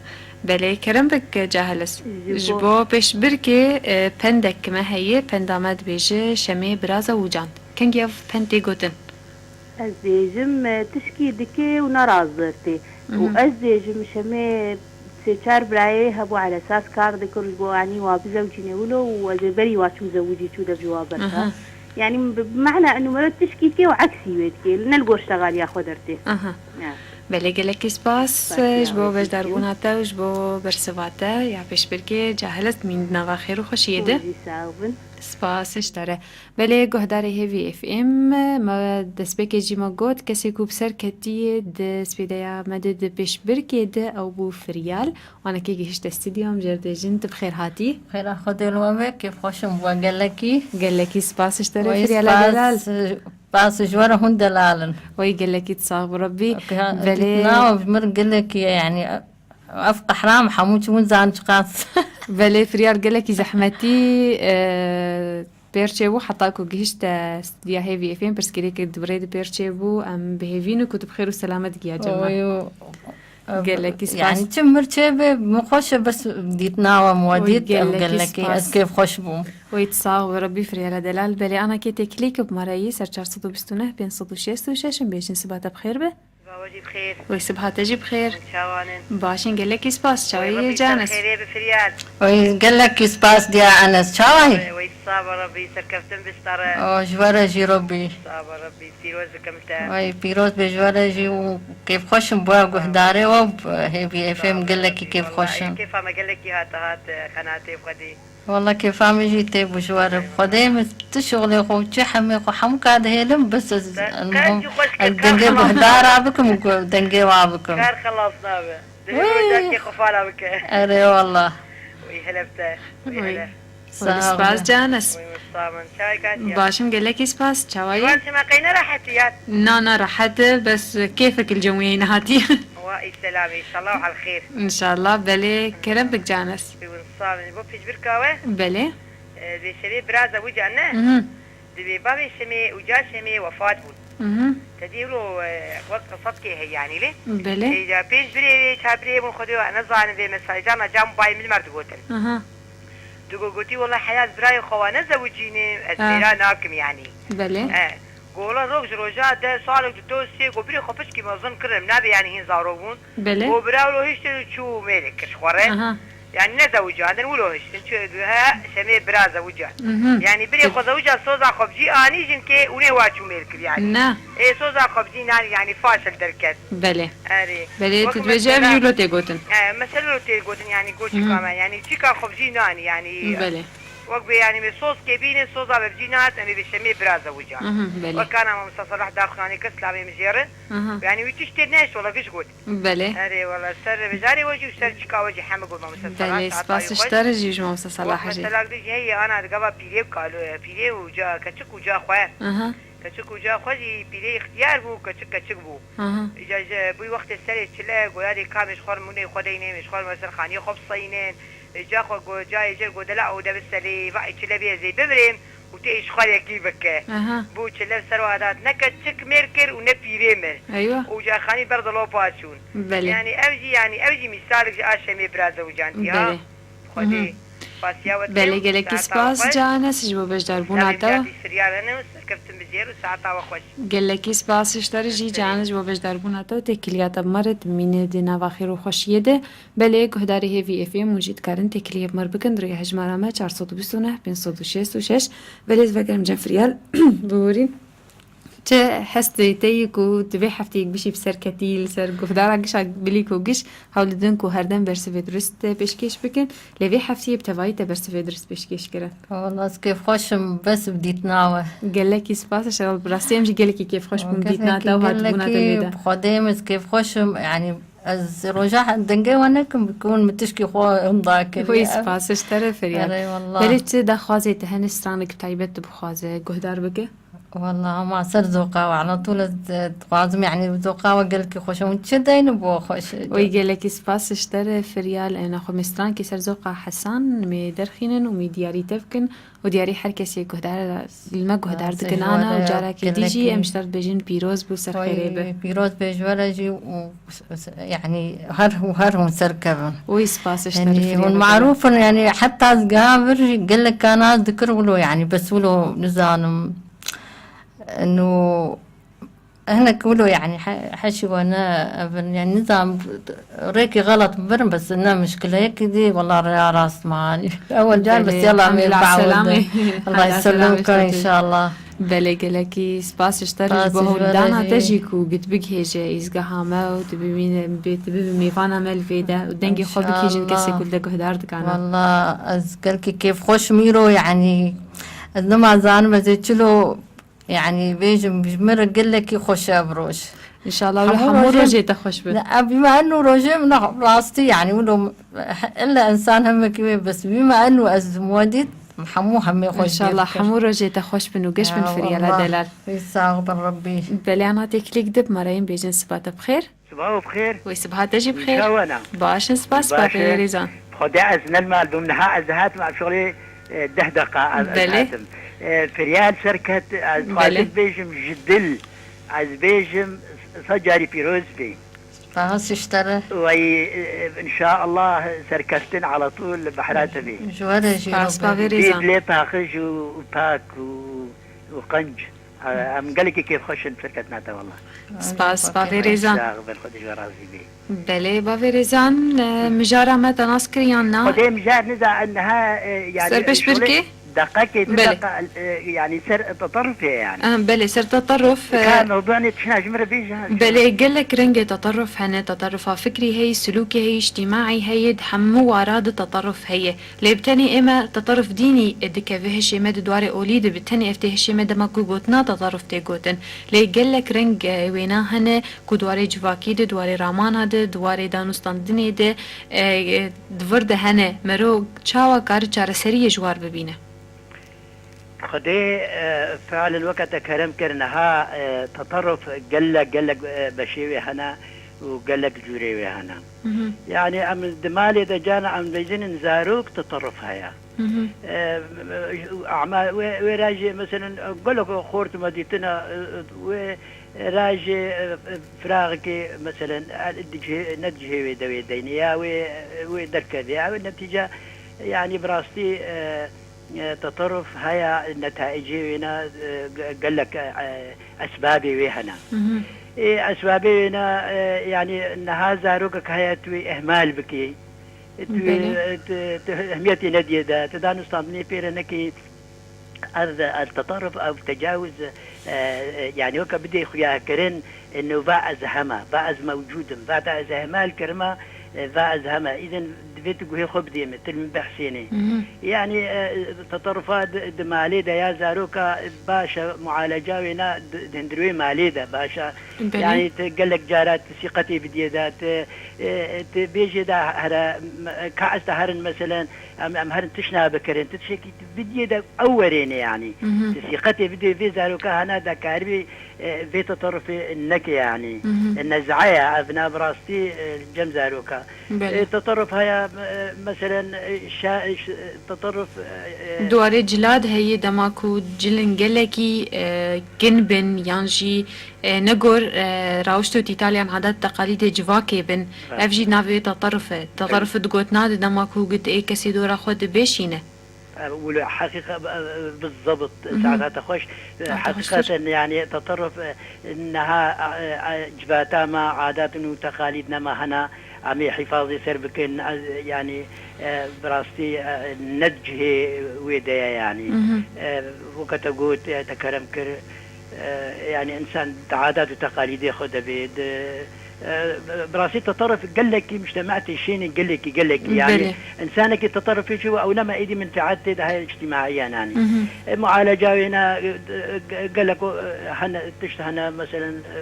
Belê, kerem bik, Cahilis. Ji Ji bo bo pêşbirkê, e, pendek me heye, penda me dibêje, Şemê biraza Wûcan. Kengî ev pend tê gotin? Ez dibêjim, e, tişkî dike û nerazirtê. Û Mhm. ez dibêjim, Şemê sê çar birayê hebû, elesas kar dikir ji bo, yanî, wa bizewcîne wilo û ez ê berî wa çû zewicî çû dev ji wa berda. Aha. Yanî, bi, bi mehna eno mero tişkî dike û eksî wê dike. Ne li gor ştexaliya xwe dertê. Aha. Ya. Belê, gelekî spas, Spasiya ji bo we jî beşdarbûna te û ji bo bersiva te ya pêşbirkê Cahilis, mîn di nava xêr û xweşiyê de. Hûn jî sax bin. Spas ji te re. Belê, guhdarê Hêvî F M, me destpêkê jî me got, kesê ku bi ser ketiyê di spêdeya me de di pêşbirkê de ew bû Firyal. Wanekê gihişte stûdyo, em jê re dibêjin, tu bi xêr hatî. Xêra Xwedê li we be, kêfxweşim bû gelekî. Gelekî spas ji te re, Wayî Firyal spas, Delal. Spas ji we re, hûn delal in. Wayî gelekî tu sax bi Rebbî. Belê. Nawa ji min gelekî, yanî, ev qehra me hemû çi hûn zan çiqas. Belê, Firyal gelekî zehmetî, e, Pêr çêbû heta ku gihişte stûdya Hêvî F M, pirsgirêkek di bi rê de pêr çêbû, em bi hêvî ne ku tu bi xêr û selamet giya cem me. Oy, Gelekî spas. Yanî çi mir çêbe, min xweş e, bes dîtina we, min we Oy, dît, ev gelekî gelekî spas. Ez kêfxweş bûm. Oy, tu sax be, Rebbî firya re delal. Belê, ana kê têkilî ku bi me re yî ser çar sed û bîst û neh pênc sed û şêst û şeş, em bêjin siba te bi xêr be. Siba we jî bi xêr. Wey, siba te jî bi xêr. Çawan in? Baş in, gelekî spas. Çawa yî Canes? Xêrê bi firyal. Wey, gelekî spas diya Enes. Çawa yî? Wey, wey, saba Rebbî, serkeftin bistare. O, ji we re jî Rebbî. Saba Rebbî, pîroz dikim te. Wey, pîroz be ji we re jî û kêfxweş im bo guhdarê we, Hêvî F M gelekî kêfxweş im. Kêfa me gelekî hat, hat, qenatê Xwedî. Wala kêfa min jî tê bû ji we re. Xwedê min tu şixulê xwe û çi hemê xwe hemû ka dihêlim, bes ez, Te el muhim, qencî xweş ez kir, dengê kar xelas guhdara nabe. Bikim û gu-, dengê wa bikim. Kar xelas nabe. Divê Wî. Rojekê xwe fala bike. Erê wala. Wî helef te. Wî Wî. helef. Sağ ol. Spas Canes. Wî, wî, sağ olun. Çay katiya. Başim, gelekî spas. Çawa yî? Ciwan çima qey nerehet ya? Na, na, rehet e, bes kêfek li cem wî nehatiye. Wa, î selam, înşallah al xêr. Înşallah, belê, kerem bik Canes. Wî, wî, sağ olun. Bo pêşbirka we? Belê. E, dê şevê biraz e wîca ne? Mhm. Divê bavê Şemê û ca Şemê wefat bûn. Mhm. Te dî wilo, e, wek qisat kê heye yanî lê. Belê. E, ya pênc birê wê, çar birê bûn, Xwedê we nezanin vê mesajana cam bayê min mer digotin. Aha. Digo gotî, wela heya ez birayê xwe wa nezewicînim, ez Ha. mêra nakim yanî. Belê. E, go wela rok ji roja de, salek di do sê, go birê xwe piçkî mezin kirin, nabê yanî hîn zarok bûn. Belê. Go bira wilo hiştin û çû mêrê kir ji xwe re. Aha. Yanî ne zewicandin, wilo hiştin. Çi he, Şemê bira zewican. Mhm. Yanî birê xwe zewican, soza xwe bi cî anî jinkê û nê wa çû mêr kir yanî. Ne. Ê, soza xwe bi cî nanî yanî faşil derket. Belê. Erê. Belê, Wek tu dibêje ev mesela, wilo tê gotin. E, mesela wilo tê gotin yanî go Mhm. çika me. Yanî çika xwe bi cî nanî yanî. Belê. Wek bê yanî me soz kê bîne, soza be bi cî nat, em ê bê Şemê bira zewican. Mhm, belê. Wek kana Mamosta Salah daxuyanê kes lamê min jê re. Aha. Yanî wî tiştê neşt, wela giş got. Belê. Erê, wela ser mijarê we jî û ser çika we jî heme got Mamosta Salah, Belê, saeta spas wî ji xweş. Te re jî ji Mamosta Wek Salah jî. Mesela giş heye ana digava pîrê kalo, pîrê û ca, keçik û ca xwe. Aha. Keçik û ca xwe jî pîrê ixtiyar bû, keçik keçik bû. Aha. Îca ji bûy wextê serê çile, goya dê kamê ji xwe re mûnê xwe deynê, ji xwe re ser xaniyê xwe biseyînên. Îca xwe go, cayê jê re go dela û de biselê, va çile bê ez ê bimrêm. û tê îşxalekî bike. Aha. Bû çi lev ser wa dat, ne keçik mêr kir û ne pîrê mir. Eywa. Û carxanî ber dilo paçûn. Belê. Yanî ev jî, yanî ev jî mîsalek ji a Şemê bira zewicandî ha. Belê. Xwedê Mhm. pasiya we Belê, tê û gelekî saeta spas xweş. Canes ji bo beşdarbûna te. Firyar hene û serkeftin bi jêr û saeta we xweş. Gelekî spas ji te re jî Belê. Canes ji bo beşdarbûna te û têkiliya te bi me re dimîne di nava xêr û xweşiyê de. Belê, guhdarê Hêvî F M hûn jî dikarin têkiliyê bi me re bikin, di rêya hejmara me çar sed û bîst û neh pênc sed û şêst û şeş. Belê, ez vegerim cem Firyal. Biborîn. Çi hestê te yî ku tu vê hefteyê bişî bi ser ketî li ser guhdara gişa bilîk û giş, hewl didin ku herdem bersivê durist pêşkêş bikin, lê vê hefteyê bi tevayî te bersivê durist pêşkêş kirin. Wala ez kêfxweş im, bes bi dîtina we. Gelekî spas, inşallah bi rastî em jî gelekî kêfxweş bûn bi dîtina te û hatibûna te lê de. Bi Xwedê min ez kêfxweş im, yanî Ez roja dengê we nekim, ku hûn min tişkî xwe hinda kirî. Wî spas ji te re, Firyal. Erê, wallah. Belê, çi daxwazê te hene, stranek bi taybet tu bixwaze guhdar bike? Wallah, hema ser zoqa we, ala tûl ez, e, dixwazim, yanî zoqa we gelkî xweş e. Hûn çi deyn bo xweş e? Oy, gelekî spas ji te re, Firyal. E, naxwe mêstrankî ser zoqa Hesan, mê derxînin û mê diyarî te bikin û diyarî her kesê guhdar, li me guhdar dikin ana û carekê dî jî em ji te re dibêjin pîroz bû, ser xêrê be. Oy, pîroz bê ji we re jî û, yanî her, her hûn serkevin. Oy, spas ji te re, Firyal. Yanî hûn marûf in, yanî heta ez giha vir jî gelek ka nas dikir wilo, yanî bes wilo nizanim. Eno hinek wilo, yanî he-, heşî we ne evin, yanî nizam rêkê xelet birin, bes ne mişkile. Yekî dî wela rêya rast me, yanî ewel car bes yala mê biawidin. Allah selamê. Allah selamê, selam ka înşallah. Belê, gelekî spas ji te re ji bo hewldana te jî ku git bigihêje îzgeha me û tu bibîne, bê-, tu bibî mêvana me li vê de û dengê xwe bikîjin kesê ku li te guhdar dikana. Wela ez gelkî kêfxweş im îro, yanî ez nima zanim ez ê çilo Yanî bêjim, ji min re gelekî xweş e ev roj. Înşallah wilo hemû rojê te xweş be. Ne, ev bîma eno rojê min rastî, yanî wilo illa însan hemekî wê, bes bîma eno ez wedît hemû hemê xweş. Înşallah hemû rojê te xweş bin û geş bin, Firyala delal. Wî sax bin Rebbî. Belê, ana têkilî gidib, me re yên bêjin siba te bi xêr. Sibaho bi xêr. Wê sibaha te jî bi xêr. Çawa ne? Baş in, spas, Baş e. Bavê Rêzan. Xwedê ez ne li mal bûm, niha ez hatim, ev şixulê, e, deh deqa ez, ez Belê. hatim. E, Firyal Serket, ez dixwazim Belê. bêjim ji dil, ez bêjim se carî pîroz bê. Spas ji te re. Wey, e, înşaallah serkeftin ala tûl behra te bê. Ji we re jî Spas, Bavê Rêzan. Dilê paqij û, û pak û, û qenc. Em gelekî kêfxweş in serketina te, wallah. Spas, Bavê Rêzan. Sax bin, Xwedê ji we razî be. Belê, Bavê Rêzan, e, mijara me te nas kir yan na? Xwedê mijar nida, niha, e, yanî, Ser pişt şolê birkê? Deqekê, du Belê. deqa, e, yanî ser teterrufê yani. Ah, belê, ser teterruf, e, Ka mewduanê tişna ji min re bêje, ha, Belê, gelek rengê teterruf hene, teterrufa fikrî heye, silûkê heye, îctîmaî heye, di hemû wara de teterruf heye. Lê bi tenê ême teterruf dînî dikeve hişê me di dwarê olî de, bi tenê ev tê hişê me dema ku gotina teterruf tê gotin. Lê gelek reng, e, wêna hene ku di warê civakî de, di warê ramana de, di warê danûstandinê de, e, e, di vir de hene. Mero çawa kare çareseriyê ji war bibîne? Xwedê, e, fealin weke te kerem kir niha, e, teterruf gelek, gelek, e, beşê wê hene û gelek cûrê wê hene. Mhm. Yani em di malê de carna em dibêjin zarok teterruf heye. Mhm. E, ama wê, wê rajê, meselen, gelek xort me dîtine, e, wê rajê, e, e, firaxekê, meselen, e, dicihê, ne dicihê wê dewê deyne ya wê, wê derkeve ya wê netîce, yani bi rastî, e, e, teterruf heye, netaîcê wê ne, e, ge-, gelek, e, esbabê wê hene. Mhm. Ê esbabê wê ne, e, yani niha zarokek heye tu wê ihmal bikî. Tu, Belê. e, tu, tu ehmiyetê nediyê de, tu danûstandinê pê re nekî. Ev, ev tetarruf, ev tecawuz, e, e, yani weke bidê xuyakirin, e, no va ez hema, va ez mewcûd im, va te ez ihmal kirime, e, va ez hema. Îdin divê tu guhê xwe bidê min, tu li min behsênê. Mhm. Yani, e, tetarrufa di, di malê de ya zaroka baş e, mualeca wê ne di, di hundirê wê malê de baş e. Belê. Yani tu gelek cara tu sîqetê bidiyê de, tu, e, tu bêjê de here, m-, ka ez te herin meselen, em, em herin tişna bikirin, tu tiştekî tu bidiyê de ew werêne yani. Mhm. Tu sîqetê bidê vê zaroka hene de karibî, e, vê tetarrufê neke yani. Mhm. E, nez'e ye, ev ne bi rastî, e, cem zaroka. Belê. E, tetarruf heye, e, meselen, e, şa-, e, ş-, e, tetarruf, e, e, Di warê cila de heye dema ku cilin gelekî, e, kin bin yan jî, e, ne gor, e, rawişt û tîtaliyan adet teqalîdê civakê bin. Evet. Ev jî navê wê tetarruf e. Tetarruf Evet. di gotina de dema ku gid ê kesê dora xwe dibêşîne. E, wilo heqîqe, e, e, bizebt, Mhm. saeta te xweş. E, Saeta xweş. Heqîqeten yani tetarruf, e, niha, e, e, civata me, adatên û teqalîd nema hena, em ê hîfazê ser bikin, ez, yani, e, bi rastî, e, ne di cihê wê de ye, yani. Mhm. E, weke te got, e, te kerem kir, e, yani, însan di adat û teqalîdê xwe de bê, di, e, bi rastî tetarruf gelekî mujtema têşênê gelekî, gelekî, yani, Belê. Însanekî tetarrufê çi, ew nema êdî menfeet tê de heye îctîmaiyen, yani. Mhm. E, mualeca wê ne, e, e, gelek, e, hene, tişt hene, meselen, e,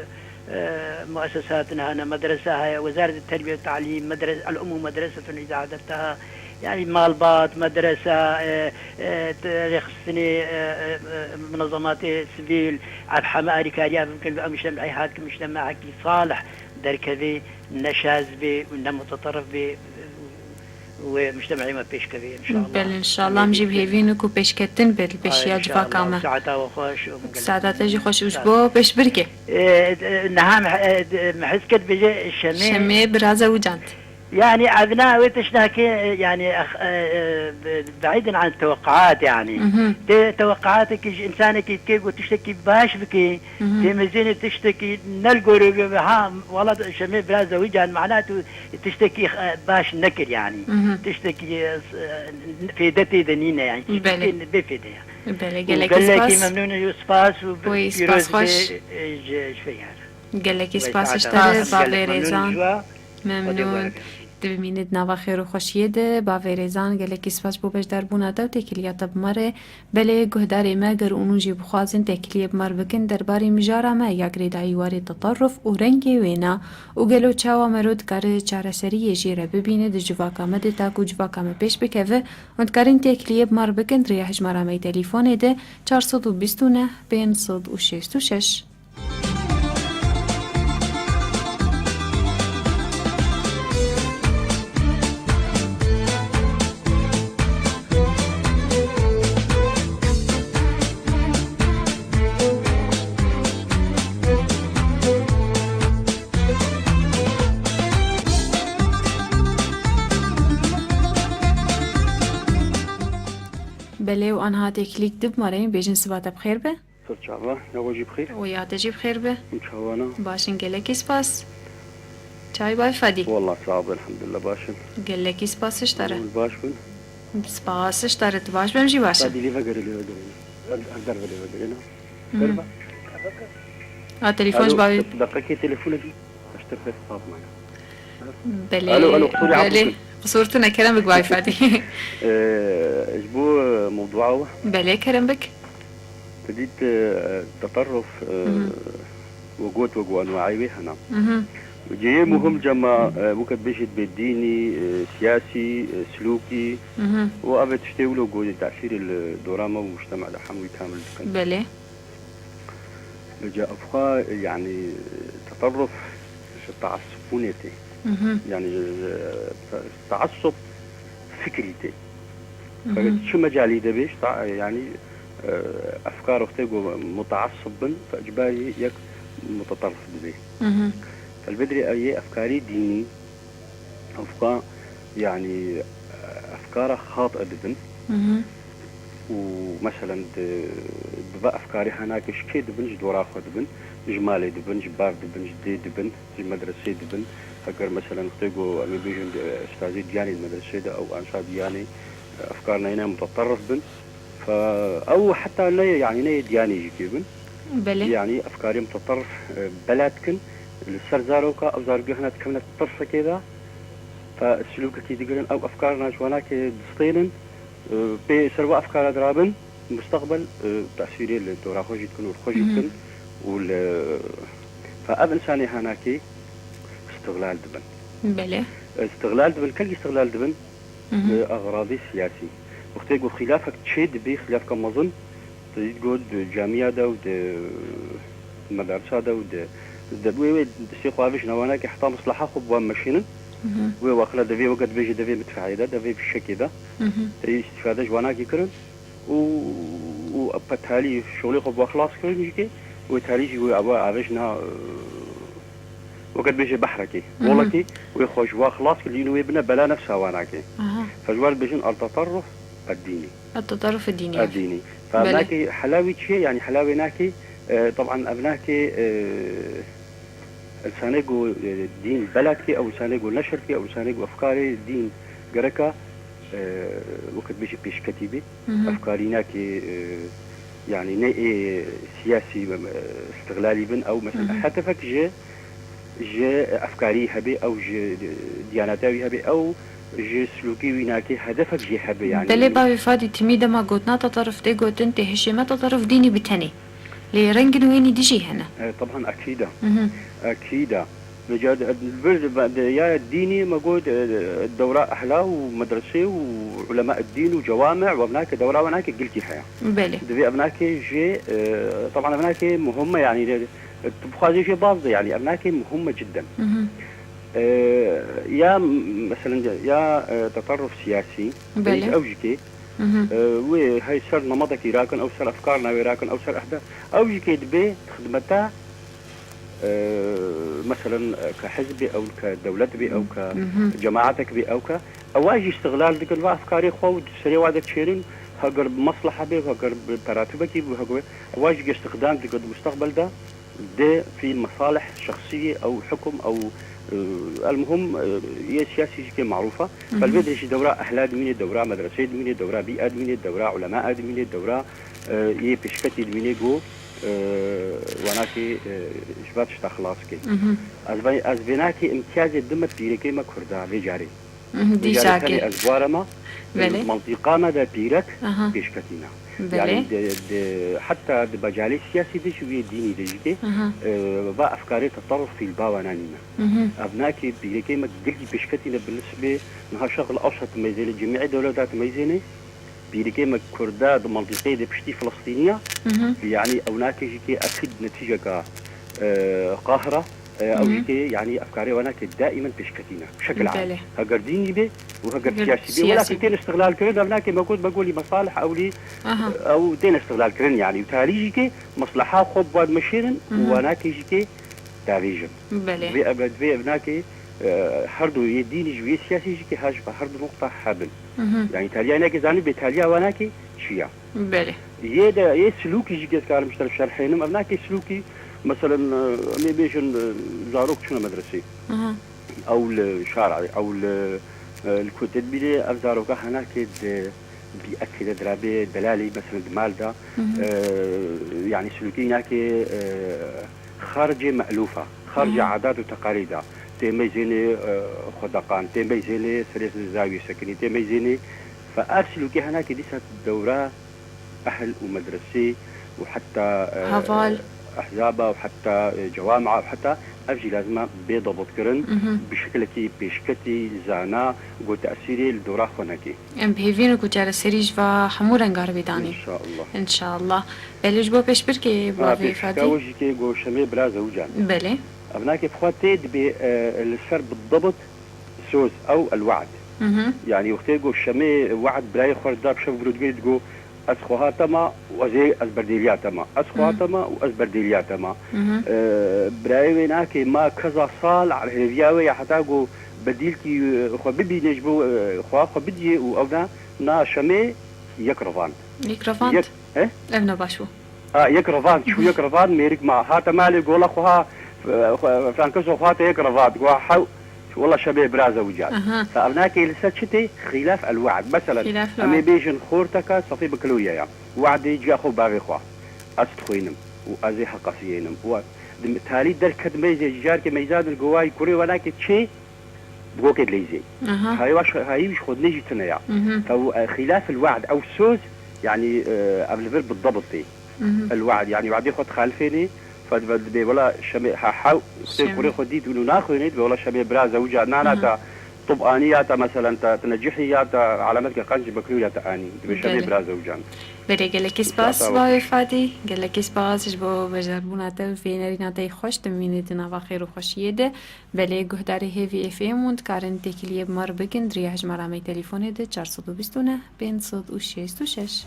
e, muessesat hene, medrese heye, Wezaret Terbiye ve Talim, medres-, El-Umm Medresetun îza adet teha, Yani malbat, medrese, e, e, te-, rêxistinê, e, e, e, munezematê sivîl, ev heme alîkariya bikin, em mujtemehî hat ki mujtemehekî salih derkevê, ne şaz bê û ne muteterif bê, wê mujtemehê me pêş kevê, inşallah. Belê, inşallah, em jî bi hêvî ne ku pêşketin be li pêşiya civaka me. Saeta we xweş û min gelek. Saeta te jî xweş û ji bo pêşbirkê. E, e, niha me, e, me hez kir bêje Şemê. Şemê bira zewicand. Yani, evna wê tiştekî, yani, ex-, e, e, be-, بعيداً عن التوقعات, yani. Mhm. Tê teweqatekî ji însanekî dike ku tiştekî baş bike, mhm, tê mezênê tiştekî ne li gorê be, ha, wala Şemê biraz zewîcan, mana tu tiştekî, e, baş nekir, yani. Mhm. Tiştekî, e, fêde tê de nîne, yani. Belê. Tiştekî bê fêde ye. Belê, û gelekî gelekî spas. Memnûn û spas û pîroz be, e, ji, ji vê yar. Gelekî spas ji te re, bavê Rêzan. Memnûn. Dibimîne di nava xêr û xweşiyê de, bavê Rêzan, gelekî spas bo beşdarbûna te û têkiliya te bi me re. Belê, guhdarê me, ger û hûn jî bixwazin têkiliyê bi me re bikin derbarê mijara me ya girêdayî warê teterruf û rengê wêna û gelo çawa mero dikare çareseriyê jê re bibîne di civaka me de, ta ku civaka me pêş bikeve, hûn dikarin têkiliyê bi me re bikin di rêya hejmara me yê telîfonê de çar sed û bîst û neh pênc sed û şêst û şeş. Belê û anha têkilîk dibmareyên bêjin siba te bi xêr be. Ser çava, ya we jî bi xêr. Û ya te jî bi xêr be. Hûn çawa ne? Baş in, gelekî spas. Çayê bay Fadî. Wallah, sağ ol, elhamdülillah, baş in. Gelekî spas ji te re. Hûn baş bin. Spas ji te re, tu baş be, em jî baş in. Fadî, lê vegere, lê vegere. Ev, ev derve lê vegere, ne? Hı. Derve. A, telefon ji bavê. Alo, deqekê telefonekî. Eşter fes saz maya. Belê, alo, alo, qusûrê afû bikin. Qusûr tune, kerem bik, bay Fadî. Ee, ji bo, e, mewdûa we. Belê, kerem bik. Te dît, e, teterruf, e, mhm, we got, wek enwayê wê hene. Mhm. Cihê muhim cema, e, weke dibêjî dibê dînî, e, siyasî, e, silûkî, mhm, û ev tiştê wilo ku tesîrê li dora me û mujtema de hemûyî kamil dikin. Belê. Ca evxa, yani, teterruf ji taassubûnê tê. Mhm. Yani, ji, ji te-, taassub fikrî tê. Mhm. Fakat çi mecalî de bê, ji ta-, yani, e, efkar wextê ku mutaassib bin, fe icbarî yek muteterrif dibê. Mhm. Elbedrê ew yê efkarî dînî, Evka, yani, efkara xat dibin. Mhm. Û, meselen, di, di va efkarê henakê ji kê dibin, ji dora xwe dibin, ji malê dibin, ji bav dibin, ji dê dibin, ji medresê dibin. Heger, meselen, xwedê ku em ê bêjin, di, ustazê diyanê di medresê de, ew ansa diyanê, efkar neyne muteterrif bin. Fe ew heta neyê, yani neyê diyanê jî kê bin. Belê. Yani efkarê muteterrif, e, bela dikin, li ser zaroka, ew zarokê hene dikevine tirsekê de, fe silûkekî digirin, ew efkarna ji wanakê distênin, e, pê ser wa efkara dirabin, mustaqbel, e, tesîrê li dora xwe jî dikin û li xwe jî, mhm, dikin û li, fe ev însanê henakê îstiglal dibin. Belê. Îstiglal dibin, kelkî îstiglal dibin? Mhm. Bi exradî siyasî. Wextê ku xîlafek çê dibî, xîlafka mezin, te dît ku di camiya de û di medarsa de û di, di wê, wê destê xwe avêjin wanakê heta misleha xwe bi wan meşînin. Mhm. Wê waxila devê weke dibêje devê midfeê de, devê fişekê de. Mhm. Te îstîfade ji wanakê kirin û, û pe talî şolê xwe bi wan xilas kirin jî ke wê talî jî wê ava avêjina, e, Weke dibêje behrekê, mhm, kolekê, wê xwe ji wa xilas kir, lîno wê bine bela nefsa wanakê. Aha. Fe ji wa dibêjin el-teterruf ed-dînî. El-teterruf ed-dînî. Ed-dînî. Fe, belê, evnakê hela wî çi ye? Yanî hela wê nakê, e, teban evnakê, e, însanê ku, e, dîn bela dike, ew însanê ku neşir dike, ew însanê ku efkarê dîn gereka, e, weke dibêje pêşketî bê. Mhm. Efkarînekê, e, yanî ne ê siyasî, e, îstiglalî bin, ew mesela, mhm, hedefek ji, ji efkarî hebe, ew ji diyaneta wî hebe, ew ji silûkê wî nake, hedefek jê hebe, yanî. Belê bavê Fadî, timî dema gotina teterruf tê gotin, tê hişê me teterruf dînî bi tenê. Lê rengin wênî dijî hene. E, teban ekîd e. Mhm. Ekîd e. Vêca di, di, di, ya dînî me got, e, dewra ehla û medresê û ulema dîn û cewame û evnake dewra wenake gilkî heye. Belê. Divê evnake jê, e, teban evnake muhim e, yanî, e, tu bixwazê jê baz de, yanî evnake muhim e cidden. Mhm. E, ya, meselen, ya, e, teterruf siyasî, Belê. Ew jî kê, Mhm. e, wê hey ser nemedekî rakin, ew ser efkarna wê rakin, ew ser ehda-, ew jî kê dibê xidmeta e, meselen, e, ke hizbê ew, ke dewlet bê ew, ke Mhm. cemaetek bê ew, ke ewa jî îstixlal dikin va efkarê xwe û serê wa de çêrin, heger bi mesleha bê, heger bi peratûbekî bû, heger ewa jî îstixdam dikin di mustaqbel de dê fî mesalih şexsiyê ew hukum ew, e, elmuhim, e, yê siyasî jî kê marûf e. Mhm. Belvê de jî dewra ehla dimînê, dewra medresê dimînê, dewra bîa dimînê, dewra ulema dimînê, dewra, e, yê pêşketî dimînê ku, e, wanakê, e, ji van tişta xilas ke. Mhm. Ez vê, ez vênakê imtiyazê dime pîrekê me Kurda vê carê. Mhm, Vê carê dîsa tenê ke. ez warema, Belê. mantîqa me de pîrek Aha. pêşketî ne. Belê. Yani de, de, heta di becalê siyasî de jî wê dînî de jî ke, Aha. e, va efkarê teterruf fî li ba wana nîne. Mhm. Ev nake pîrekê me gilkî pêşketî ne bi nisbê niha Şerq el Ewsat dimeyzêne, cemîê dewleta dimeyzêne. Pîrikê me Kurda di mantîqeyê de piştî Filistîniya, Mhm. yanî ew nake jî kê ekîd netîceka, e, Qahira, e, ew jî Mhm. kê, yanî efkarê wana kê daîmen pêşketî ne. Şekil am. Belê. Heger dînî be û heger Heger siyasî be. Wela siyasî kê be. tên îstixlal kirin, ev nake me got, me got lî mesalih ew lî, Aha. ew tên îstixlal kirin yanî. Û talî jî kê mesleha xwe bi wan meşêrin û Mhm. wana kê jî kê davêjin. Belê. Divê ev, divê ev nake, e, her du yê dînî jî û yê siyasî jî kê ha ji be her du noqta hebin. Mhm. Yani taliya neke zanî bê taliya wa nake çi ya. Belê. Yê de, yê silûkî jî ez karim ji te şerhênim. Ev nake silûkî, meselen, e, em ê bêjin, e, zarok çûne medresê. Aha. Ew li şara, ew li, e, li ku te dibînê, ev zaroka henake di bîetê de dirabê delalî, meselen di mal de, Mhm. e, yani silûkî nake, e, xaricê me'lûfa, xaricê Mhm. adat û teqalîda. Tê meyzênê, e, xwedeqan, tê meyzênê serê zaviyê sekinî, tê meyzênê fe ev silûkê henakê dîsa dewra ehl û medresê û heta, e, Heval. ehzaba û heta, e, cewamia û heta ev jî lazim e bê dabitkirin, Mhm. bi şekilekî pêşketî, zana, ku tesîrê li dora xwe neke. Em bi hêvî ne ku çareserî ji va hemû rengar bê danîn. Înşallah. Înşallah. Belê ji bo pêşbirkê Ha, bavê pêşbirka Fatî. we jî kê ku Şemê bira Zewcan. Belê. Ev nake bi xwe tê dibê, e, li ser bidebit soz ew el-we'd. Mhm. Yani wextê ku Şemê we'd birayê xwe da bi şev girotgirê digo ez xweha te ma û ez ê ez berdêliya te ma. Ez xweha Mhm. te ma û ez berdêliya te ma. Mhm. E, birayê wê nake ma keza sal hêviya wê ya heta ku bedîlkî, e, xwe bibîne ji bo, e, xweha xwe bidiyê û ew na, na Şemê yek revand. Yek revand? Yek, he? Ev ne baş bû. A, yek revand, çû yek revand, mêrik ma. Hate malê gola xweha, e, xwe, Frankeso xwe hate yek revand. Goha hew, wela Şemê bira Zewcan. Aha. Fa ev nake li ser çi tê? Xîlaf el-we'd. Meselen, Xîlaf em ê el-we'd. bêjin xorteka sefê bi kiloriya ya. We'dê ciya xwe bavê xwe. Ez dixwînim û ez ê heqasiyênim. Û di talî derket meyzê, carkê meyzadin govayî kurê we nake çê, bi gokê dileyzê. Aha. Hayê wa ş-, hayî wî ji xwe dinê jî tune ya. Mhm. Ew, e, xîlaf el-we'd, ew soz, yani, e, ev li vir bi dabit tê. Mhm. El-we'd, yani we'dê xwe dixalifênê, fe dibe dibê wela Şemê, ha, ha, xwê Şemê. kurê xwe dît û naxwênê, dibê wela Şemê bira Zewcan, nana Aha. ta tub anî ya ta, meselen ta, tu necihî ya ta, alametkê qenc bekirû ya ta anî, dibê Şemê Belê. bira Zewcan. Belê, gelekî spas, Spas, bavê Fatî. Gelekî spas ji bo beşdarbûna te û vê nerîna te yê xweş, dimînê di nava xêr û xweşiyê de. Belê, guhdarê Hêvî F M hûn dikarin têkiliyê bi me re bikin di riya hejmara me yê telefonê de çar sed û bîst û neh pênc sed û şêst û şeş.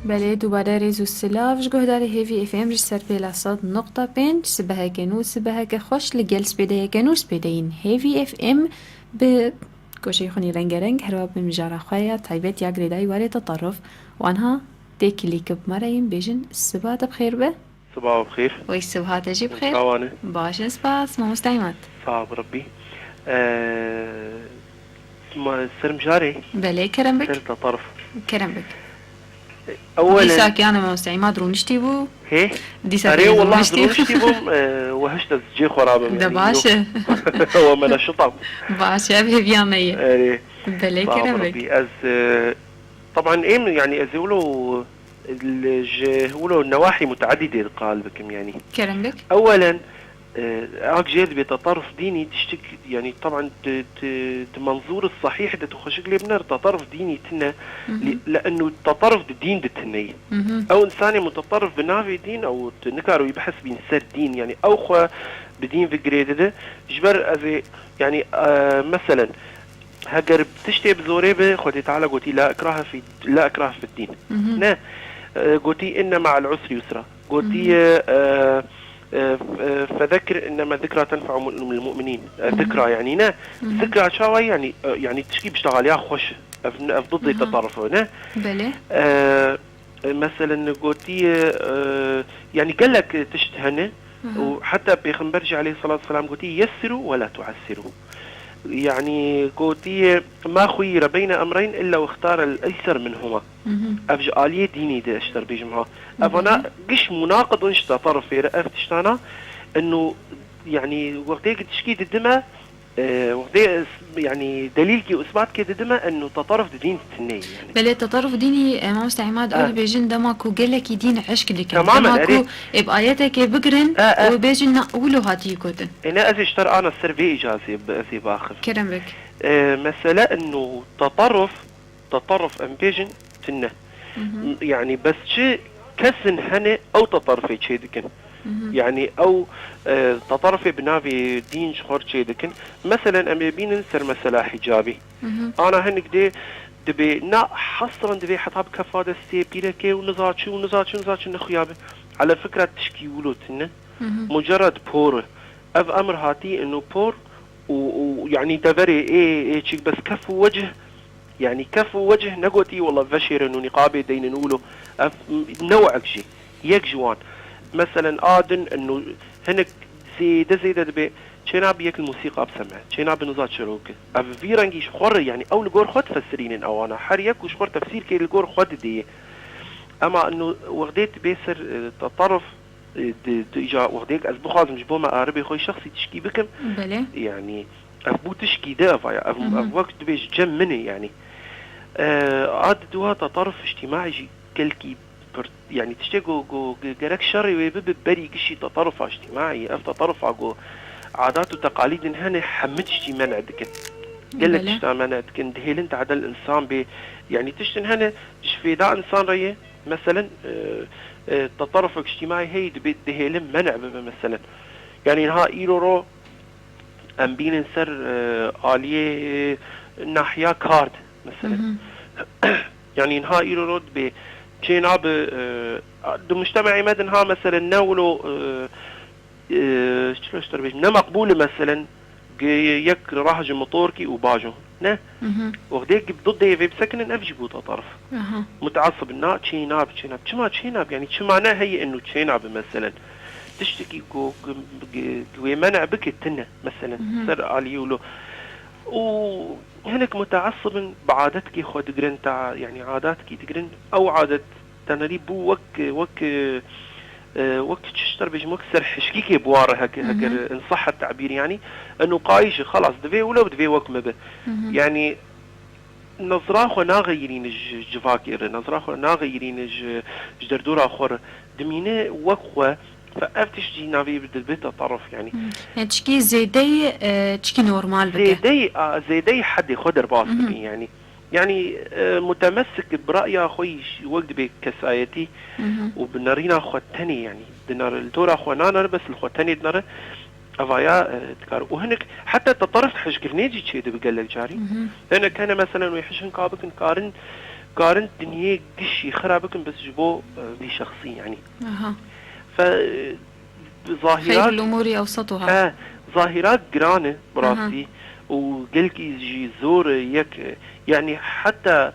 Belê, dubare rêz û silav ji guhdarê Hêvî F M ji ser pêla sed nokta pênc. Sibeheke nû, sibeheke xweş li gel spêdeyeke nû spêdeyîn. Hêvî F M bi goşeyê xwe nî rengereng, herwa bi mijara xwe ya taybet ya girêdayî warê teterruf. Wan ha Têkilî ke bi me re yên bêjin, siba te bi xêr be. Siba we bi xêr. Wey siba te jî bi xêr. Çawa ne? Baş in, spas. Mamoste Îmad. Sağ ol Rabbî. Ee, ma-, ser mijarê. Belê, kerem bik. Ser tetaruf. Kerem bik. Ewelen. Dîsa ki ana Mamoste Îmad rûniştî bû. He? Dîsa Erê, ki wellah rûniştî bû. Rûniştî bûm, ee, we hişt ez cê xwe rabim, De yanî, baş yok. E. We me neşita. Baş e, ev hêviya me ye. Erê. Belê, kerem bik. Sağ ol Rabbî. Ez, ee, Teban êm, yanî ez ê wilo li, ji wilo newahî muteedîdê qal bikim, yanî. Kerem bik. Ewelen, e, ak jê dibê tetaruf dînî tiştik, yanî teban di, di, di menzûr sahîh de tu xweşik lê binêr, tetaruf dînî tine, Hı hı. li, li enû tetaruf di dîn de tine ye. Hı hı. Ew insanê mutetarif bi navê dîn, ew tu nikaro wî bihesibîn ser dîn, yanî ew xwe bi dîn ve girê dide. Ji ber ez ê, yanî, e, meselen, Heger tiştê bi zorê be, Xwedê Teala gotî, "La ikrahe fî, la ikrahe fid dîn." Mhm. Ne. E, gotî, "Inne ma'al usri yusra." Gotî, Mhm. e, e, e, "Fezekir inneme zikra tenfe'u mu'minîn." E, Mhm. zikra, yanî ne. Mhm. Zikra çawa, yanî, e, yanî tişkî biştexaliya xweş. Ev, ev didê Aha. tetaruf ne. Belê. E, E, meselen gotiye, e, yanî gelek tişt hene Aha. û heta Pêxember jî aleyhissalatu vesselam gotiye, "Yessiru ve la tuassiru." Yanî gotiye, "Ma xuyire beyne emreyn illa ixtare el-eyser minhuma." Mhm. Ev ji aliyê dînî de ez ji te re bêjim ha. Ev ana Belê. giş munaqid in ji tetarufê re ev tiştana, eno, yanî wextê ki tişkî didime, E, wextê, yanî delîlkî û isbatkê didime, eno tetaruf di dîn tune ye, yanî. Belê, tetaruf dînî, e, mamoste Îmad, ew dibêjin dema ku gelekî dîn eşk dikin. Temamen, Dema erê. ku ê bi ayetekê bigirin E, e. û bêjin, "Na, wilo hatiye gotin." E, ne, ez ê ji te re ana ser vê îcazê bi, ez ê baxivim. Kerem bik. E, mesele eno tetaruf, tetaruf em bêjin tune. Mhm. M-, yanî bes çi kesin hene ew tetarufê çê dikin. Mhm. Yanî ew, e, tetarufê bi navê dîn ji xwe re çê dikin. Meselen em ê bînin ser mesela hicabî. Mhm. Ana hinek dê dibê na hesran divê heta bi kefa destê pîrekê û niza çi û niza çi û niza çi nexuya be. Ala fikra tişkî wilo tune. Mhm. Mucerred por e. Ev emir hatî eno por û, û, yanî deverê ê, ê çîk bes kef û wecih, yanî kef û wecih negotî, "Wela veşêrin û nîqabê deynin wilo." Ev m-, newek jî, yek ji wan. Meselen, a din eno hinek zêde zêde dibê, "Çênabi yek li musîqa biseme, çênabi niza çiroke." Ev vî rengî ji xwe re, yanî ew li gor xwe difesirînin ewana. Her yek û ji xwe re tefsîrkê li gor xwe didê. Ema eno wextê dibê ser, e, tetaruf, e, di, di, îca wextêk ez bixwazim ji bo me aribê xwe şexsî tişkî bikim, Belê. yanî ev bû tişkî de ev aya. Ev, Mhm. ev wek dibê ji cem min e, yanî. E, a di duha tetaruf îctîmaî jî gelkî pir, yanî tiştê ku, ku ge-, gerek şerê wê bibe berî gişî tetarufa îctîmaî. Ev tetarufa ku adat û teqalîdin hene hemî tiştî men'e dikin. Gelek Belê. tişta men'e dikin, dihêlin tehdel insan bê. Yanî tiştin hene ji fêda insan re ye. Meselen, e, e, tetarufek îctîmaî heye dibê dihêlin men'e bibe meselen. Yanî niha îro ro em bînin ser, e, aliyê, e, nahiya kar de meselen. Mhm. Yanî niha îro ro dibê çênabi, e, di mujtemeî me de niha meselen ne wilo, e, e, çilo ji te re bêjim, ne meqbûl e meselen, ge-, yek rah ji motorkî û bajo. Ne? Mhm. Wextê gi-, didê vê bisekinin, ev jî bû tetaruf. Aha. Muteasib, na, çênab, çênab. Çima çênab? Yanî çima ne heye eno çênab meselen? Tiştekî ku, ku, ku, ku wê men'e bike tine, meselen, Mhm. ser alî wilo. Û hinek muteasib in, bi adetkî xwe digirin ta, yanî adetkî digirin. Ew adet Tenerî bû wek, wek, e, wek çi ji te re bêjim, wek serhişkîkê bi wan re heke, Hı hı. heger in sahha tabîr, yanî, eno qayîş e, xelas, divê wilo, divê wek me be. Hı hı. Yanî, nezra xwe naxeyirîne ji civakê re, nezra xwe naxeyirîne ji, ji derdora xwe re. Dimîne wek xwe, fe ev tişt jî navê bi dibê tetaruf, yanî. Hı. Yani çikî zêdeyî, e, çikî normal bike. Zêdeyî, a, zêdeyî hedê xwe derbas Hı hı. dibin, yanî. Yanî, e, mutemesik bi ra'ya xwe yî ş-, wek dibê kesayetî Mhm. û bi nerîna xwe tenê, yanî, dinere, li dora xwe nanere, bes li xwe tenê dinere, evaya, e, dikare. Û hinek heta tetarif hişkirinê jî çêdibe gelek carî. Mhm. Hinek hene, meselen, wê hişinka bikin, karin, karin dinyê gişî xira bikin, bes ji bo, e, vî şexsî, yanî. Aha. Fe, e, zahîra Xeyrul umûrî ewsetuha. He, zahîra giran e, bi Aha. rastî, û gelkî jî zor e, yek, e, yanî heta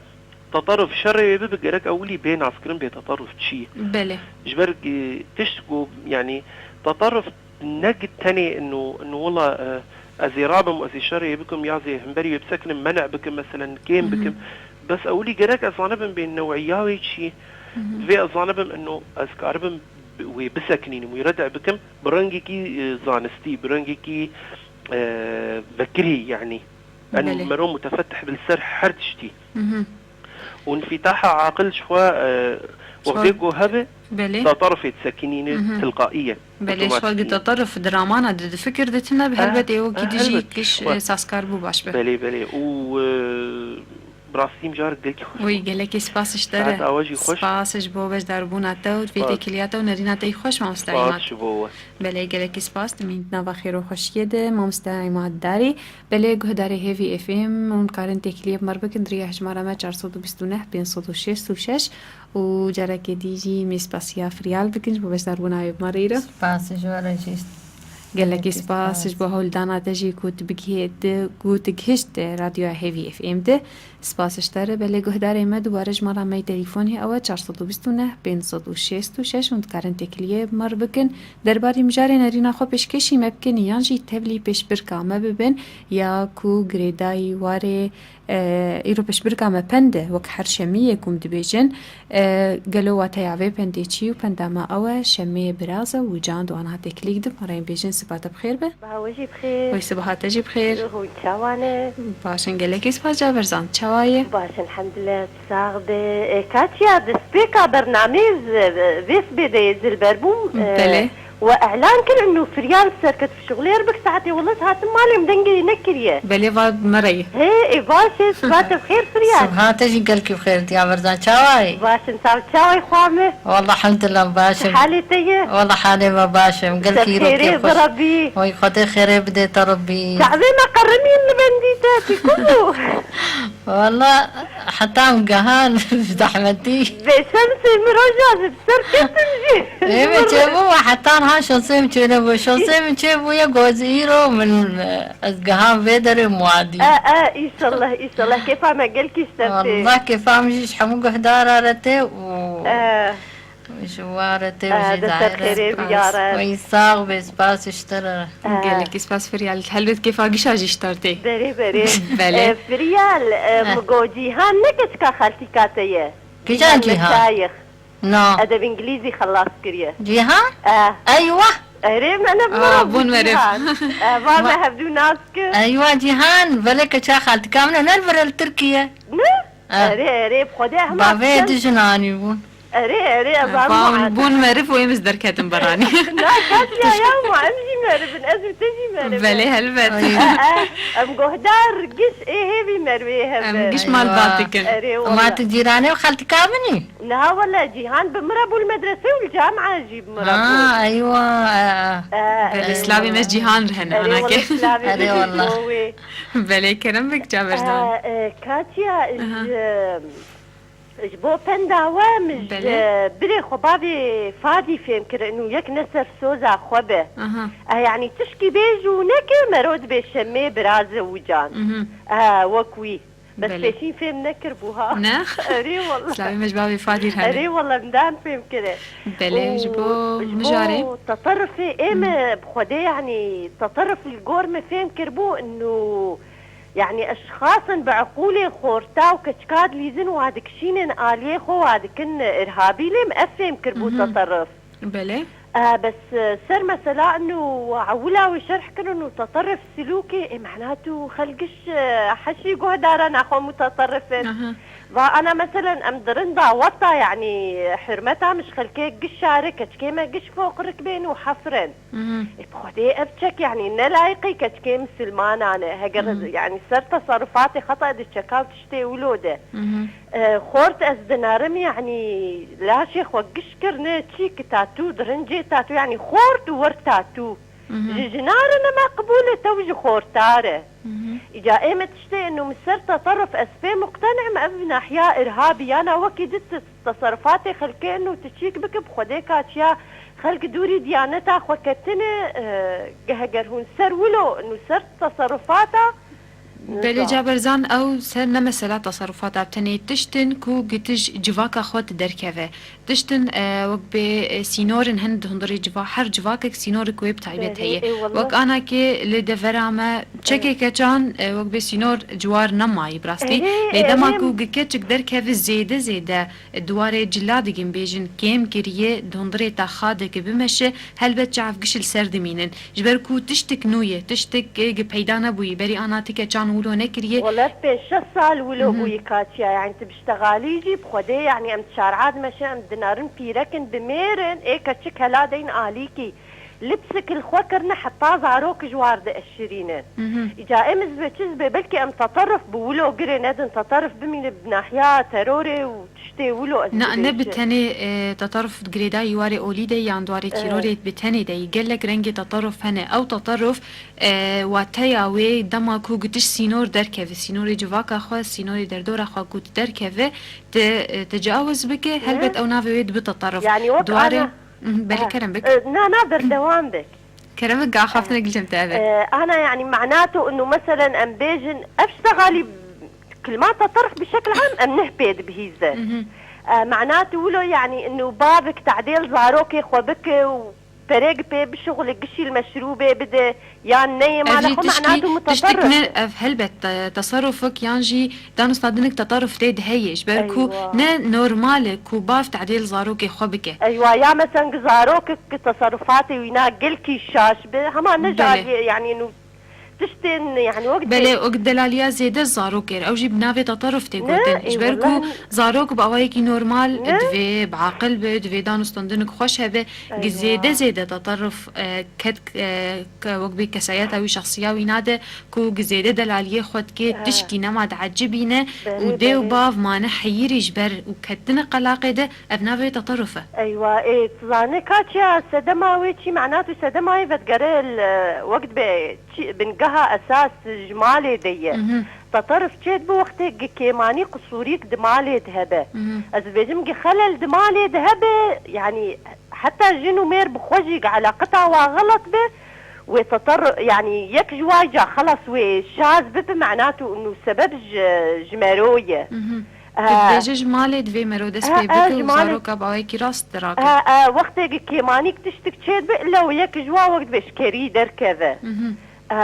Teterif şerê wê bibe, gerek ewilî bê naskirin bê teterif çi ye. Belê. Ji ber, e, tişt ku, yanî, teterif ne tenê inu, inu wila, e, ez ê rabim, ez ê şerê bikim, ya zê hemberî wê bisekinim, menê bikim, meselen, kêm bikim. Bes ewilî gerek ez zanibim bê new'iya wê çi ye. Vê ez zanibim inu ez karibim bi-, wê bisekinînim, wê red'e bikim, bi rengekî, e, zanistî, bi rengekî, e, vekirî, yanî. En Belê. mero mutefetih bi li ser her tiştî. Û infîtaha aqil ji xwe, e, Ji xwe wextê ku hebe, Belê. teterifê disekinîne tilqaiyen, Belê, ji xwe otomatîk. Teterif di ramana de, di fikir de tune be, Eh, helbet ê wekî eh, dijî helbet, kiş, xwe. e, sazkar bû baş be. Belê, belê. Û, e, bi rastî mijarek gelkî xweş Wî bû. gelekî spas ji te re. Saeta we jî xweş. Spas ji bo beşdarbûna te û vê Spas. têkiliya te û nerîna te yî xweş, mamoste Spas Îmad. ji bo we. Belê, gelekî spas. Dimîn di nava xêr û xweşiyê de, mamoste Îmad Darî. Belê, guhdarê Hêvî F M, hûn karin têkiliyê bi me re bikin, di riya hejmara me çar sed û bîst û neh pênc sed û şêst û şeş û carekê dî jî mê spasiya Firyal bikin ji bo beşdarbûna wê bi me re îro. Spas ji we re jî. Gelekî Gelekî spas spas. ji bo hewldana te jî ku tu bigihê-, tu, ku tu gihişt Radyoya Hêvî F M de. Spas ji te re. Belê guhdarê me, dubare jimara me yê telefon heye, ew e çar sed û bîst û neh pênc sed û şêst û şeş, hûn dikarin têkiliyê bi me re bikin. Derbarê mijarê nerîna xwe pêşkêşî me bikin yan jî tevlî pêşbirka me bibin ya ku girêdayî warê, e, îro pêşbirka me pend e, wek her şemiyê ku em dibêjin, e, gelo wateya vê pendê çi û penda me ew e, şemiyê biraz e û can di wana têkilî dibin, me re yên bêjin siba te bi xêr be. Sibaha we jî bi xêr. Wê sibaha te jî bi xêr. Hûn çawa ne? Baş in, gelekî spas Caberzan. Çawa ye? Baş, elhamdulillah, sax be. E, Katya, destpêka bernameyê z-, vê sibê de yê zilber bûm. E, Belê. We elan kir û Firyal serket şixulê re bik saetê welat hatim malê min dengê nekiriye. Belê, va me re ye. He, e, baş e, siba te bi xêr Firyal. Sibaha te jî gelkî bi xêr Caberzan. Çawa ye? Baş in, sax, çawa ye xwa me? Wallah, elhamdulillah, baş im. Halê te ye? Wallah, halê me baş im. Gelkî îro kêfxweş. Bi Rebbî. Oy, Xwedê xêrê bide te Rebbî. Çavê me qerimîn li bendî te, tu ku bû? Wallah, heta em gehan zehmetî. Bê şemsê min roja ji ser ketim jî. Ê me çêbû, we heta niha şosê min çênebû. Şosê min çêbûye, goz îro min, e, ez gehan vê derê muadî. E, e, înşallah, înşallah. Kêfa me gelkî ji te tê. Wallah, kêfa min jî ji hemû guhdara re tê û E. Ji wa re tê û jî destê xêrê biyare. Wî sax be, spas ji te re. Gelekî spas Firyal. Helbet kêfa gişa jî ji te re tê. Berê, berê. Belê. E, Firyal, e, mi got Cîhan ne keçika xaltîka te ye? Kîjan Cîhan? Meşayix. Na. Edeb îngilîzî xelas kiriye. Cîhan? E. Eywa. Erê, me ne Aa, bûn meriv. Cîhan. E, va me hevdû nas kir. Eywa Cîhan, belê keçika xaltîka min e, ne li vir e li Tirkiye. Ne? Eh. Erê, erê, bi Xwedê hema Bavê çend du jin anî bûn. Erê, erê, ez Ba anî hûn bûn meriv û em ji derketin beranî. Na, Katya ya, ma em jî meriv in, ez û te jî meriv in. Belê, helbet. Ay. Eh, eh, em guhdar giş ê hêvî merivê hev Em in. Giş malbat dikin. Erê, Ma wele. Tu cîranê û xeltika min î? Niha wele Cîhan bi min re bû li medrese û li camia jî bi min re bû. Ha, eywa, eh, eh. Eh, Belê, eh, slavê me ji Cîhan re hene, Erê, anake. Wele slavê Erê, wele. Belê, kerem bik, Caberzan. Eh, eh, Katya, Aha. ji Ji bo penda we min ji Belê. birê xwe bavê Fadî fêm kirin û yek ne ser soza xwe be. Aha. E, yanî tişkî bêj û neke mero dibê şemê biraz e wican. Mhm. E, wek wî. Bes Belê. pêşîn fêm nekiribû ha. Ne? Erê wallah. Slavê me ji bavê Fadî re hene. Erê wallah, min dan fêm kire. Belê, Û ji bo ji mijarê. bo teterifê ê me bi Xwedê, yanî teterif li gor me fêm kiribû û Yanî eşxasin bi eqûlên xorta û keçika dilîzin wa dikişînin aliyê xwe wa dikin irhabî, lê min ev fêm kiribû Mhm. teterif. Belê. E, bes, e, ser mesela inu ewila wê şerh kirin û teterif silûkê, ê mehna tu xelgiş, e, heşî guhdara naxwe muteterif in. Aha. Va ana meselen em dirin daweta, yanî hurmeta min ji xelkê giş şare, keçikê me giş foqrik bên û hefrin. Mhm. Ê, bi Xwedê ev çek, yanî ne layiqê keçikê misilmanan e. Heger, Mhm. yanî ser teserrufatê xeta di çeka û tiştê wilo de. Mhm. E, xort ez dinerim, yanî laşê xwe giş kirine çî ki tatû, dirincê tatû, yanî xort û wir tatû. Mhm. Ji jinan re nema qibûl e, tew ji xortar e. Mhm. Îca ê me tiştê inu min ser teterruf ez pê muqtenim ev nahiya irhabî yana wekî di teserrufatê xelkê inu tu çîk bike bi Xwedê ka çiya xelk dûrî diyaneta xwe ketine, e, heger hûn ser wilo inu ser teserrufata Belê Caberzan, ew ser ne mesela teserufata bi tenê tiştin ku gitiş civaka xwe diderkeve. Tiştin, e, wek bê, e, sînorin hin di hundirê civa-, her civakek sînorek wê bi taybet Belê, heye. Ê, wallah. Wek anakê li devera me çekê Evet. keçan, e, wek bê sînor ciwar nemayî bi rastî. Erê, Lê dema erê. ku gi keçik derkeve zêde zêde, e, diwarê cila digin bêjin kêm kiriye, di hundirê te xadeke bimeşe, helbet çav giş li ser dimînin. Ji ber ku tiştik nû ye, tiştik, e, gi peyda nebûyî, berî ana ti keçan wilo nekiriye. Wele pênc şeş sal wilo Mhm. bûyî kaçiya, yani tu biştexalî jî bi Xwedê, yani em çar ad meşe, em dinarin pîrekin bi mêrin, ê keçik hela deyn alîkî. Lipsik li xwe kirine heta zarok ji war dieşirînin. Mhm. Îca em zbe çi zbe, belkî em teterif bi wilo girê nedin, teterif bimîne bi nahiya terorê û tiştê wilo ez Na, ne bi dibêjim. tenê, e, tetaruf girêdayî warê olî de yan di warê Evet. tîrorê bi tenê de yî. Gelek rengê tetaruf hene. Ew tetaruf, e, wateya wê dema ku gitiş sînor derkeve, sînorê civaka xwe, sînorê derdora xwe ku tu derkeve, te, e, tecawiz bike, Ne? helbet ew navê wê dibi tetaruf. Yani wek Di warê ana Mhm, belê Ha. kerem bik. E, na, na, berdewam bik. Kerem bik, axaftina gilşem te eve. E, ana, yani, معناته إنه مثلًا em bêjin, ev ştegalî, kilma teterif bi şekil am em neh pê dibihîzin. Mhm. E, معناته wilo, yani, إنه bavik tadêl zarokê xwe bike û perêk pê bişixulê gişî li meşrûbê bide, yan neyê Ev mala jî xwe, tişkî, معناته tiştik muteterif. ne, ev helbet, e, teserufik yan jî danûstandinik tetaruf tê de heye, ji ber ku Eywa. ne normal e ku bav tadêl zarokê xwe bike. Eywa, ya mesela zarokek ki teserufatê wîna gelkî şaş be, hema ne Belê. jaliyê, yani, nû tiştên, yani, wek Belê, dê- wek delaliya zêde zarokê re, ew jî bi navê tetaruf tê Ne, gotin. Ji ey, ber ku wellahî. zarok bi awayekî normal Ne? divê, bi aqil be, divê danûstandinik xweş hebe, Eywa. gi zêde zêde tetaruf, e, ket, e, ke-, wek bê kesayeta wî, şexsiya wî nade, ku gi zêde delaliyê xwe dike, He. tişkî nema diecibîne Belê, û dê û belê. bav mane heyirî ji ber û ketine qelaqê de, ev navê tetaruf e. Eywa, ê, tu zanî ka çiya sedema wê çi, معناته sedema wê vedigere li, wek dibe çi, bingeha esas ji malê de ye. Mhm. Tetaruf çê dibe wextê gi kêmanî qisûrîk di malê de hebe. Mhm. Ez dibêjim gi xelel di malê de hebe, yani heta jin û mêr bi xwe jî gi eleqeta wa xelet be, wê teter, yani yek ji wa ca xelas wê şaz bibe, معناته û sebeb ji, ji mero ye. Mhm. E, Tu dibêje ji malê divê mero dest e, pê e, bike ji û malê. zaroka bi awayekî rast dirake. E, e, wextê ki kêmanîk tiştik çê dibe, illa û yek ji wa wek dibe ji kerî derkeve. Mhm. E,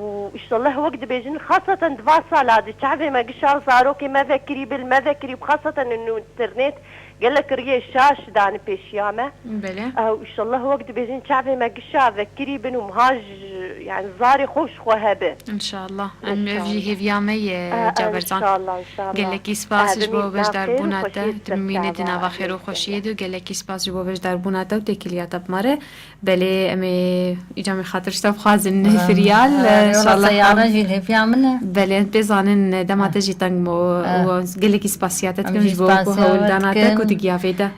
û inşallah wek dibêjin, xaseten di va sala de çavê me gişa zarokê me vekirî bil, me vekirî bi, xaseten û internet gelek riyê şaş dani pêşiya me. Belê. Ew, inşallah wek dibêjin çavê me gişa vekirî bin û miha ji, yani zarê xwe ji xwe hebe. İnşallah. Em ev jî hêviya me ye, Caberzan. İnşallah, inşallah. Gelekî spas ji bo beşdarbûna te. Dimîne di nava xêr û xweşiyê de. Gelekî spas ji bo beşdarbûna te û têkiliya te bi me re. Belê, em ê îca me xatir ji te bixwazin, Firyal. Erê, wela, inşallah. Seyara jî li hêviya min e. Belê, em pê zanin dema te jî teng bû. Û gelekî spasiya te dikim ji bo ku hewldana te ku tu giya vê de.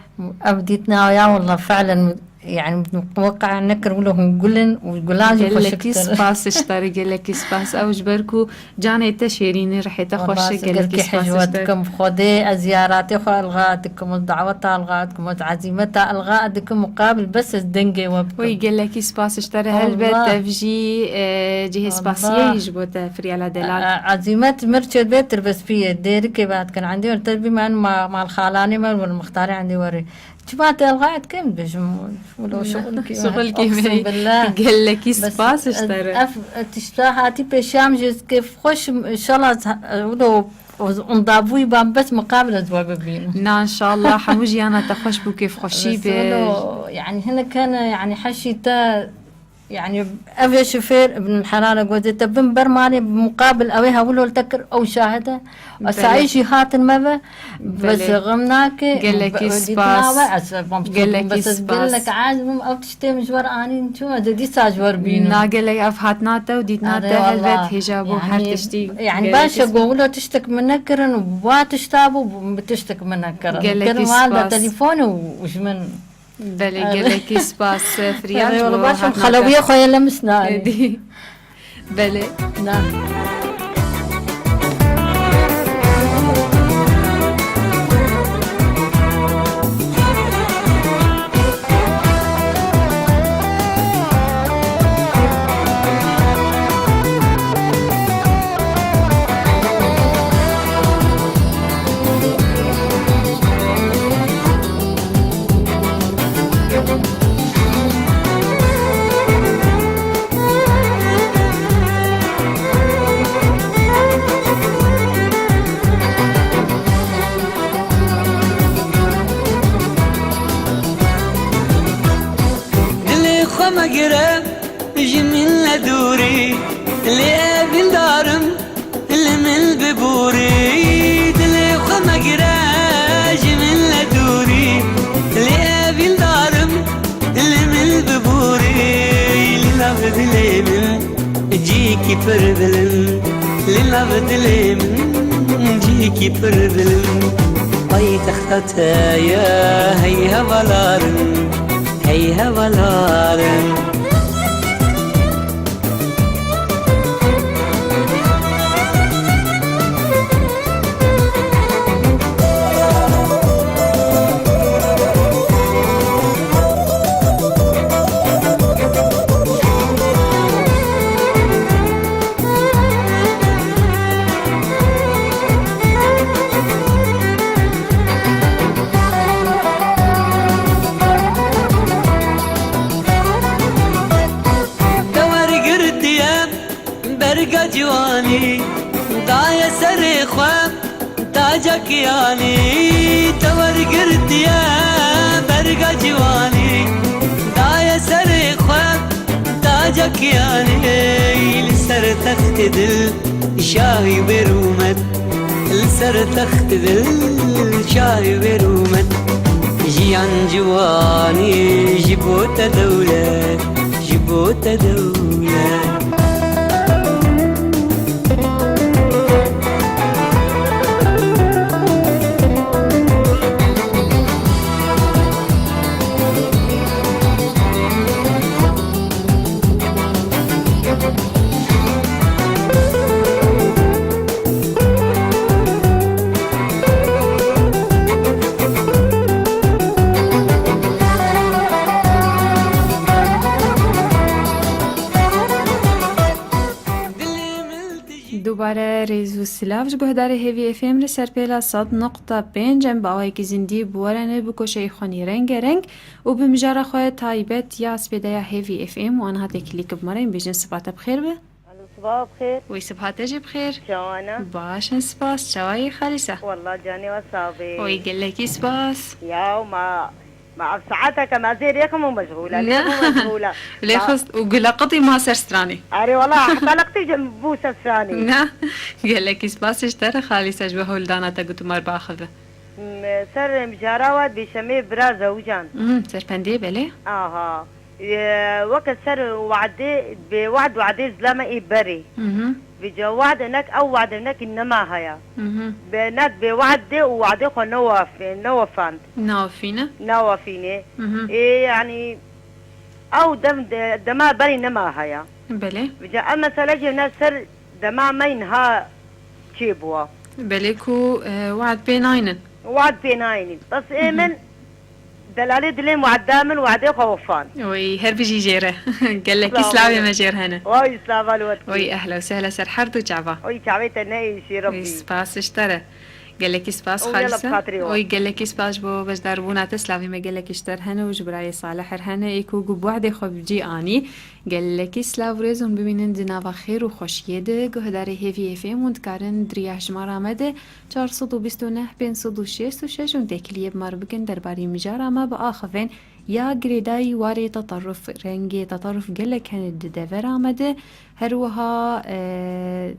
Ev dîtina ya, wela, felen, yani, muteweqî nekir, wilo hûn gul in û gulan jî xweşiktir. Gelekî spas ji te re, gelekî spas. Ew ji ber ku canê te şêrîn e, rihê te xweş e, gelekî spas ji te re. Dikim, bi Xwedê ez ziyaretê xwe ilga dikim, ez daweta ilga dikim, ez ezîmeta ilga dikim, muqabil bes ez dengê we bikim. Wey, gelekî spas ji te re. Helbet ev jî, e, cihê spasiyê yî ji bo te, Firyala delal. E, e, ezîmet mir çêbê tirbespiyê, dêrikê ve dikin. Endî wer te bî me ma-, malxalanê me, wer mixtarê endî werê. Çima te ilga dikim, bêjim, wilo şixulkî me. Şixulkî me. Uqsim billah. Gelekî spas ji te re. Ev, e, tişta hatî pêşiya min jî kêf xweş, inşallah, e, wilo, o, ondabûyî ban bes muqabil ez we bibînim. Na, inşallah, hemû jiyana te xweş bû, kêfxweşî be. Wilo, yani, hinek hene, yani, heşî te, yani, ev ê şofêr Ibn Helal e, gotê te bin ber malê, bi muqabil ew ê hewilo li te kir, ew şahid e. Esayî jî hatin me ve, bes xem nake. Gelekî spas. Gelekî spas. Gelek ez bim, ew tiştê min ji wer anîn, çûm ez ê dîsa ji wer bînim. Na, gelek ev hatina te û dîtina te helbet hêja bû her tiştî. Yani baş e, go wilo tiştek min nekirin û wa tişta bû, bi tiştek min nekirin. Gelekî spas. Kirin wan de telefon û ji min. Belê, gelekî spas, Firyal, ji bo hatina te. Xelewiyê xwe ye lemisna. Belê. Na. Lê evîndarim li min biborî, dilê xwe megire ji min le dûrî. Lê evîndarim li min biborî, li nav dilê min cîkî pir bilind, li nav dilê min cîkî pir bilind. Paytexta te ye hey hevalarım, hey hevalarım. Te wergirtiye berga ciwanî, daye serê xwe taca kiyanî. Te wergirtiye berga ciwanî, daye serê xwe taca kiyanî. Li ser textê dil şahî wê rûmet, li ser textê dil şahî wê rûmet. Jiyan ciwanî ji bo te dewlet, ji bo te dewlet. Dubare rêz û silav ji guhdarê Hêvî F M li ser pêla sed nokta pênc. Em bi awayekî zindî bi we re ne bi koşeyê xwenî rengereng û bi mijara xwe taybet ya spêdeya Hêvî F M û aniha têkilî ki bi me re yên bêjin siba te bi xêr be. Alo, siba bi xêr. Wî siba te jî bi xêr. Çawa ne? Baş in spas. Çawa yî Xalîsa? Wallah canê we sax be. Wî gelekî spas. Ya ma Ma ev saeteke me zêr yê xwe meşxûl e, lê Ne. xwe meşxûl e. Lê Ma- xist û gule qitî ma ser stranê. Erê wala, heta li qitî bû ser stranê. Ne. Gelekî spas ji te re Xalîsa ji we hewldana te got û me re biaxive. M-, ser mijara we dibê Şemê bira zewicand. Hmm, serpendê belê. Aha. E, weke ser we'dê, dibê we'd we'dê zilame ê berê. Mhm. Vêca we'd nek ew we'd nek nema haya. Mhm. Be nek bê we'd dê û we'dê xwe newafê-, newefand. Newafîne. Newafîne. Mhm. Ê, yanî, ew dem de, dema berî nema haya. Belê. Vêca ev mesele jî ne ser dema me niha çêbûwa. Belê ku, e, we'd pê naynin. We'd pê naynin. Bes ê Mhm. min Delalê dilê muedda min wedê xwe wefan. Oy, her bijî jê re. Gelekî Sağ slavê olun. me jê re hene. Oy, slava li we dikî. Oy, ehla û sehla ser her du çava. Oy, çavê te neêşî Oy, Rebbî. Spas ji te re. Gelekî spas Oy, yala Xalîsa. bi xatirê we. Oy, gelekî spas ji bo beşdarbûna te. Slavê me gelekî ji te re hene û ji birayê Salih re hene. Ê ku gu bi wedê xwe bi cî anî. Gelekî slav û rêz hûn bimînin di nava xêr û xweşiyê de. Guhdarê Hêvî F M hûn dikarin di riya hejmara me de çar sed û bîst û neh pênc sed û şêst û şeş hûn têkiliyê bi me re bikin derbarê mijara me biaxivin ya girêdayî warê teterruf. Rengê teterruf gelek hene di devera me de. Her wiha, e,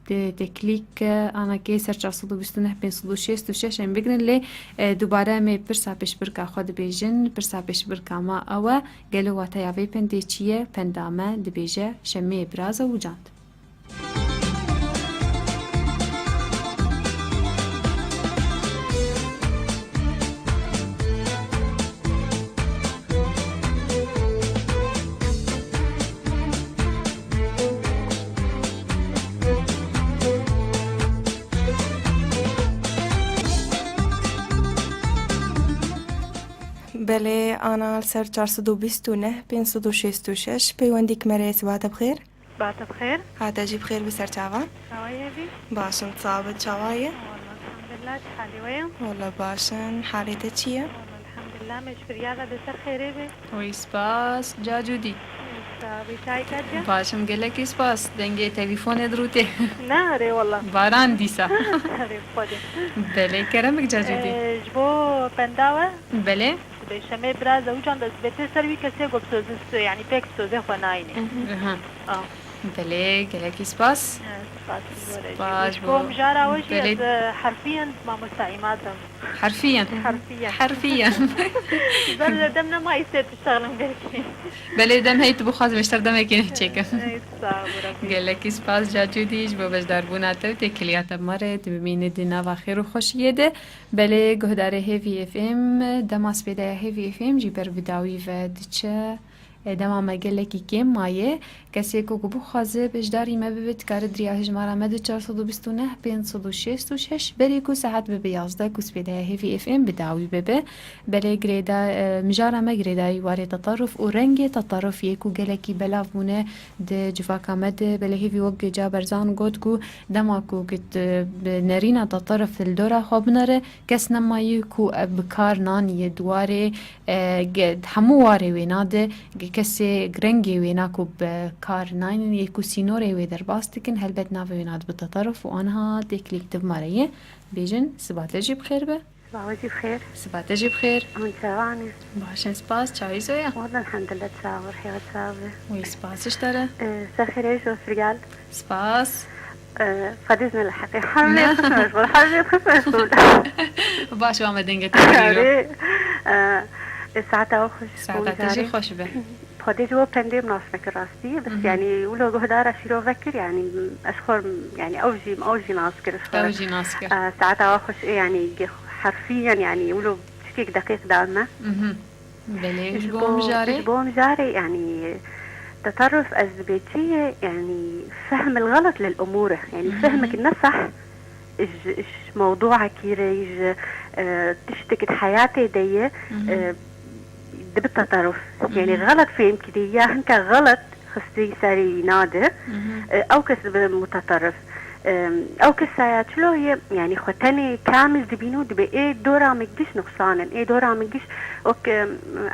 Tê-, têkilî ke anakê ser çar sed û bîst û neh pênc sed û şêst û şeş em bigrin, lê, e, dubare em ê pirsa pêşbirka xwe dibêjin. Pirsa pêşbirka me ew e, gelo wateya vê pendê çi ye? Penda me dibêje, Şemê biraza wicand. Belê, ana li ser çar sed û bîst û neh pênc sed û şêst û şeş peywendî me re ye, siba te bi xêr. Siba te bi xêr. Hate jî bi xêr bi ser çavan. Çawa ye bî? Baş im, sağ be, çawa ye? Walla, elhamdülillah, çi halê we ye? Walla baş in, halê te çi ye? Walla, elhamdülillah, me ji firyada de ser xêrê be. Oy, spas, Cacûdî. Sağ be, çayê te diya? Baş im, gelekî spas. Dengê telîfonê dirûtê. Ne, erê walla. Baran dîsa. Erê, Xwedê. Belê, kerem bik Cacûdî. Ee, ji bo penda we? Belê. Dibê Şemê bira zewicand, ez dibê tê ser wî kesê ku bi sozê, yanî pêk bi sozê xwe nayînê. Mhm. Aha. Ah. Belê, gelekî spas. Spas ji bo mijara we jî. Belê. Ez, e, herfiyen mamosta Îmad im. Herfiyen. Herfiyen. Herfiyen. Ber li dem nema îstê tu şexlim gelkî. Belê, dem hey tu bixwazî beşdar demekê çêkim. Ey, sağ ol, Rabbi. Gelekî spas Cacûdî ji bo beşdarbûna te û têkiliya te bi me re. Tu bimînî di nava xêr û xweşiyê de. Belê, guhdarê Hêvî F M, dema spêdeya Hêvî F M jî ber bi dawî ve diçe. E, dema me gelekî kêm maye. Kesê ku, ku bixwaze beşdarî me bibe, dikare di riya hejmara me de çar sed û bîst û neh pênc sed û şêst û şeş, berê ku saet bibe yazdeh ku spêdeya Hêvî F M bi dawî bibe. Belê girêda-, e, mijara me girêdayî warê tetaruf û rengê tetaruf yê ku gelekî belav bûne di civaka me de. Belê hêvî wek ca Berzan got ku dema ku git, e, bi nerîna tetaruf li dora xwe binere, kes nemayî ku ev bi kar naniye di warê, e, ge-, hemû warê wêna de, ge-, kesê rengê wêna ku bi kar naynin yê ku sînorê wê derbas dikin, helbet navê wêna dibe tetaruf û aniha têkilîk di me re ye. Bêjin, siba te jî bi xêr be. Siba we jî bi xêr. Siba te jî bi xêr. Hûn çawan e? Baş in, spas. Çawî Zoya? Wala elhamdülillah, çawa, rihê we çawa be? Wî spas ji te re. Ee, ser xêrê ji Osturgel. Spas. Ee, Fadîz ne li heqê. Herbê Ne. xweş meşgul, herbê xweş meşgul. Baş, wa me dengê te kirî. Herbê, ee, e, saeta we xweş. Saeta te jî xweş be. Xwedê ji bo pendê min nas nekir rastî, bes Mhm. yanî wilo guhdara şîrove kir, yanî ez xwe, yanî ew jî, ew jî nas kir ji xwe. Ew jî nas kir. Ee, saeta wa xweş ê, yanî ge-, herfiyen, yanî wilo çikek deqîq da me. Mhm. Belê, ji Ji bo bo, mijarê? ji bo mijarê, yanî tetaruf ez dibê çi ye, yanî fehm el-xelet lil umûre, yanî Mhm. fehmek ne sah, ji, ji mewdûekî re, ji, e, tiştek di heyatê de ye, Mhm. e, dibe tetaruf. Mhm. Yanî xelet fêm kirî ya hinka xelet xistî serê wîna de, Mhm. e, ew kes dibe mutetarif. E, ew kesaya çilo ye, yanî xwe tenê kamil dibîne û dibe ê dora min giş nuqsan in, ê dora min giş wek, e,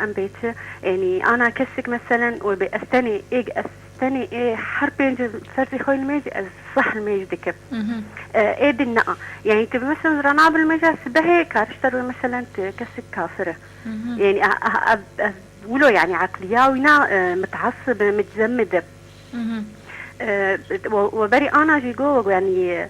em bê çi, yanî ana kesik meselen wê bê ez tenê ê, ez tenê ê her pênc ferzê xwe li mêj ez seh li mêj dikim. Mhm. E, ê din na. Yanî tu mesela rana bil mêja sibehê karişter wê meselen tu kesik kafir e. Mhm. Yanî a, a, a, a, wilo yanî aqliya wîna, e, mutaassib e, mutezemmid e. Mhm. E, we, we berî ana jî got, yanî, e,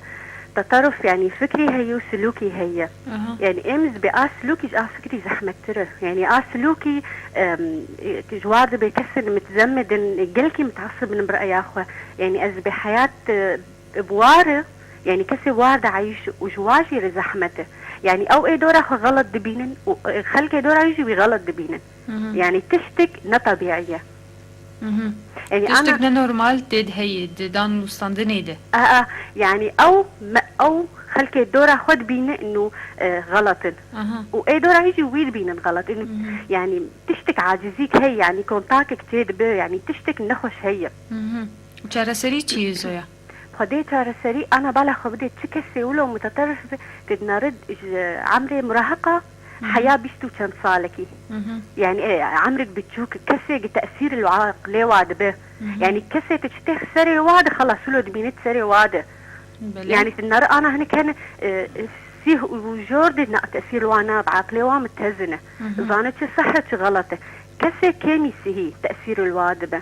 tetaruf, yanî fikrî heye û silûkî heye. Aha. Yanî em ji bê a silûkî ji a fikrî zehmettir e. Yanî a silûkî, em, e, ji war dibe kesên mutezemmid in, gelkî mutaassib in bi reya xwe. Yanî ez bi heyat, e, bi war e, yanî kesê war de eyş û ji wa jî re zehmet e. Yanî ew ê dora xwe xelet dibînin û, e, xelkê dora wî jî wî xelet dibînin. Mhm. Yanî tiştek ne tebîî ye. Mhm. Yanî Tiştek ana ne normal tê de heye, di dan nûstandinê de. A, a, yanî ew me, ew xelkê dora xwe dibîne ino, e, xelet in. Aha. Û ê dora wî jî wî dibînin xelet. Ino, Mhm. yanî tiştek acizîk heye, yanî kontakek çê dibe, yanî tiştek nexweş heye. Mhm. Û çareserî çi ye Zoya? Xwedê çareserî ana bala xwe bidê çi kesê wilo muteterif be, tu dinere ji emrê murahiqa Mhm. heya bîst û çend salekî. Mhm. Yanî, e, emrek biçûk, kesê gi tesîr li aqlê wa dibe. Mhm. Yanî kesê tu çitê serê wa de xelas wilo dibînit serê wa de. Belê. Yanî tu dinere ana hinek hene, e, sîh û jor de na tesîr li wa nabe, aqlê wa mutezin e. Mhm. Zane çi seh e, çi xelet e. Kesê kêmî sihî tesîr li wa dibe.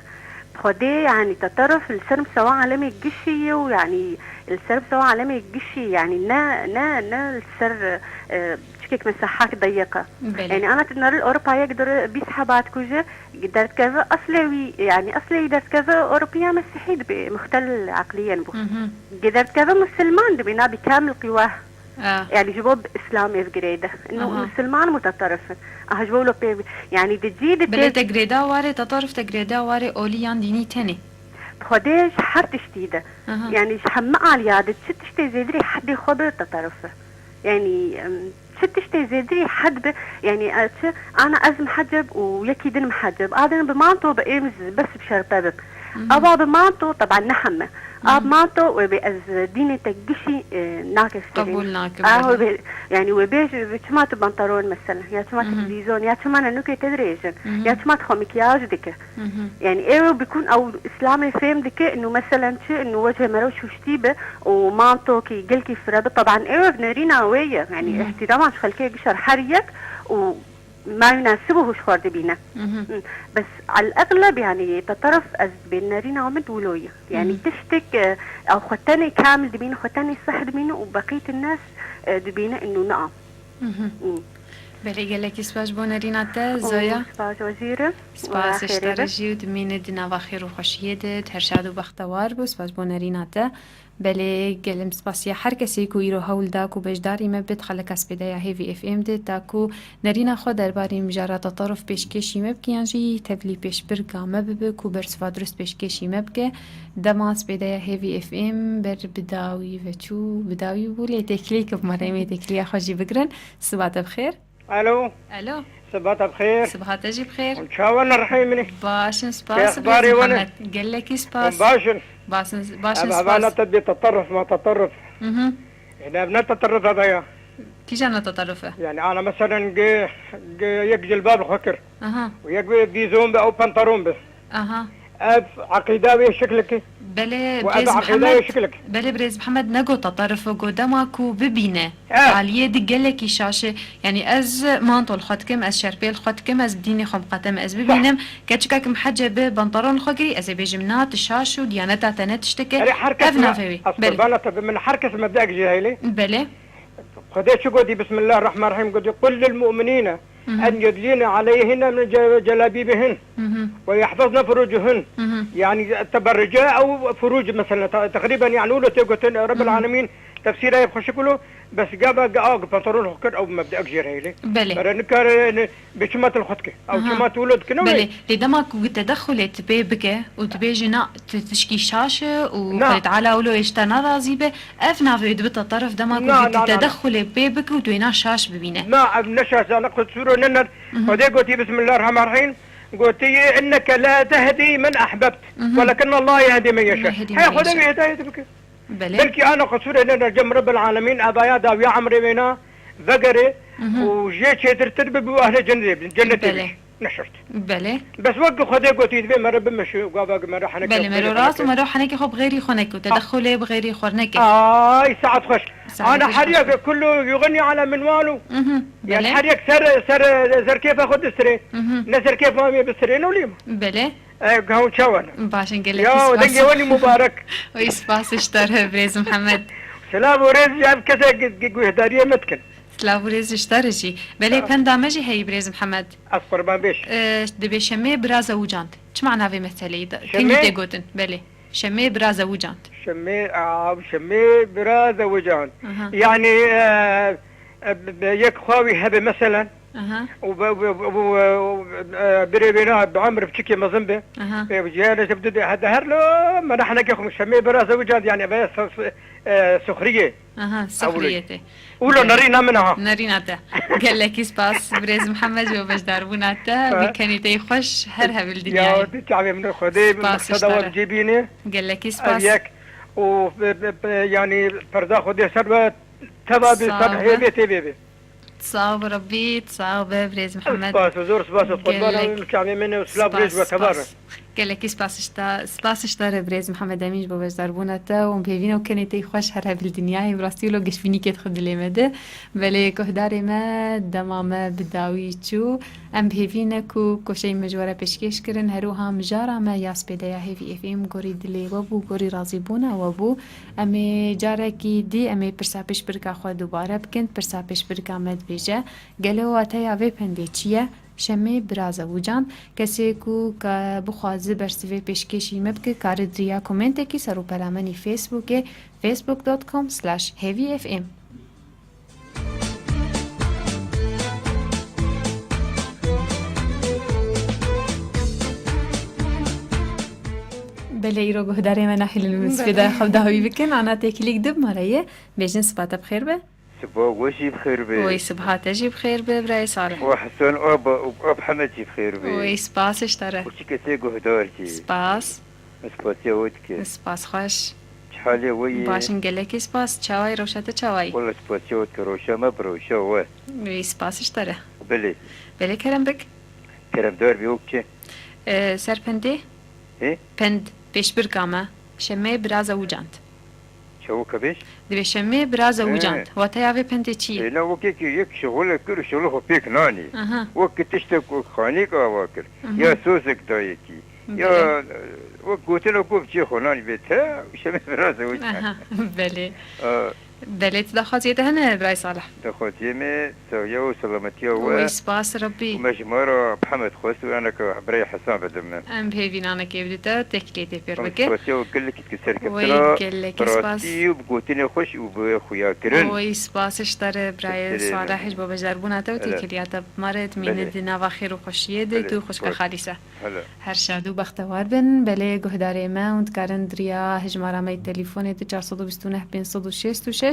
Xwedê, yanî, teterif li ser misewa alemê gişî ye û, yanî, li ser misewa alemê gişî, yanî, ne, ne, ne li ser, e, çikek mesehak deyiq e. Belê. Yanî, ana tu dinere li Ewropa yek dore bîst heba dikuje, derdikeve eslê wî, yanî, eslê wî derdikeve Ewropiya Mesihî dibe, muxtel eqliyen bû. Mhm. Ge derdikeve Musilman dibe, nabî kamil qîweh. Ah. Yanî ji bo bi Îslam ev girêde. Ino Aha. Misilman muteterif in. Aha ji bo wilo pê, yanî di cî di Belê tê te girêda warê, tetarif te girêda warê olî yan dînî tenê. Xwedê ji her tiştî de. Aha. Yanî ji hemî aliya de çi tiştê zêdirî heddê xwe bi tetarif e. Yanî, em, çi tiştê zêdirî hed bi, yanî, e, çi ana ez miheceb û yekî din miheceb. A din bi manto bi êm z-, bes bi şerpe bim. Mhm. Ewa bi manto, teban ne heme. A Mhm. manto wê bê ez dînê te gişî, e, nake serê. Qebûl nakim, Ah, belê. wê bê, yanî wê bê ji, çima tu pantalon mesela, ya çima tu Mhm. blîzon, ya çima nenûkê te dirêj in, Mhm. ya çima tu xwe mikyaj dike. Mhm. Yanî ew bikûn ew Îslamê fêm dike, inu meselen çi, inu wecihê mero şûştî be û mantokî gelkî fire be. Teban ew ev nerîna wê ye. Yanî Mhm. îhtîrama ji xelkê gişer her yek û ما يناسبه ji xwe dibîne. Mhm. Hı. Bes al egleb, yani, teterif ez dibên nerîna min wilo ye. Yani, Mhm. tiştek, e, ew xwe tenê kamil dibîne, xwe tenê seh dibîne û beqît nas, e, dibîne inû na. Mhm. Hı. Belê, gelekî spas ji bo nerîna te, Zoya. Spas wezîrim. Spas ji te re jî û dimîne di nava xêr û xweşiyê de, her şad û bextewar bo. Spas ji bo nerîna te. Belê, gelim spasiya her kesê ku îro hewl da ku beşdarî me bit xeleka spêdeya Hêvî F M de, ta ku nerîna xwe derbarê mijara teterif pêşkêşî me bike yan jî tevlî pêşbirka me bibe ku bersiva dirust pêşkêşî me bike. Dema spêdeya Hêvî F M ber bi dawî ve çû, bi dawî bû, lê têkilî ki bi me re em ê têkiliya xwe jî bigirin. Siba te bi xêr. Alo. Alo. Siba te bi xêr. Siba te jî bi xêr. Çawa ne rihê min? Baş in, spas, Birêz Mihemed. Gelekî spas. Baş in. Baş in, baş in, spas. Ev hevana te bê teterruf ma teterruf. Mhm. Ene ev ne teterruf eve ya. Kîja ne teterruf e? Yani ana meselen ge, ge yek cilbab xwe kir. Aha. Û yek bê vîzon be ew pantalon be. Aha. Ev eqîda wê şiklikî. Belê, Û ev birêz eqîda wê Mihemed, şiklik. belê, birêz Mihemed, ne got teterif, got dema ku bibîne. Evet. Aliyê di gelekî şaş e. Yani ez mantol xwe dikim, ez şerpêl xwe dikim, ez bi dînê xwe miqetem, ez bibînim. Keçika kim hece bi pantalon xwe kirî, ez ê bêjim na, tu şaş û diyaneta te ne tiştek e. Erê, her kes Ev me, navê wê. ez Belê. qurbana te bi min, her kes mebdek jî heyli. Belê. Xwedê çi gotî? Bismillahirrahmanirrahîm gotî, "Qul lil mu'minîne Mhm. en yudlîne aleyhinne min ce-, celabîbihin Mhm. ve yehfazne furucuhun." Mhm. Yani teberruce ew furuc mesela, te-, teqrîben yani wilo tê gotin, Rebbil Mhm. Alemîn tefsîra yê xweşik wilo, bes gava ge-, a, ge pantalon xwe kir, ew mebdek jê re hêlê. Belê. Bere nikare, ne, bi çima til xwe dike? Ew Aha. çima tu wilo dikine wê? Belê. Lê dema ku tedexulê tu pê bike û tu bêjî na, tu tişkî şaş e û Na. Xwedê Teala wilo êşte narazî be, Ev navê wê dibe teterif dema ku Na, tu na, na, na. tedexulê pê bike û tu wêna şaş bibîne. Na, ev ne şaş, ne qisûro ne, ne. Mhm. Xwedê gotî, Bismillahirrahmanirrahîm, gotî, "Inneke la tehdî men ahbebt, Mhm. welakinne Allah yehdi men yeşâ." Yehdi Hey, men Xwedê yeşâ. wê hidayet bike. Belê. Belkî ana qisûrê ne, ne, cem Rebbil Alemîn, evaya dawiya emrê wêna vegere Mhm. û jê çêtirtir bibe û ehlê cennetê, cennetê Belê. bî. Ne şert. Belê. Bes wek Xwedê gotî, divê mere bimeşe, gava ki mere heneke Belê, xêrê mero xwe rast û neke. mero henekê xwe bi xêrî xwe neke û te dexulê bi xêrî xwe neke. Ay, saet xweş. Saet Ana xweş her yek xweş. kullu yuxni ala minwalu. Mhm, Yani belê. her yek ser, ser, zerkêfa xwe distirê. Mhm. Ne zerkêfa me bistirê, ne lîm. Belê. E, gaw çawan. Baş in, gelekî Ya, spas. dengê wenî mubarek. Oy, spas ji te re, birêz Mihemed. Silav û rêz ji ev kese gi-, gi-, guhdariyê me dikin. Silav û rêz ji te re jî. Belê, Sağ ol. penda me jî heyî, birêz Mihemed. Ez qurban bêj. E, dibê Şemê bira zewicand. Çi mana vê meseleyê de? Şemê? Kengî tê gotin, belê. Şemê bira zewicand. Şemê, a, Şemê bira zewicand. Aha. Yani, e, e, b-, b-, yek xwe wî hebe meselen. Aha. Û be, be, be, be, e, birê wêna bi emr biçikê mezin be. Aha. E, cihane jeb de, hede her lo, me ne heneke xwe Şemê bira zewicand, yani, be, s-, s-, e, suxriyê. Aha, Ewlî. Sixriyê te. Wilo Ge-, nerîna min aha. Nerîna te. Gelekî spas, birêz Mihemed, ji bo beşdarbûna te. Ha. Bi kenîteyî xweş her hev li dinyayê. Ya, di çavê min Xwedê Spas ji mexseda te we re. bi cî bîne. Gelekî Ev spas. yek. Û, be, be, be, yanî perda Xwedê ser be, teva bi Sağ ser ol. hêvê tê bê. Sağ ol Rebbî, sağ ol be, birêz Mihemed. Spas, zor spas, qurban Gelek-, ew çavê min û silav rêz spas, we tebar. spas. Gelekî spas ji te, spas ji te re birêz Mihemed Emîn ji bo beşdarbûna te û em pêvîn û kenê te xweş her hev li dinyayê, bi rastî wilo geşbînîkê dixwe dilê me de. Belê guhdarê me, dema me bi dawî çû, em bi hêvî ne ku koşeyên me ji we re pêşkêş kirin, her wiha mijara me ya spêdeya Hêvî F M gorî dilê we bû, gorî razîbûna we bû. Em ê carekî dî, em ê pirsa pêşbirka xwe dubare bikin, pirsa pêşbirka me dibêje, gelo wateya vê pendê çi ye? Şemê bira zewicand, kesê ku ka bixwaze bersivê pêşkêşî me bike, kare di riya komentekî ser û peramenî Facebookê, facebook dot com slash heavy F M. Belê îro guhdarê me nahêlin min Belê. spêda xwe dawî bikin, ana têkilîk di bi me re ye, bêjin siba te bi xêr be. Siba we jî bi xêr be. Oy, siba te jî bi xêr be, birayê Salih. We Hesen ab, ab Hemed jî bi xêr be. Oy, spas ji te re. Û çi kesê guhdar jî. Spas. Spasiya we dike. Spas xweş. Çi halê we ye? Baş in, gelekî spas. Çawayî, rewşa te çawayî? Wela spasiya we dike, rewşa me bi rewşa we. Oy, spas ji te re. Belê. Belê, kerem bik. Keremdar bî, ok çi? Ee, ser pendê? Hê? Pend, pêşbirka me. Şemê bira zewicand. Ew kabêj? Divê şemê biraz e He. Wicand. Wateya vê pendê çi ye? Êna wekekî yek şixulek kir û şixulê xwe pêk nanî. Aha. Wek tiştek wek xanîk ava kir. Mhm. Ya sosek dayekî. Ya, Belê. Wek gotina ku bi çê xwe nanî bê te, şemê biraz e wicand. Aha, belê. Aa. Belê, tu daxwaziyê te hene, Birayê Salih? Daxwaziyê me, saxiya û selametiya we. Oy, spas Rabbî. Û me ji me re Mihemed xwest û aneke birayê Hesan bidin min. Em bi hêvî nanekê bidî te, têkiliyê tê pêr Em bike. Spasiya we gelekî dike Wey, serkeftina, gelekî bi spas. Rastî û bi gotinê xweş û bi xuyakirin. Oy, spas ji te re, birayê Teşekkür ederim. Salih, ji bo beşdarbûna te û Hele. Têkiliya te. Bi me re dimîne Belê. Di nava xêr û xweşiyê de Hele. tu xweşka Baş. Xalîse. Hele. Her şad û bextewar bin. Belê guhdarê me hûn dikarin di riya hejmara me yê telîfonê di çar sed û bîst û neh pênc sed û şêst û şeş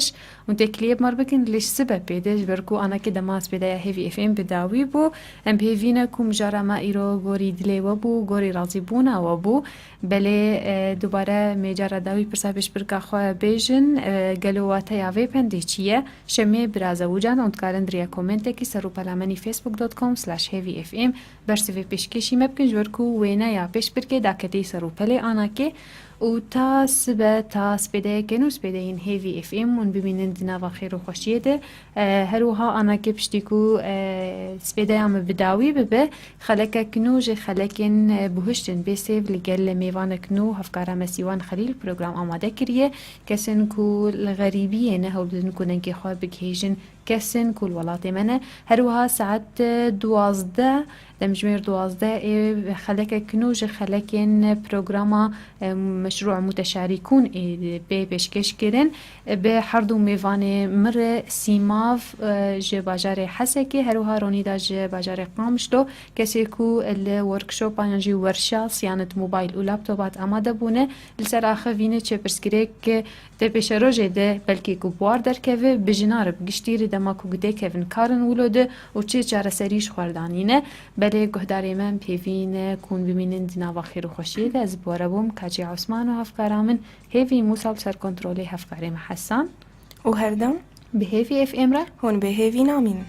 hûn têkiliyê bi me re bikin, lê ji sibe pê de, ji ber ku anakê dema spêdeya Hêvî F M bi dawî bû. Em bi hêvî ne ku mijara me îro gorî dilê we bû, gorî razîbûna we bû. Belê, e, dubare em ê cara dawî pirsa pêşbirka xwe bêjin, e, gelo wateya vê pendê çi ye? Şemê biraz e Wicand, hûn dikarin di riya komentekî ser rûpela me nî facebook dot com slash heavy f m bersivê pêşkêşî me bikin, ji ber ku wêneya pêşbirkê daketî ser rûpelê anakê û ta sibe, ta spêdeyeke nû spêdeyên Hêvî F M hûn bimînin di nava xêr û xweşiyê de. E, her wiha anakê piştî ku, e, spêdeya me bi dawî bibe, xelekek nû ji xelekên, e, bihuştin bê sêv li gel mêvanek nû hevkara me Sîwan Xelîl program amade kiriye. Kesên ku li xerîbiyê ne hewl didin ku dengê xwe bigihêjin, kesên ku li welatê me ne. Her wiha saet, e, duwazdeh, demjimêr duwazdeh ê xelekek nû ji xelekên programa, e, Meşrû Muteşarîkûn ê bê pêşkêş kirin. E, bi her du mêvanê min re Sîmav, e, ji bajarê Hesekê, her wiha Ronîda ji bajarê Qamişlo, kesê ku li workshopa yan jî werşa Siyanet Mobile û laptopat amade bûne, li ser axivîne çi pirsgirêk Di pêşerojê de belkî ku buhar derkeve, bi jinan re bi giştî re dema ku dêkevin karin wilo de û çi çareserî ji xwe re danîne. Belê guhdarê me em pêvî ne ku hûn bimînin di nava xêr û xweşiyê de. Ez bi we re bûm, Kaçê Osman û hevkara min, Hêvî Mûsa li ser kontrolê hevkarê me Hesan. Û her dem Bi Hêvî F M re. Hûn bi Hêvî namînin.